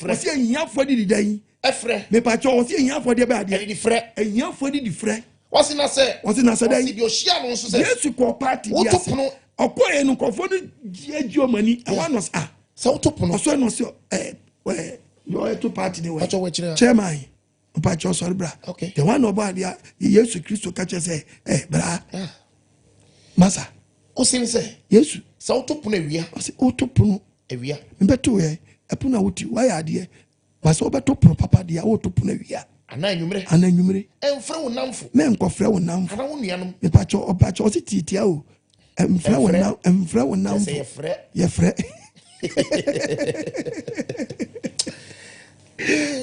ɔse ahiafoɔ de didɛn Ɛfrɛ. Mepakyɛw, ɔse ahiafoɔ deɛ bɛyɛ adeɛ. Ɛdidi frɛ. Ahiafoɔ didi frɛ. Ɔse na sɛ. Ɔse na sɛ dɛn. Ɔse deɛ ɔhyia no nso sɛ. Yesu kɔɔ party bi ase. Woto pono. Ɔkɔɛ no nkurɔfoɔ no gye wɔn ani. Ɛhɔ ano ɔse ah. Sɛ woto pono. Ɔsɔre na ɔse ɛɛ ɛɛ deɛ ɔyɛ to party ne wɔ. Pakyɛw wɔ akyire ha. Chairman mpakyɛw sɔre bra. Okay. Deɛ wɔn na ɔbɔ adeɛ Yesu Kristo ka kyerɛ sɛ ɛɛ bra. Ah. Masa. Ɔse ne sɛ. Yesu. Sɛ woto pono awia. Ɔse woto pono. Awia. Mbɛto yɛ ɛpono a wotu wayɛ adeɛ. Ba sɛ wobɛto pono papa deɛ a, woto pono awia. Anaa anwummerɛ. Anaa anwummere. Ɛmfrɛ wo nnamfo. Mɛnkɔfrɛ wo nnamfo. Anaa wo nuanom. Mepakyɛ ɔpakyɛ ɔse tiatia o. Ɛmfrɛ wo nam ɛmfrɛ wo nnamfo. Kyerɛ sɛ yɛfrɛ.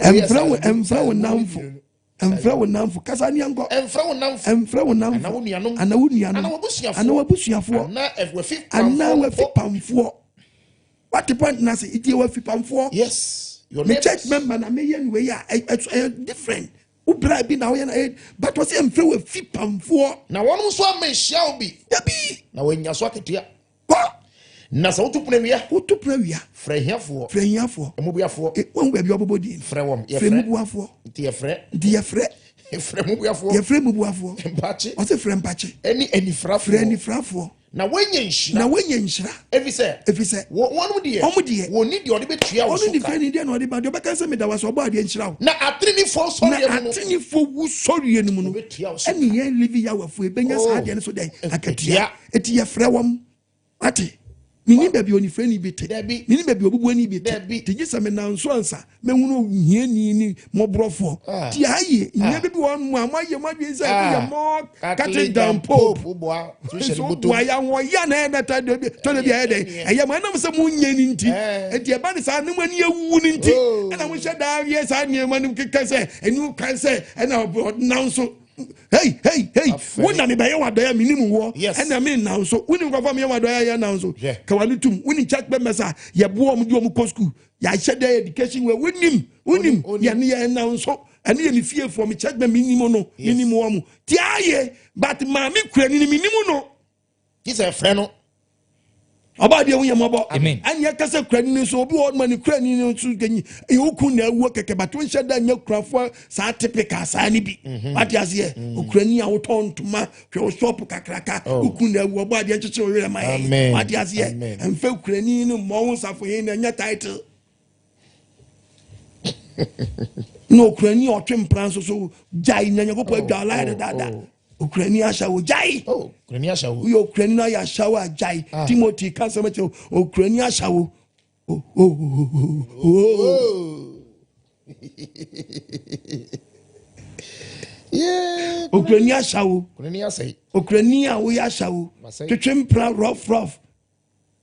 Yɛfrɛ. Ɛmfrɛ wo ɛmfrɛ wo nnamfo. Ɛmfrɛ wo nnamfo. Kasa ni ɛnkɔ. Ɛmfrɛ wo nnamfo. Ɛmfrɛ wo nnamfo. Anaa wo nuanom. Anaa wo nuanom. Anaa w'abusuafoɔ. Anaa w'abusuafoɔ. Anaa w'afipamfoɔ. Wate point no ase? Nti yɛwɔ afipamfoɔ. Yes. Your Me church member na meyɛ no wei a ɛyɛ different. Wo bra bi na woyɛ na ɛyɛ but ɔsɛ mfrɛ wɔ afipamfoɔ. Na wɔn nso ama nhyia wo bi. Dabi. Na wɔanya so akatua. Kɔ. Na sɛ woto pono awia. Woto pono awia. Frɛ ahiafoɔ. Frɛ ahiafoɔ. Mmubuafoɔ. E, wɔn baabi ɔbobɔ din. Frɛ wɔn. Frɛ mmubuafoɔ. Nti yɛfrɛ. Nti yɛfrɛ. Frɛ mmubuafoɔ. Yɛfrɛ mmubuafoɔ. Mpakye. Ɔsɛ frɛ mpakye. Ɛne anifirafoɔ. Frɛ anifirafoɔ. Na woanya nhyira. Na woanya nhyira. Efisɛ. Efisɛ. Wɔnom deɛ. Wɔn deɛ. Wɔnni deɛ ɔde bɛtua wo so ka. Ɔno ne fɛ ni deɛ na ɔde ba deɛ ɔbɛka sɛ meda wase ɔbɔ adeɛ nhyira wo. Na atenenefoɔ sɔreɛ mu no. Na atenefoɔ wu sɔreɛ no mu no. Wɔbɛtua wo so ka. Ɛne yɛn Levi Yawɛfoɔ yɛbɛnya saa adeɛ no so dɛn? Akatua. Eti yɛfrɛ wɔn. Wate? Menim baabi onifirani bi te. Menim baabi obubuani bi te. Te gye sɛ menam so ansa mɛhunu ohiani ne mmɔborɔfoɔ. Ah. Ti ha yie. Ah. Nneɛma bi wɔ mu a moayɛ mo adwene sɛ ah. moyɛ more Catholic than Pope. Nso woboa yɛ ahoɔyɛ na ɛyɛ nata tɔdɔ bi ayɛ dɛ. Ɛyɛ mo ɛnam sɛ monyɛ no nti. Nti ɛba ne saa ne mo ani awuwu no nti. Oh. Ɛna mohyɛ daa yɛ saa nneɛma no keka sɛ ɛni kwan sɛ ɛna ɔnam so. Hey, hey, hey. Wo na mebɛyɛ w'adɔeɛ a menim woɔ. Ɛna me nna nso. Wonim nkurɔfoɔ a meyɛ wɔn adɔeɛ a yɛ nna nso. Ka w'ano tom. Wonim church members a yɛboa wɔn de wɔn kɔ school. Yɛahyɛ dɛ education wɔ. Wonim, wonim. Yɛne yɛ nna nso. Ɛne yɛ me fiefoɔ, me church member menim no. Menim wɔn. Ti ayɛ, but maame kurani no menim no. Gye sɛ ɛfrɛ no. Ɔbaa deɛ woyɛ mmɔbɔ. Ɛne ɛka sɛ kurani no nso obi wɔ ma ne kurani no nso kanyi ɛyɛ okun na awuo kɛkɛ bato nhyɛ da nyɛ kurafoɔ saa typical saa ne bi. Mhm. Wate aseɛ mm. okurani a wotɔn ntoma hwɛ wo shop kakraka oh. okun na awu ɔbaa deɛ nkyekyere wo werɛ ma yɛ. Wate aseɛ mfɛ kurani no mmɔ ho safohen na ɛnyɛ title. na okurani a ɔtwe mpena nso so gyae na nyankopɔn adwa ɔlayɛ oh, dadaada oh. okurani ahyɛ wo gyae oh, woyɛ okurani no ayɛ ahyɛ wo a gyae ah. Timothy ka sɛm kyerɛ okurani ahyɛ wo okurani ahyɛ wo okurani a woyɛ ahyɛ wo twetwe mpena rough rough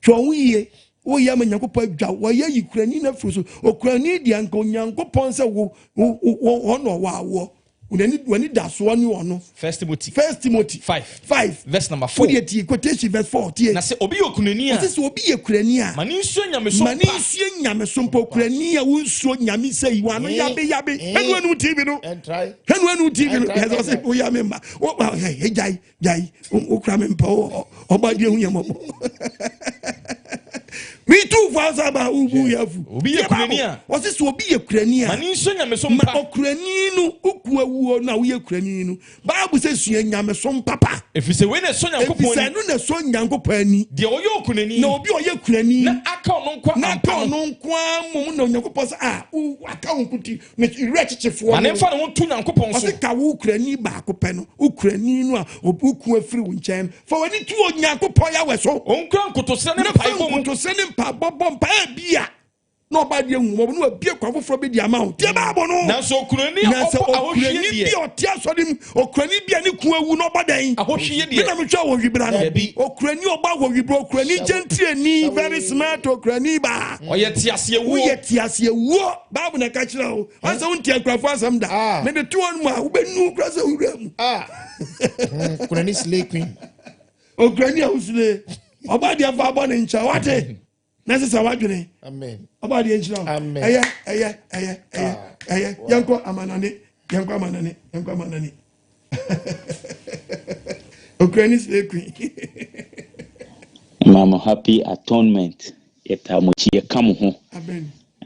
Hwɛ wo ho yie, woyɛ ama Nyankopɔn adwa wo, wɔyɛ yi kurani no afiri so. Okurani deɛ anka Onyankopɔn sɛ wo, wo, wo, wɔn na ɔwɔ awoɔ. W'ani, w'ani da soɔ ne ɔno. First Timothy. First Timothy. 5. 5. Verse number 4. Wodeɛ tie quotation verse 4 tie. Na sɛ obi yɛ okunani a. Ɔse sɛ obi yɛ kurani a. Ma ne nsuro nyamesom pa. Ma ne nsue nyamesom pa. Okurani a wonsuro nyame sɛ yi, w'ano yabe yabe. Hwɛ no anu TV no. Hwɛ no anu TV no. Yɛ sɛ ɔse woyɛ me mma. Wo, gyae. Gyae, wokura me mpa ɔba deɛ hu yɛ mmɔbɔ. Me tu fo asa ba wobu yɛ afu. Obi yɛ kurani a. Wɔsi sɛ obi yɛ kurani a. Ma ne nsuo nyamesom pa. Ma ɔkurani no woku awuo no a woyɛ kurani no. Baabu sɛ sua nyamesom papa. Ɛfiri sɛ wei na ɛsɔ Nyankopɔn ani. Ɛfiri sɛ ɛno na ɛsɔ Nyankopɔn ani. Deɛ ɔyɛ okunani. Na obi a ɔyɛ kurani. Na aka ɔno nko ampa no. Na aka ɔno nko ara mmom na Onyankopɔn sɛ a aka wo nko ti. Ne werɛ kyekyefoɔ Ma ne mfa ne ho nto Nyankopɔn so. Ɔse ka wo kurani baako pɛ no, wo kurani no a wo ku afiri wo nkyɛn no, fa w'ani to Onyankopɔn Yahweh so. Ɔnkura nkotosrɛ ne mpaebɔ mu. Na fa nkotosrɛ ne mpaebɔ bɔ mpaeɛ ebia na ɔba deɛ hu mmɔbɔ na wabie kwan foforɔ bi de ama wo. Tie Bible no. Nanso okurani a ɔbɔ ahohwie deɛ. Na sɛ okurani bi a ɔte asɔre mu, okurani bi a ne kun awu na ɔbɔ dɛn? Ahohwie deɛ. Me na mehwɛ ahohwibra no. Okurani ɔbɔ ahohwibra, okurani gyentireni, very smart okurani baa. Ɔyɛ teaseɛwuo. Woyɛ teaseɛwuo. Bible na ɛka kyerɛ wo. Wɔn sɛ wonte akurafo asɛm da. Ah. Mede to wɔn mu a wobɛnu kura sɛ wura mu. Ah. Okurani slay queen. Okurani a wosule. Ɔba deɛ fa abɔ ne nkyɛn wate. Na sesa wadwene. Amen. Ɔba deɛ nkyerɛ wo. Amen. Ɛyɛ ɛyɛ ɛyɛ ɛyɛ ah. ɛyɛ yɛnkɔ amanane yɛnkɔ amanane yɛnkɔ amanane. Okurani slay queen. Mama happy atonement. Yɛtaa mo akyi, yɛka mo ho.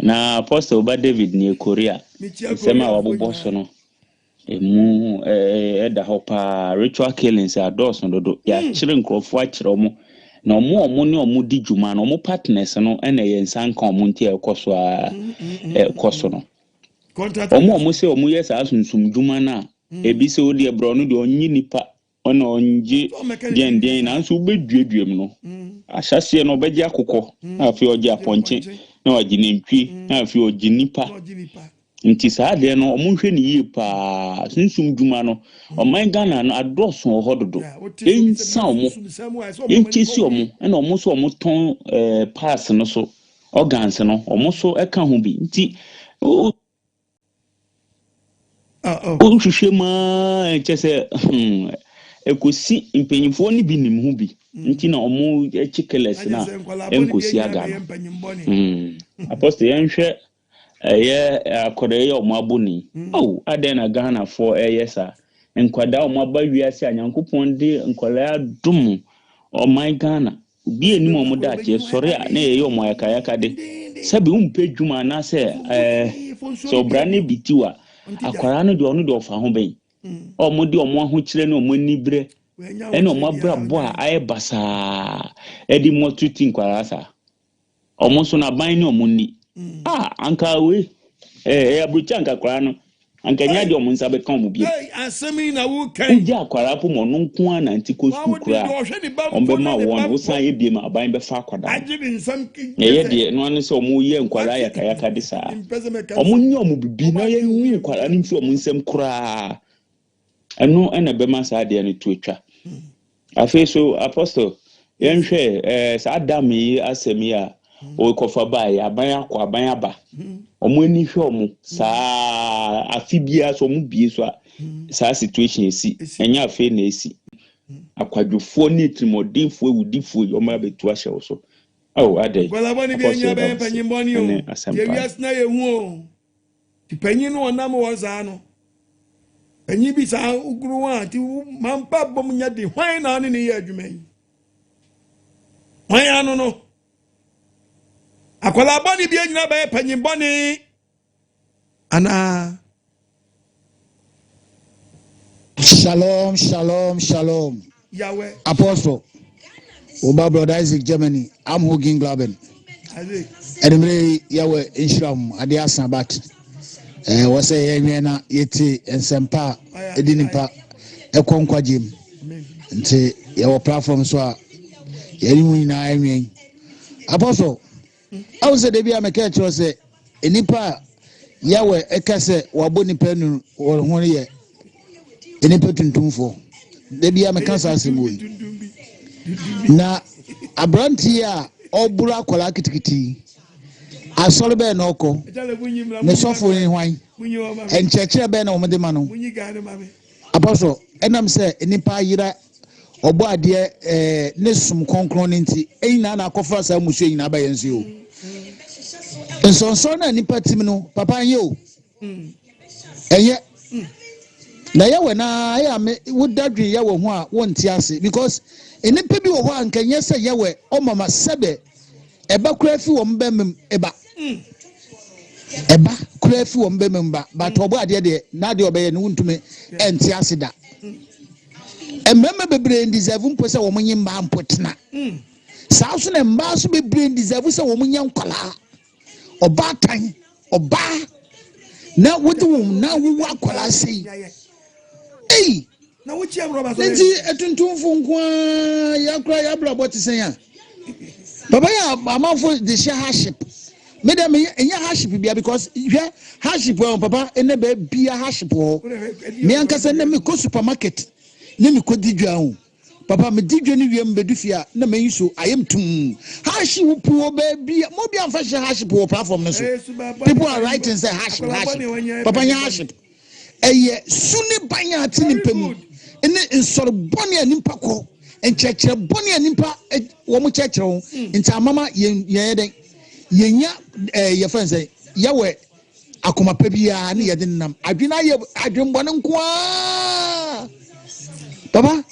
Na Apostle ba David nie Korea. Nsɛm a wabobɔ so no, emu ɛda hɔ paa. Ritual killings adɔɔso dodo. Hmm. Yɛakyere nkurɔfoɔ akyerɛ wɔn. Na wɔn a wɔn ne wɔn di dwuma no, wɔn partners no na yɛn nsa nka wɔn nti a ɛkɔ so a hmm, hmm, ɛkɔ so no. Wɔn a wɔn sɛ wɔyɛ saa sunsum dwuma no a, ebi sɛ wodeɛ borɔ no deɛ ɔnye nipa Ɔna ɔngye deɛn deɛn nanso wobɛduadua mu no, ahyɛaseɛ no ɔbɛgye akokɔ, na afei ɔgye apɔnkye, na wagye nantwie, na afei ɔgye nipa. Nti saa adeɛ no ɔmo nhwɛ no yie paa. Sunsum dwuma no, ɔman Ghana no adɔɔso wɔ hɔ dodo. Yɛnsa ɔmo, yɛnkyesi ɔmo, ɛna ɔmo nso ɔmo tɔn ɛɛ parts no so, organs no, ɔmo nso ɛka ho bi. Nti Wohwehwɛ mu ara kyɛ sɛ hmm, ɛkɔsi mpanyinfoɔ no bi nim ho bi mm. nti na wɔn kyi killers na ɛnkɔsi aga no. Hmm. Apostle yɛnhwɛ ɛyɛ akɔda yi a wɔn abɔ ni. Mm. Oh, adɛn na Ghanafoɔ ɛyɛ saa? Nkwadaa wɔn aba wiase a Nyankopɔn de nkwadaa adom ɔman Ghana. Obi nnim wɔn daakye, yɛsɔre a na yɛyɛ wɔn ayakayakade. Sɛbe wompɛ adwuma anaasɛ ɛɛ sɛ ɔbra no bi tiw a, akwadaa no deɛ ɔno deɛ ɔfa ho bɛn? A wɔde wɔn ahokyerɛ ne wɔn aniberɛ Ɛne wɔn abrabɔ a ayɛ basaa ɛde mɔtriti nkwadaa saa. Wɔn nso no aban ne wɔn nni. Ah, anka wei ɛyɛ aburokyi anka akwadaa no anka nyɛ adeɛ wɔn nsa bɛka wɔn bio. Asɛm yi na woka yi. Wogya akwadaa po ma ɔno nko ara nante kɔ sukuu koraa wɔn bɛma wɔn wosan yɛ biem aban bɛfa akwadaa no. Na ɛyɛ deɛ ɛno ano sɛ wɔn yɛ nkwadaa yakayaka de saa. Wɔn nyɛ wɔn bibi na yɛnyi nkwadaa no mfiri wɔn nsam koraa. Ɛno na ɛbɛma saa adeɛ no to atwa. Afei so Apostle, yɛnhwɛ eh, saa dam yi asɛm yi a wɔkɔfa baeɛ, aban akɔ, aban aba. Wɔn ani hwɛ wɔn saa afe biara so wɔn bie so a saa situation esi. Ɛnyɛ afei na esi. Akwadwofoɔ ne atirimuɔdenfoɔ awudifoɔ yi wɔn abɛtu ahyɛ wo so. Oh, adɛn. Nkwadaa bɔne bi Apostle anya yɛda bɛyɛ wo ase mpanyin bɔne ɛne o. Deɛ asɛmpa no. wiase na yɛhu o. Nti panyin no ɔnam hɔ saa no, panyin bi saa wogoro a nti mampa bom nyɛ de hwan na ɔne ne yɛ adwuma yi? Hwan ano no? Akwadaa bɔne bi anyina bɛyɛ panyin bɔne anaa? Shalom, shalom, shalom. Yahweh. Apostle, Oba Brother Isaac Germany, I'm Hogin Glaben. Isaac. Ɛnumere yi Yahweh nhyira mu adeɛ asa but ɛɛ eh, wɔsɛ yɛnwɛn na yɛte nsɛmpa a ɛdi nipa ɛkɔ nkwagye mu nti yɛwɔ platform so a yɛne mu nyinaa ɛnwɛn. Apostle, Ahu sɛ da bi a meka kyerɛ sɛ nnipa a Yahweh ɛka sɛ wabɔ nnipa anu wɔn ho no yɛ nnipa tuntumfoɔ. Da bi a meka saa asɛm wɔ yi. Na aberanteɛ a ɔboro akwadaa kitikiti yi, asɔre bɛn na ɔkɔ? Ne sɔfo ne hwan? Nkyerɛkyerɛ bɛn na wɔde ma no? Apɔsɔ, ɛnam sɛ nnipa ayera ɔbɔ adeɛ ɛɛ ne som kronkron no nti, ɛyi nyinaa na akɔfa saa mmusuo nyinaa ba yɛn so yi o. Nsɔnsɔn no a nnipa tim no, papa ɛnyɛ o. Ɛnyɛ. Na yɛwɛ na ɛyɛ a me woda dwen yɛwɛ ho a wonte ase because nnipa bi wɔ hɔ a nka nyɛ sɛ yɛwɛ ɔmama sɛbɛ Ɛba koraa fi wɔn bɛma mu ba. Ɛba koraa fi wɔn bɛma mu ba. But ɔbɔ adeɛ deɛ, n'adeɛ ɔbɛyɛ no wontumi ɛnte ase da. Mmarima bebree deserve mpo sɛ wɔn nye mmaa mpo tena. Saa nso na mmaa nso bebree deserve sɛ wɔn nyɛ nkwadaa. Ɔbaatan, ɔbaa na wode wɔn na wowu akwadaa sei. Ei! Ne nti atuntumfo nko ara yɛakora yɛabrabɔ te sɛn a papa yɛ amanfo de hyɛ hardship me dɛ me ɛnyɛ hardship bia because hwɛ hardship wɔ papa ɛnɛ baabi a hardship wɔ hɔ me ankasa nɛ mekɔ supermarket ne mekɔ di dwa ho papa me di dwa no wie mbɛdu fie a na mayi so ayɛ m tum hardship wɔ baabi a mo bi amfa hyɛ hardship wɔ platform no so people are writing sɛ hardship hardship papa nyɛ hardship Ɛyɛ su ne ban a ɛte nipa mu ne nsɔre bɔne a nipa kɔ, nkyerɛkyerɛ bɔne a nipa wɔn kyerɛkyerɛ ho. Hmm. Nti amama yɛn yɛn dɛn yɛnya ɛɛ eh, yɛfɛn sɛ yɛwɔ akoma pa biara ne yɛde nenam adwene ayɛ adwenbɔne nko ara papa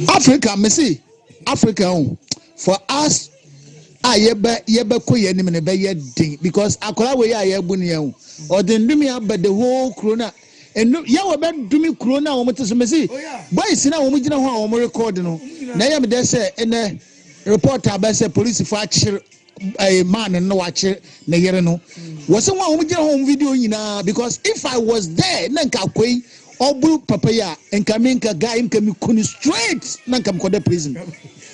Africa mesi Africa o for us a yɛbɛ yɛbɛkɔ yɛn anim no bɛyɛ den because akwadaa wei a yɛbu no yɛn o ɔde nnome aba the whole kuro na nnu yɛwɔ bɛ dumi kuro na wɔn te so mesi boys na wɔn gyina hɔ a wɔn record no na ɛyɛ mi dɛ sɛ ɛnɛ report abɛ sɛ polisifo akyere ɛyɛ man no na wakyere ne yere no wɔsɛ wɔn a wɔn gyina hɔ wɔn video nyinaa because if I was there na nka akɔ yi ɔbu papa yi a nka mi nka guy nka mi kunu straight na nka mi kɔ da prison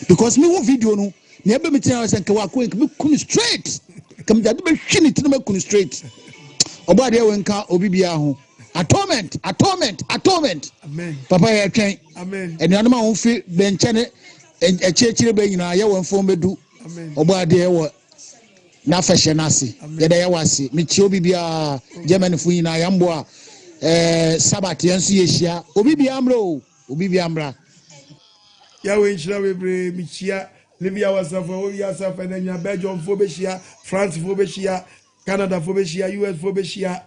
because mi hu video no. Nea ɛbɛ me tirim ara sɛ nka wakɔ nka meku no straight. Nka mede ade bɛhwi ne tirim aku no straight. Ɔbɔ adeɛ wɔ nka obi biara ho. Atonement, atonement, atonement. Papa yɛtwɛn. Anuanom a wɔn fi bɛnkyɛn ne akyirikyiri bɛ nyinaa yɛ wɔn fɔm bɛdu. Ɔbɔ adeɛ wɔ n'afɛhyɛ no ase. Yɛda yɛ wɔ ase. Mekyia obi biara, Germanyfo nyinaa yɛn mboa. Ɛɛ Sabat yɛn nso yɛhyia. Obi biara mmerɛ o. Obi biara mmra. Yahweh nhyira wo bebree. Mekyia Libya wasafo a ɛwɔ wiase afa na nyinaa. Belgium foɔ bɛhyia, France foɔ bɛhyia, Canada foɔ bɛhyia, US foɔ bɛhyia,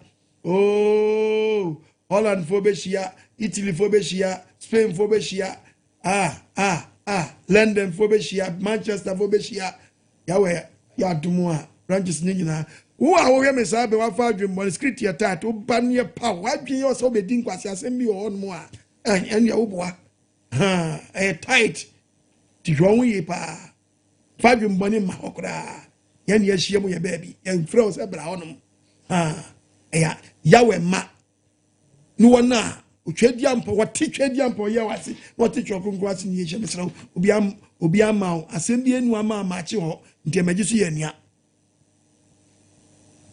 oh, Holland foɔ bɛhyia, Italy foɔ bɛhyia, Spain foɔ bɛhyia, ah, ah, ah, London foɔ bɛhyia, Manchester foɔ bɛhyia. Yahweh yɛ adom a branches ne nyinaa. Wo a wohwɛ me saa bɛ wafa adwemmɔne, script yɛ tight, woba ne yɛ paw, w'adwene yɛ sɛ wobɛdi nkwasi asɛm bi wɔ hɔnom a. Ɛnneɛ woboa. Ɛyɛ tight. Nti hwɛ wo ho yie paa. Fa adwemmɔne mma hɔ koraa. Yɛn ne yɛahyia mu yɛ baabi. Yɛmfrɛ wo sɛ bra hɔnom. Ɛyɛ Yahweh mma ne wɔn a otwadiampɔ wɔte twadiampɔ yɛ wɔ ase na wɔte twerɛ kronkron ase ne yɛhyɛ mesrɛ wo obi am obi ama wo asɛm bi enu ama amakye hɔ nti ɛmɛgye so yɛ nua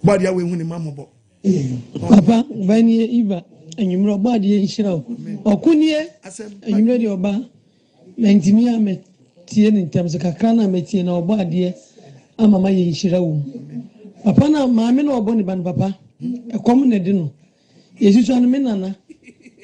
bɔde a wɔahu ne ma mmɔbɔ. Papa ɔba nie Eva anwummerɛ ɔbɔ adeɛ nhyira wo ɔko nie anwummerɛ deɛ ɔba mantumi a mɛtie ne ntɛm so kakra na mɛtie na ɔbɔ adeɛ ama ma yɛ nhyira wɔ mu papa na maame na ɔbɔ ne ba no papa ɛkɔm na ɛde no yɛsusua no me nana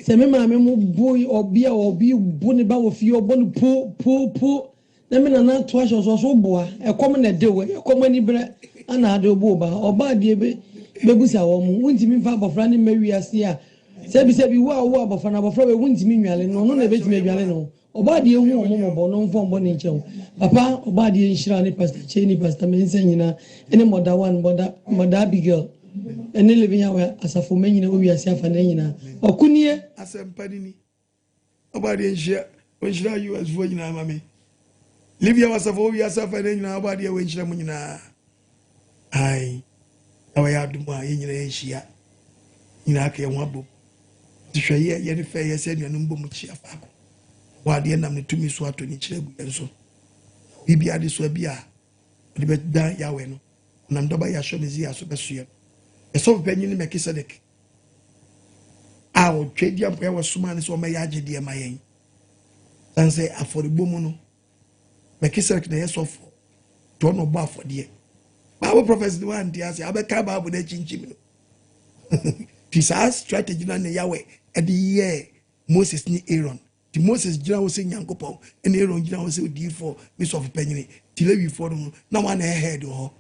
sɛ me maame mo bo ɔbi a ɔbi bo ne ba wɔ fie ɔbɔ no po po po Na me nana to ahyɛ ɔsɔ so boa ɛkɔm na ɛde wo ɛyɛ ɛkɔm anibrɛ ana ade wo bo ba ɔba adeɛ bɛ bɛbusa wɔn mo wontumi mfa abɔfra no mma wiase a sɛbi sɛbi wo a wowɔ abɔfra no abɔfra wei wontumi nnwale no ɔno na ɛbɛtumi adwale ne ho ɔba adeɛ hu wɔn mmɔbɔ na ɔmfa wɔn bɔne nkyɛ wo papa ɔba adeɛ nhyira ne pastor Cheney pastor Mensah nyinaa ɛne mɔda one mɔda mɔda Abigail ɛne Living Yahweh asafo mma nyinaa wɔ wiase afa na nyinaa ɔko nie. Asɛmpa no ni. Ɔbɔ adeɛ nhyira ɔnhyira US foɔ nyinaa ma me. Libya wasafo wɔ wiase afa ne nyinaa ɔbɔ adeɛ wɔ nhyira mu nyinaa. Ae na wɔyɛ adom a yɛn nyinaa yɛnhyia nyinaa ka yɛn ho abom. Nti hwɛ yɛ yɛne fɛ yɛ sɛ anuanom bɔ mu kyia faako. Ɔbɔ adeɛ nam ne tumi so ato ne kyerɛ agu yɛn so. Biribi adesoa bi a ɔde bɛdan Yahweh no, ɔnam dɔba Yahshua Mesia so bɛsoɛ no. Ɛsɔfo panyin ne Melchizedek. a ɔtwa di ampɔyɛ wɔsomaa no sɛ ɔmɛyɛ agyedeɛ ma yɛn san sɛ afɔrebɔ mu no Melchizedek na ɛyɛ sɔfoɔ nti ɔna ɔbɔ afɔdeɛ. Bible prophecy no wante ase abɛka Bible no akyinkyim no nti saa strategy no na Yahweh ɛde yɛɛ Moses ne Aaron. Nti Moses gyina hɔ sɛ Nyankopɔn, ɛna Aaron gyina hɔ sɛ odiyifoɔ ne sɔfo panyini. Nti Lewifoɔ no ho, na wɔn na ɛyɛ head wɔ hɔ.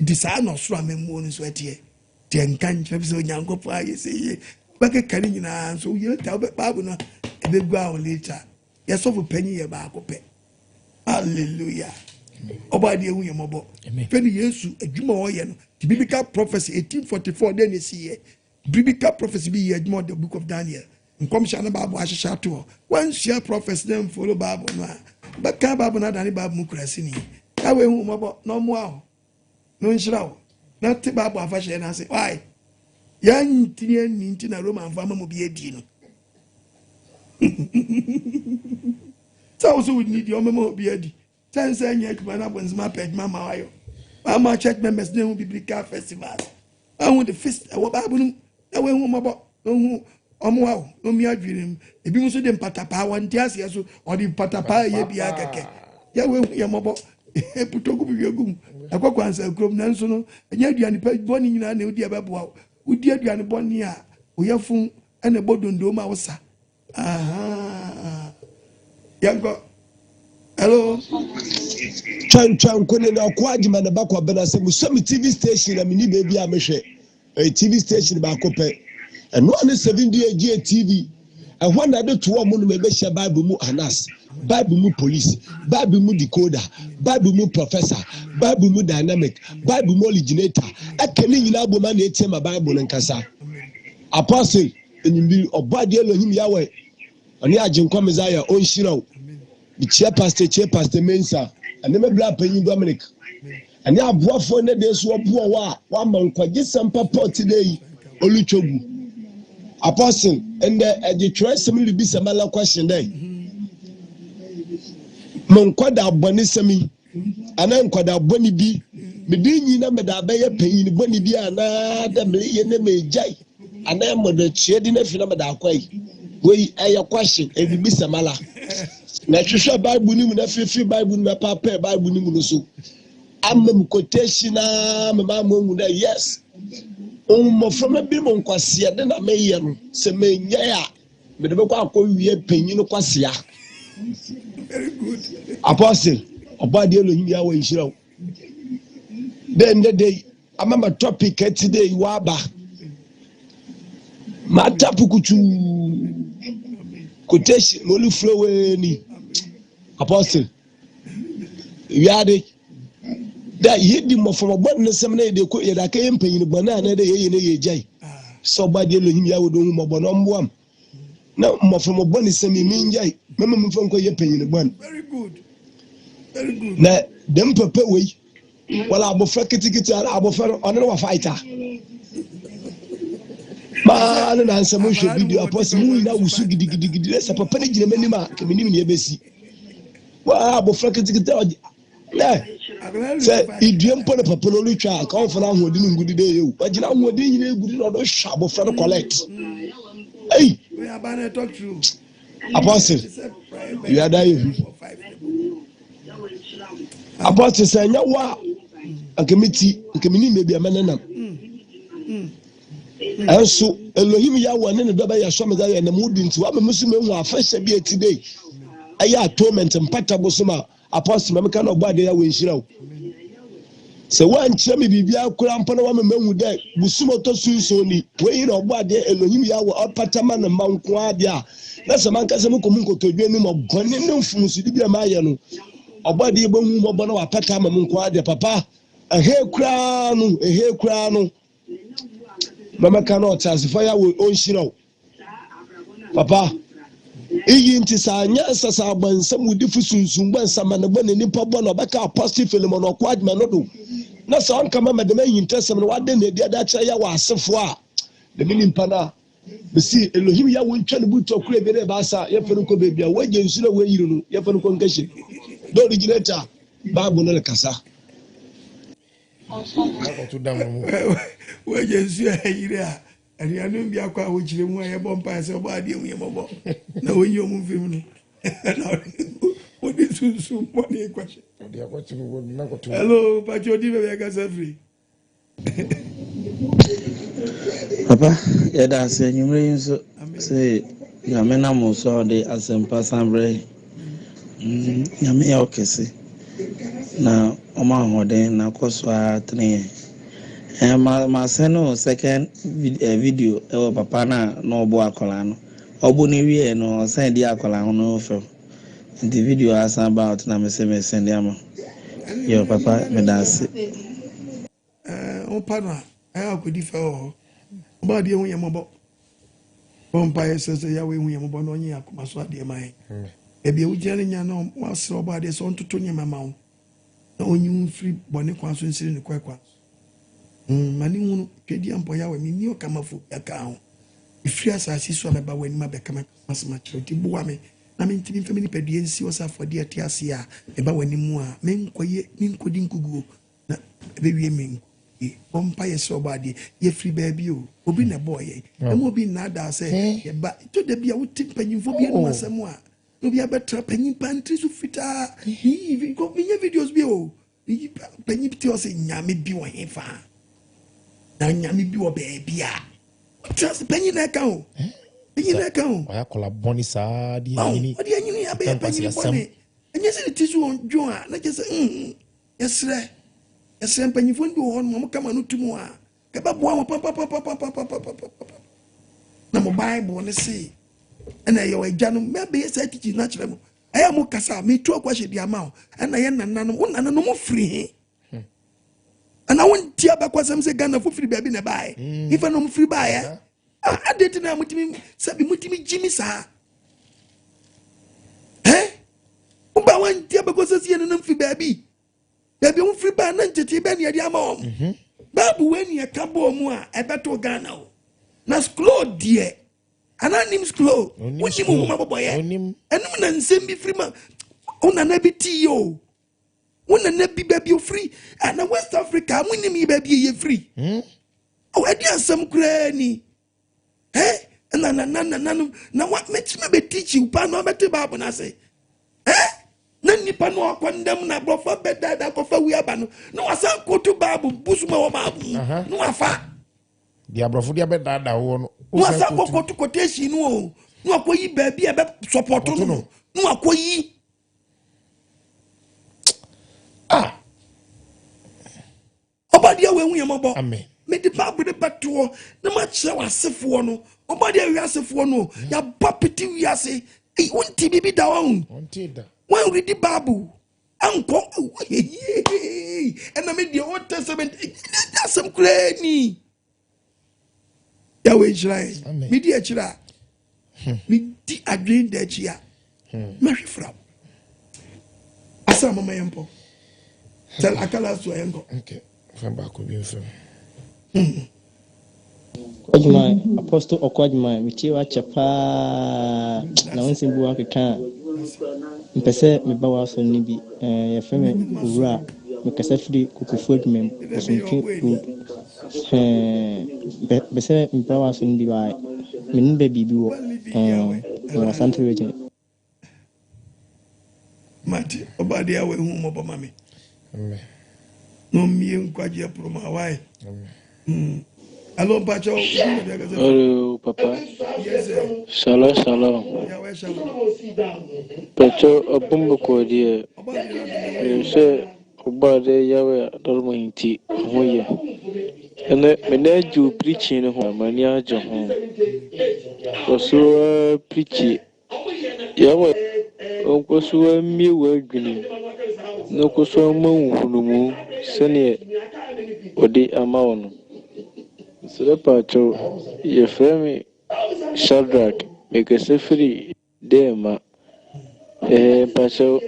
Nti saa na ɔsoro amammuo no nso ɛteɛ. Nti ɛnka nkyerɛ sɛ Onyankopɔn ayɛ sɛ yie. Wobɛkeka ne nyinaa nso, later wobɛ Bible no ɛbɛgu awo later. Yɛ sɔfo panyin yɛ baako pɛ. Hallelujah. Ɔbɔ adeɛ hu yɛ mmɔbɔ. Fɛ ne Yesu adwuma a ɔyɛ no. Nti biblical prophecy 1844 dɛn na ɛsi yɛ. Biblical prophecy bi yɛ adwuma wɔ the book of Daniel. Nkɔmhyɛ a na Bible ahyehyɛ ato hɔ. Wansua prophecy na mfolo Bible no a, bɛka Bible no adane Bible mu kuraseni. Yahweh hu mmɔbɔ na ɔmmoa wo, na ɔnhyira wo, na te Bible afahyɛ no ase. Why? Yɛntumi anni nti na Romanfo ama mu bi adi no. Sɛ wo so wonni deɛ ɔmɛma obi adi. Sɛ nsɛ nyɛ adwuma na abɔnsɛm apɛ adwuma ma wayɔ. Ama church members na ehu biblical festivals. Ahu the feast ɛwɔ Bible no mu na wɔahu mmɔbɔ na ohu ɔmo awo na omi adwene mu. Ebi nso de mpatapaa wɔn nte aseɛ so ɔde mpatapaa ɛyɛ biara kɛkɛ. Yɛ wɔahu yɛ mmɔbɔ. Eputo gu mu wie gu mu. Ɛkɔ kwansa kurom nanso no ɛnyɛ aduane pa bɔne nyinaa na odi ɛbɛboa wo. Wodi aduane bɔne a oyɛfun ɛna ɛbɔ dondoo ma wo sa. Yɛnkɔ. Hello. Twɛntwɛn ko ne na ɔko agyima ne ba kɔ bena sɛ musɔ me TV station na menni baabi a mehwɛ. Ɛyɛ TV station baako pɛ. Ɛno a ne 7D TV. Ɛhɔ na ɛde to wɔn no ɛbɛhyɛ Bible mu anas, Bible mu police, Bible mu decoder, Bible mu professor, Bible mu dynamic, Bible mu originator. Ɛka ne nyinaa bom a na ɛtie ma Bible no nkasa. Apostle Enyimber, Ɔbɔadeɛ Elohim Yahweh, ɔne Agyenkwa Messiah, ɔnhyira wo. Mekyia Pastor Kyei, Pastor Mensah, ɛne me bra panyin Dominic, ɛne aboafoɔ nnɛ da yi so wɔboa wo a wɔama nkwagyesɛm papa ɔte dɛ yi ɔretwa gu. Apostle, ndɛ ɛgye twerɛsɛm no rebisa mala question dɛ, mo nkwadaa bɔnesɛm yi, anaa nkwadaa bɔne bi, mede nyi na mede abɛyɛ panyin bɔne bi anaa dɛ mereyɛ ne megyae? Anaa mode kyea di n'afi na mede akɔ yi. Wei ɛyɛ question, ebibisa mala. Na ɛhwehwɛ Bible no mu na afeefee Bible no mu ɛpaapaa Bible no mu no so. Ama mu quotation naa mema mo ahu dɛ yes. Mmɔframma bi mu nkwaseade na meyɛ no sɛ menyɛ a mede bɛkɔ akɔwie panyin kwasea. Very good. Apostle, ɔbɔ adeɛ Elohim Yahweh nhyira wo. Dɛ ndɛ da yi ama ma topic ɛte dɛ yi waba. Mata pukutuu quotation na ɔle flow ni. Apostle, wiade dɛ yɛdi mmɔframma bɔne no nsɛm na yɛde kɔ yɛde akɛyɛ mpanyin bɔne a na yɛde yɛyɛ na yɛgyae. Sɛ ɔbɔ adeɛ Elohim Yahweh do hu mmɔbɔ na ɔmmoa m. Na mmɔfra mo bɔne sɛm yi mengyae, mɛma momfa nkɔ yɛ panyin bɔne. Na dɛm papa wei, wɔla abɔfra ketekete ara abɔfra no ɔne no wɔ fight a. Maa no na nsɛm hwɛ video apɔsi mu nyinaa wusu gidigidigidi na sɛ papa no gyina m'anim a kɛmenim nea ɛbɛsi. Waa abɔfra ketekete a ɔgye Nɛ, sɛ idua mpo na papa no ɔretwa a, nka ɔmfa n'ahoɔden ngu do dɛ ew. Ɔgye n'ahoɔden nyina egu do na ɔde hwɛ abofra no collect. Ei! Apostle, wiada ayɛ hu. Apostle, sɛ ɛnyɛ wo a, anka me ti, anka menim baabi a mɛnenam. Ɛnso, Elohim Yahweh ne ne dɔ bɛyɛ sɔ me dza yɛ nam wo do nti, wama me so mehu afahyɛ bi a ɛte dɛ ɛyɛ atonement mpata bosom a Apostle, ma meka na ɔbɔ adeɛ Yahweh nhyira wo. Sɛ woankyerɛ me biribiara koraa mpo na woama mahu dɛ bosom ɔtɔ so nson ni, wei na ɔbɔ adeɛ Elohim Yahweh ɔpata ma ne mma nko ara deɛ a, na sɛ mankasa mekɔ mu nkotodwe anim ɔbɔne ne mfomsode bi a mayɛ no, ɔbɔ adeɛ bɛhu mmɔbɔ na wapata ama me nko ara deɛ, papa, ɛhe koraa no, ɛhe koraa no, ma mɛka na ɔteasefo Yahweh ɔnhyira wo. Papa, iyi ntsi sɛ annyɛ nsasa abɔnsam wudifo sunsum bɔ nsamanbɔ na nyimpa bɔ na ɔbɛka Apostle Philemon Ɔko Agyemang no do, na sɛ ɔnnka ma ma dɛm ehintasɛm no wɔada no edi adze akyerɛ Yahweh asefo a, dɛm nyimpa no a, mese Elohim Yahweh ntwa no bu tɔkor ebien ebiasa, yɛmfa no nkɔ beebi a woegya nsu na woeyir no, yɛmfa no nkɔ nkɛhyɛ mu. The originator, Bible no rekasa. Woegya nsu a eyir a, Anuanom biako a wɔkyerɛ mu a yɛbɔ mpae sɛ ɔbɔ adeɛ hu yɛn mmɔbɔ na wɔyi wɔn mfiri mu no na wɔde sunsum bɔne kɔhyɛ. Hello, Pacho di baabi akasa firi. Papa, yɛda ase anwummerɛ yi nso sɛ Nyame nam wo so a ɔde asɛmpa san brɛ yɛn. Nyame yɛ wo kɛse na ɔma ahoɔden na kɔ so ara tene yɛn. Eh, ma ma send wo second eh, video ɛwɔ papa no a na ɔbɔ akwadaa no. Ɔbɔ no wieɛ no ɔsan di akwadaa ho no fam. Nti video asan ba out na me se me send ama. Yo papa meda ase. Ɛɛ wopa no a, ɛyɛ akɔdi fɛ wɔ hɔ. Ɔbɔ adeɛ hu yɛn mmɔbɔ. Bɔ mpaeɛ sɛ sɛ Yahweh hu yɛn mmɔbɔ na ɔnyɛ yɛn akoma so adeɛ ma yɛn. Baabi a wogyina no nya na wasrɛ ɔbɔ adeɛ sɛ ɔntoto nneɛma ma wo na ɔnyi wo mfiri bɔne kwan so nsiri nokorɛ kwan so. Mm, ma ne hunu, Tweaduampɔ Yahweh, menni ɔkamafo bi aka ho. Mefiri asase so a mɛba w'anim abɛka m'asɛm akyerɛ wo, nti boa me na mentumi mfa me nipadua nsi hɔ sɛ afɔdeɛ a ɛte ase a meba w'anim a menkɔyɛ menkɔdi nkuguo na ɛbɛwie me nkuguo. Bɔ mpaeɛ srɛ Ɔbɔadeɛ. Yɛfiri baabi o, obi na ɛbɔɔ yɛn. Ɛma obi nnaadaa sɛ yɛba. Ɛtɔ da bi a wote mpanyimfoɔ bi anom asɛm a, na obi abɛtra panyin paa ne tiri so fitaa. Meyi menyɛ videos bi o. Meyi panyin bi te hɔ sɛ nyame bi wɔ he fa? Na nyame bi wɔ baabi a. Wotra ase panyin na ɛka o. Panyin na ɛka o. Ɔyɛ akwadaa bɔne saa de anyini. Ɔde anyini abɛyɛ panyin bɔne. Ɛnyɛ sɛ ne ti so dwo a na kyerɛ sɛ mm. Yɛsrɛ, yɛsrɛ mpanyinfoɔ no bi wɔ hɔ nom, wɔn kama no tum a, ɛbɛboa wɔn papapapapapapapapa. Na mo Bible no se, ɛna ɛyɛ agya no, mɛbɛyɛ saa tikyi no akyerɛ mo. Ɛyɛ mo kasa a, metu akɔ ahyɛ di ama wo. Ɛna yɛ nananom, wo nananom mo firi he? Ɛna wo nti abɛkɔsɛm sɛ Ghana fo firi baabi na ɛbaeɛ. Ifa na wɔn firi baeɛ. Ah, adɛn nti na motumi sɛbi motumi gyi me saa ɛ woba wanti abɛkɔ sɛ sie no no mfiri baabi baabi a wofiri baa na ntetee bɛ ne ɛde ama wɔn mhm. baabu wei ne ɛka bɔɔ mu a ɛbɛto ghana o na sklo deɛ anaa nim sklo wonim nwoma bɔbɔyɛ ɛnom na nsɛm bi firi ma wo nana bi tii o wo nana bi baabi ofiri na west africa monim yi baabi ɛyɛ firi hmm? Oh, ɛde asɛm koraa ni. Eh, na na na na na na wa mɛtumi bɛ teach you paa na ɔbɛte baabu no ase. Eh, na nipa no ɔkɔ ndam na aborɔfo abɛdaadaa akɔfa wi aba no na wasan koto baabu busuma wɔ baabu mu na wafa. Deɛ aborɔfo de abɛdaadaa wɔ no. Na wasan kɔ koto quotation no o na wakɔyi baabi a ɛbɛ sɔpɔto no na wakɔyi. Ah. Ɔbɔadeɛ a wahu yɛn mmɔbɔ. Amen. Mede Bible no bɛtoɔ na makyerɛ w'asefoɔ no. Ɔbɔadeɛ awi asefoɔ no. Yɛabɔ pete wiase. Ei, wonte biribi da wahu. Wonte da. Wanredi Bible. Ankɔ. Ɛna me deɛ Old Testament. Ɛnyɛ asɛm koraa ni. Yahweh nhyira yɛn. Medi akyire a. Medi adwene da akyi a, mɛhwe fra wo. Asa mama yɛn mpɔ. Sɛ akala so a yɛn kɔ. Okay, fa baako bi mfam. Ɔkwadwuma, Apostle Ɔkwadwuma, metie w'akyɛ paa na wo nsɛm bi wakeka a mpɛ sɛ meba w'asɔre no bi. Eh, yɛfrɛ me Owura, mekasa firi Kokofu adwuma mu, Bosomtwe Road. Eh, mpɛ sɛ meba w'asɔre no bi ba me ne bɛ biribi wɔ eh, wɔ Asante region. Mate, ɔba deɛ a wahu mmɔbɔ ma me. Na ɔmmie nkwagyeɛ pono ma wae. Hello, mpakyɛ wo. Hello, papa. Yes, sir. Shalom, shalom. Yahweh shalom. Pɛtɔ ɔbom bɔkɔɔ deɛ. Menim sɛ ɔbɔ adeɛ Yahweh adɔroma nti ho yɛ. Ɛnɛ me nan agye wo preaching no ho, m'ani agye ho. Kɔ so ara preachi Yehowa ɔnkɔ so mmue w'adwene mu na ɔnkɔ so mma wo nhunumu sɛdeɛ ɔde ama wo no. Mesrɛ pakyɛw, yɛfrɛ me Shadrack, mekasa firi Dɛɛma. Ɛɛ mpakyɛw,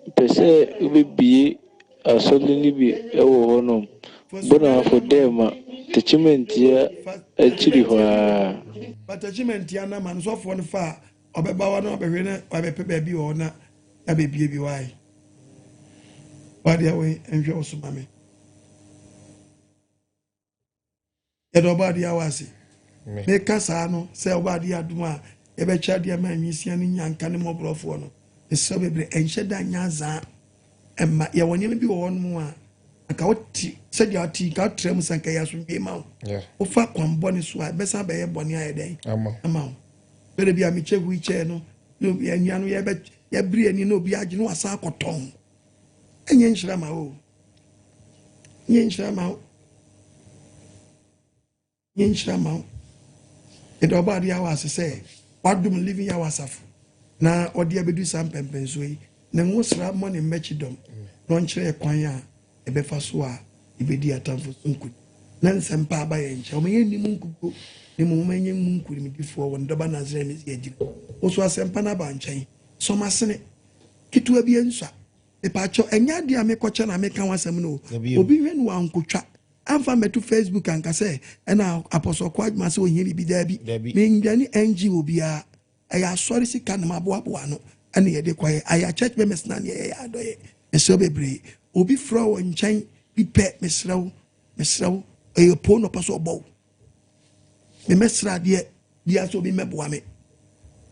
mpɛ sɛ wobɛbie asɔre no bi wɔ hɔnom, Bonafo Dɛɛma, Techimantia akyiri hɔ ara. Fa Techimantia na ma no sɔfoɔ no fa a ɔbɛba hɔ na wabɛhwɛ na wabɛpɛ baabi wɔ hɔ na yɛabɛbie bi wae. Wadeɛ wei nhwɛ wo so ma me. Yɛda Ɔbɔadeɛ awa ase. Meka saa no sɛ Ɔbɔadeɛ adom a yɛbɛkyɛ adeɛ ama nwisia ne nyanka ne mmɔborɔfoɔ no. Mesrɛ bebree, ɛnhyɛ da nyɛ azaa ɛma yɛwɔ nneɛma bi wɔ hɔnom a anka wote sɛdeɛ wote nka wotra mu sɛ anka ɛyɛ asomdwoe ma wo. Wofa kwan bɔne so a ɛbɛsan bɛyɛ bɔne ayɛ dɛn ama wo. Bɛrɛ bi a mekyɛ wheelchair no na obi anua no yɛbɛ yɛbere ani na obi agye no wasan akɔtɔn. Ɛnyɛ nhyira ma wo. Nyɛ nhyira ma wo. Nyɛ nhyira ma wo. Yɛda ɔbɔ adeɛ awɔ ase sɛ wadom Living Yahweh asafo na ɔde abɛdu saa mpɛmpɛnsoɔ yi. Ne nwosra mmɔ ne mmɛkyi dɔm na ɔnkyerɛ yɛ kwan a yɛbɛfa so a yɛbɛdi atamfo so nkonim. Na nsɛmpa aba yɛn nkyɛn. Ɔma yɛnni mu nkukuo na mmom ɔma yɛnyɛ mu nkonimdifoɔ wɔ ne dɔba Nasareni Mesia gyina. Wo so asɛmpa no aba nkyɛn. Sɔm asene ketewa bi nsua. Mepaakyɛw, ɛnyɛ adeɛ a mekɔkyɛ na meka ho asɛm no o. Obi hwɛ no wankotwa amfa mmɛto Facebook anka sɛ ɛna Apostle Kwadwuma sɛ ohia biribi. Daabi. Mendwane NGO biara. Ɛyɛ asɔre sika na maboaboa ano ɛna yɛde kɔyɛ. Ayɛ church members na neɛ yɛyɛ adɔyɛ. Mesrɛ wo bebree. Obi frɛ wo nkyɛn bi pɛ, mesrɛ wo, mesrɛ wo, ɛyɛ poo na ɔpɛ sɛ ɔbɔ wo. Memmɛsrɛ adeɛ biara sɛ obi mmɛboa me.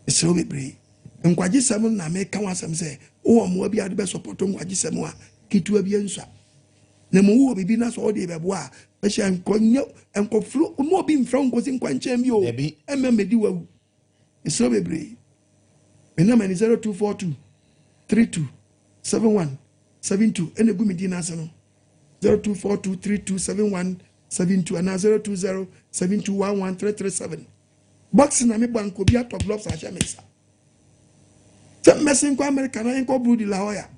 Mesrɛ wo bebree. Nkwagyesɛm no na meka ho asɛm sɛ wowɔ mmoa bi a wode bɛsɔpɔto nkwagyesɛm a ketewa bi nsua. Na mmom wowɔ biribi na sɛ wode bɛboa a, bɛhyɛ nkɔnyɛ nkɔforo mma obi mfrɛ wo nkɔsi nkwankyɛn bi o. Ɛmma mmɛdi wawu. Mesrɛ wo bebree. Me nɔma ni 0242 32 71 72 ɛna egu me din ase no. 0242 32 71 72 anaa 020 7211 337. Boxing na mebɔ anka obi atɔ gloves ahyɛ me nsa. Sɛ mmɛsen nkɔ America na yɛnkɔ Brody La Hoya.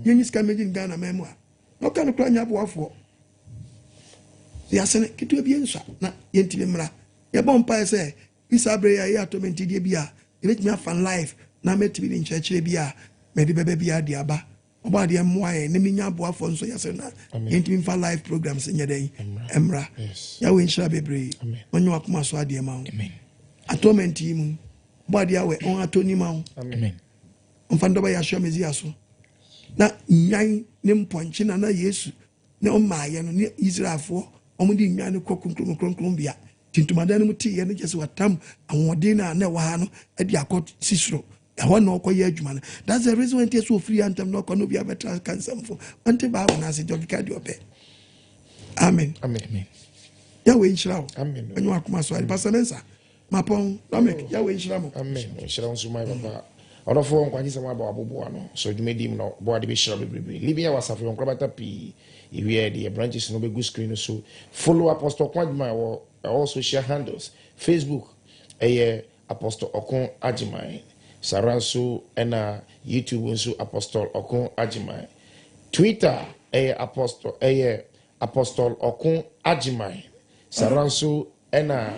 Yɛnyi sika mmɛgye no Ghana man mu a. Na ɔka no koraa nyɛ aboafoɔ. Yɛasene ketewa bi nsua na yɛntumi mmra. Yɛbɔ mpaeɛ sɛ bi saa berɛ yi a ɛyɛ atɔmɛntideɛ bi a yɛbɛtumi afa live na mɛtumi de nkyerɛkyerɛ bi a mɛde bɛbɛ biara de aba. Ɔbɔ adeɛ mmoa yɛn na menya aboafoɔ nso yɛsrɛ na yɛntumi mfa live programs nyɛ dɛn mmra. Yahweh nhyira bebree na ɔnyɛ wakoma so adeɛ ma wo. Atonement yi mu ɔbɔ adeɛ awɛ ɔn atoni ma wo. Ɔmfa ndɔba Yahshua Mesia so na nnwan ne mpɔnkye na na Yesu ne ɔmaayɛ no ne Israelfoɔ wɔn de nnwan no kɔ kronkron mu kronkron bea nti ntomadan no mu teeɛ no kyɛ sɛ watam ahoɔden no a na ɛwɔ ha no de akɔ si soro. Ɛhɔ na ɔkɔyɛ adwuma no. That's the reason why nti ɛsɛ ofiri ya ntɛm na ɔkɔ na obi abɛtra ka nsɛmfo. Ɔnte Bible no ase nti ɔkeka deɛ ɔpɛ. Amen. Amen. Yahweh nhyira wo. Amen. Ɔnyɛ wakoma so ade. Pastor Mensa, Mapɔn, Dominic, oh. Yahweh nhyira mo. Amen. Nhyira wo nso my papa. Ɔdɔfoɔ nkwagye sɛm aba waboboa no so dwumadi mu na ɔbɔ ade bɛhyira bebrebe. Living Hour asafo yɛ nkorabata pii. Yɛwie de yɛ branches no bɛgu screen no so. Follow Apostle Kwadwuma wɔ all social handles. Facebook ɛyɛ Apostle Ɔko Agyeman. Sara nso ɛna YouTube nso Apostle Ɔko Agyeman. Twitter ɛyɛ Apostle ɛyɛ Apostle Ɔko Agyeman. Sara nso ɛna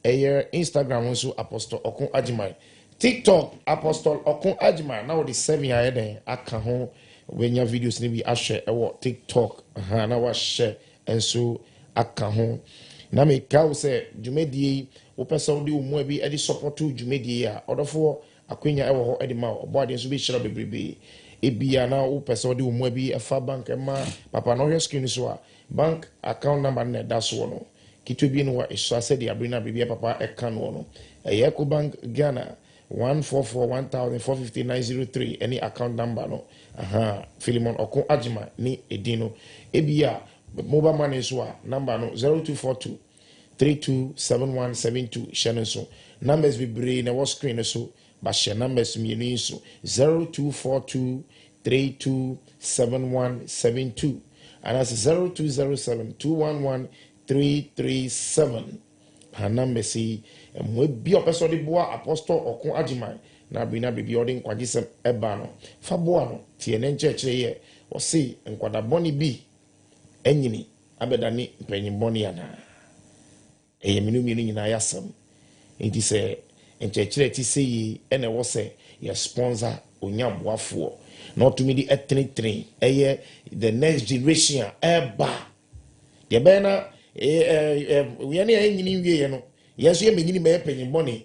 Ɛyɛ Instagram nso Apostle Ɔko Agyeman. TikTok Apostle Ɔko Agyeman na wɔde 7 ayɛ dɛn aka ho. Wobɛnya videos no bi ahwɛ ɛwɔ TikTok aha na wahyɛ nso aka ho. Na meka wo sɛ dwumadie yi wopɛ sɛ wode wo mmoa bi de support dwumadie yi a, ɔdɔfoɔ, akwanya ɛwɔ hɔ de ma wo. Ɔbɔ adeɛ nso bɛhyira wo bebrebe. Ebia na wopɛ sɛ wode wo mmoa bi fa bank ma papa na ɔhwɛ screen so a, bank account number no na ɛda soɔ no. Ketewa bi no wa esua sɛdeɛ abere no abere bi papa ɛka noɔ no. Ɛyɛ Ecobank Ghana 144 1450 903 ɛne account number no. Aha, Philemon Ɔko Agyema ne edin no. Ebia mobile money nso a, number no 0242 327172 hyɛ no nso. Numbers bebree na ɛwɔ screen no so, ba hyɛ numbers mmienu yi nso, 0242 327172 anaasɛ 0207 211 337. Ha numbers yi, mmoa bi a ɔpɛ sɛ ɔde boa Apostle Ɔko Agyeman na abiri na biribi a ɔde nkwagyesɛm ɛba no, fa boa no. Tie ne nkyerɛkyerɛ yɛ ɔse nkwadabɔne bi anyini abɛdane mpanyin bɔne anaa? Ɛyɛ mmienu mmienu nyinaa yɛ asɛm. Nti sɛ nkyerɛkyerɛ ti sɛ yi ɛna ɛwɔ sɛ yɛ sponsor onya boafoɔ na ɔtumi de ɛtenetene ɛyɛ the next generation a ɛba deɛ ɛbɛyɛ na ɛɛ ɛɛ yɛn ne yɛn nyini wie yɛ no, yɛn nso yɛ mɛnyini mɛyɛ panyin bɔne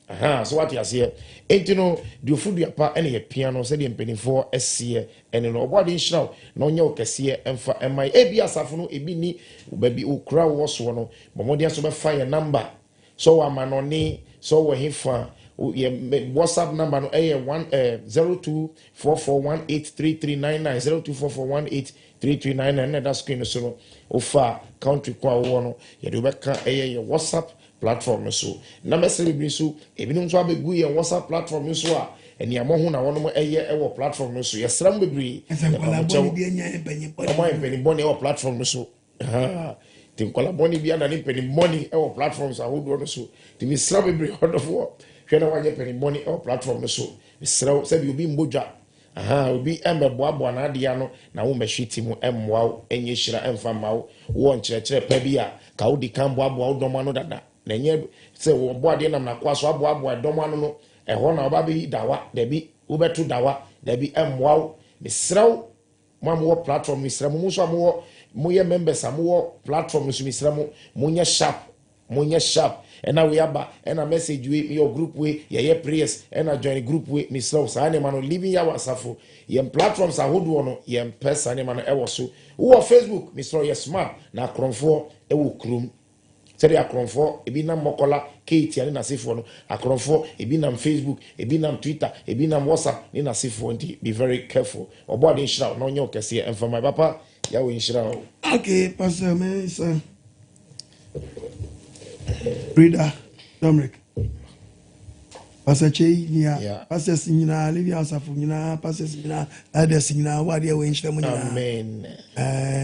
aha. So wate aseɛ? Enti no deɛ ofu dua pa ɛna yɛ pia no sɛdeɛ mpanimfoɔ ɛseɛ ɛne no. Ɔbɔ ade nhyira wo na ɔnyɛ wo kɛseɛ ɛmfa ɛma yɛ. Ebi asafo no ebi ni baabi okura wɔ soɔ no, bɔ mmɔden so bɛfa yɛ number sɛ ɔwɔ amanɔne sɛ ɔwɔ hefa. Yɛ WhatsApp number no ɛyɛ 1 0244183399, 0244183399 na ɛda screen no so no. Ofa country ko a wɔwɔ no, yɛde wobɛka ɛyɛ yɛ WhatsApp platform no so. Na mɛsɛ bebree so ebinom nso abɛgu yɛn WhatsApp platform no so a ɛniamɔ ho na wɔnom ɛyɛ ɛwɔ platform no so. Yɛsrɛ mo bebree. Ɛsɛ nkwadaa bɔne bi anya mpanyin bɔne. Ɔmo ayɛ mpanyin bɔne ɛwɔ platform no so. Nti nkwadaa bɔne bi adane mpanyin bɔne ɛwɔ platforms ahodoɔ no so. Nti mesrɛ bebree, ɔdɔfoɔ, hwɛ na wanyɛ mpanyin bɔne ɛwɔ platform no so. Mesrɛ wo, sɛbi obi mbɔ dwa aha, obi ɛmbɛboaboa n'adeɛ ano na wo mbɛhwe ti mu ɛmmoa wo, ɛnyɛ hyira ɛmfa mma wo. Wɔ nkyerɛkyerɛ pa bi a ka wodi kan boaboa wo dɔm ano dada na ɛnyɛ sɛ wɔbɔ adeɛ nam n'akoa so aboaboa dɔm ano no ɛhɔ na ɔba bɛyi dawa. Dabi, wobɛto dawa, dabi, ɛmmoa wo. Mesrɛ wo, mo a mowɔ platform, mesrɛ mo, mo nso a mowɔ moyɛ members a mowɔ platform no so, mesrɛ mo, monyɛ sharp, monyɛ sharp. Ɛna wei aba, ɛna message wei, meyɛ group wei, yɛyɛ prayers, ɛna join group wei. Mesrɛ wo, saa nneɛma no, Living Yahweh Asafo, yɛn platforms ahodoɔ no, yɛmpɛ saa nneɛma no ɛwɔ so. Wowɔ Facebook, mesrɛ wo, yɛ smart na akorɔmfoɔ ɛwɔ kurom. Sɛdeɛ akorɔmfoɔ ebi nam Mɔkɔla Keetia ne n'asefoɔ no, akorɔmfoɔ ebi nam Facebook, ebi nam Twitter, ebi nam WhatsApp ne n'asefoɔ. Nti be very careful. Ɔbɔ ade nhyira wo na ɔnyɛ wo kɛseɛ mfama. Papa Yahweh nhyira wo. Okay, Pastor Mensa. Reader Dominic. Pastor Chei nia. Pastors nyinaa, Living Asafo nyinaa, pastors nyinaa, elders nyinaa, wo adeɛ wɔ nhyira mu nyinaa. Amen.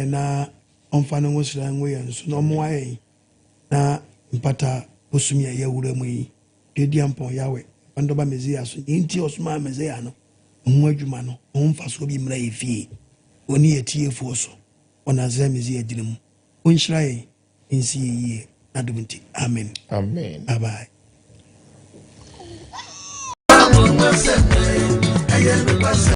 Na ɔmfa ne ho sra ngu yɛn so na ɔmmoa yɛn na mpata bosom yɛ yɛwura mu yi. Tweaduampɔn Yahweh, fa ndɔba Mesia so. Nea enti ɔsomaa Mesia no, ho adwuma no, ho mfasoɔ bi mmra yɛ fie, wɔ ne yɛ tiefoɔ so, wɔ Nasarɛ Mesia gyina mu. Ɔnhyira yɛn, nsi yɛ yie, n'adom nti. Amen. Amen. Bye bye.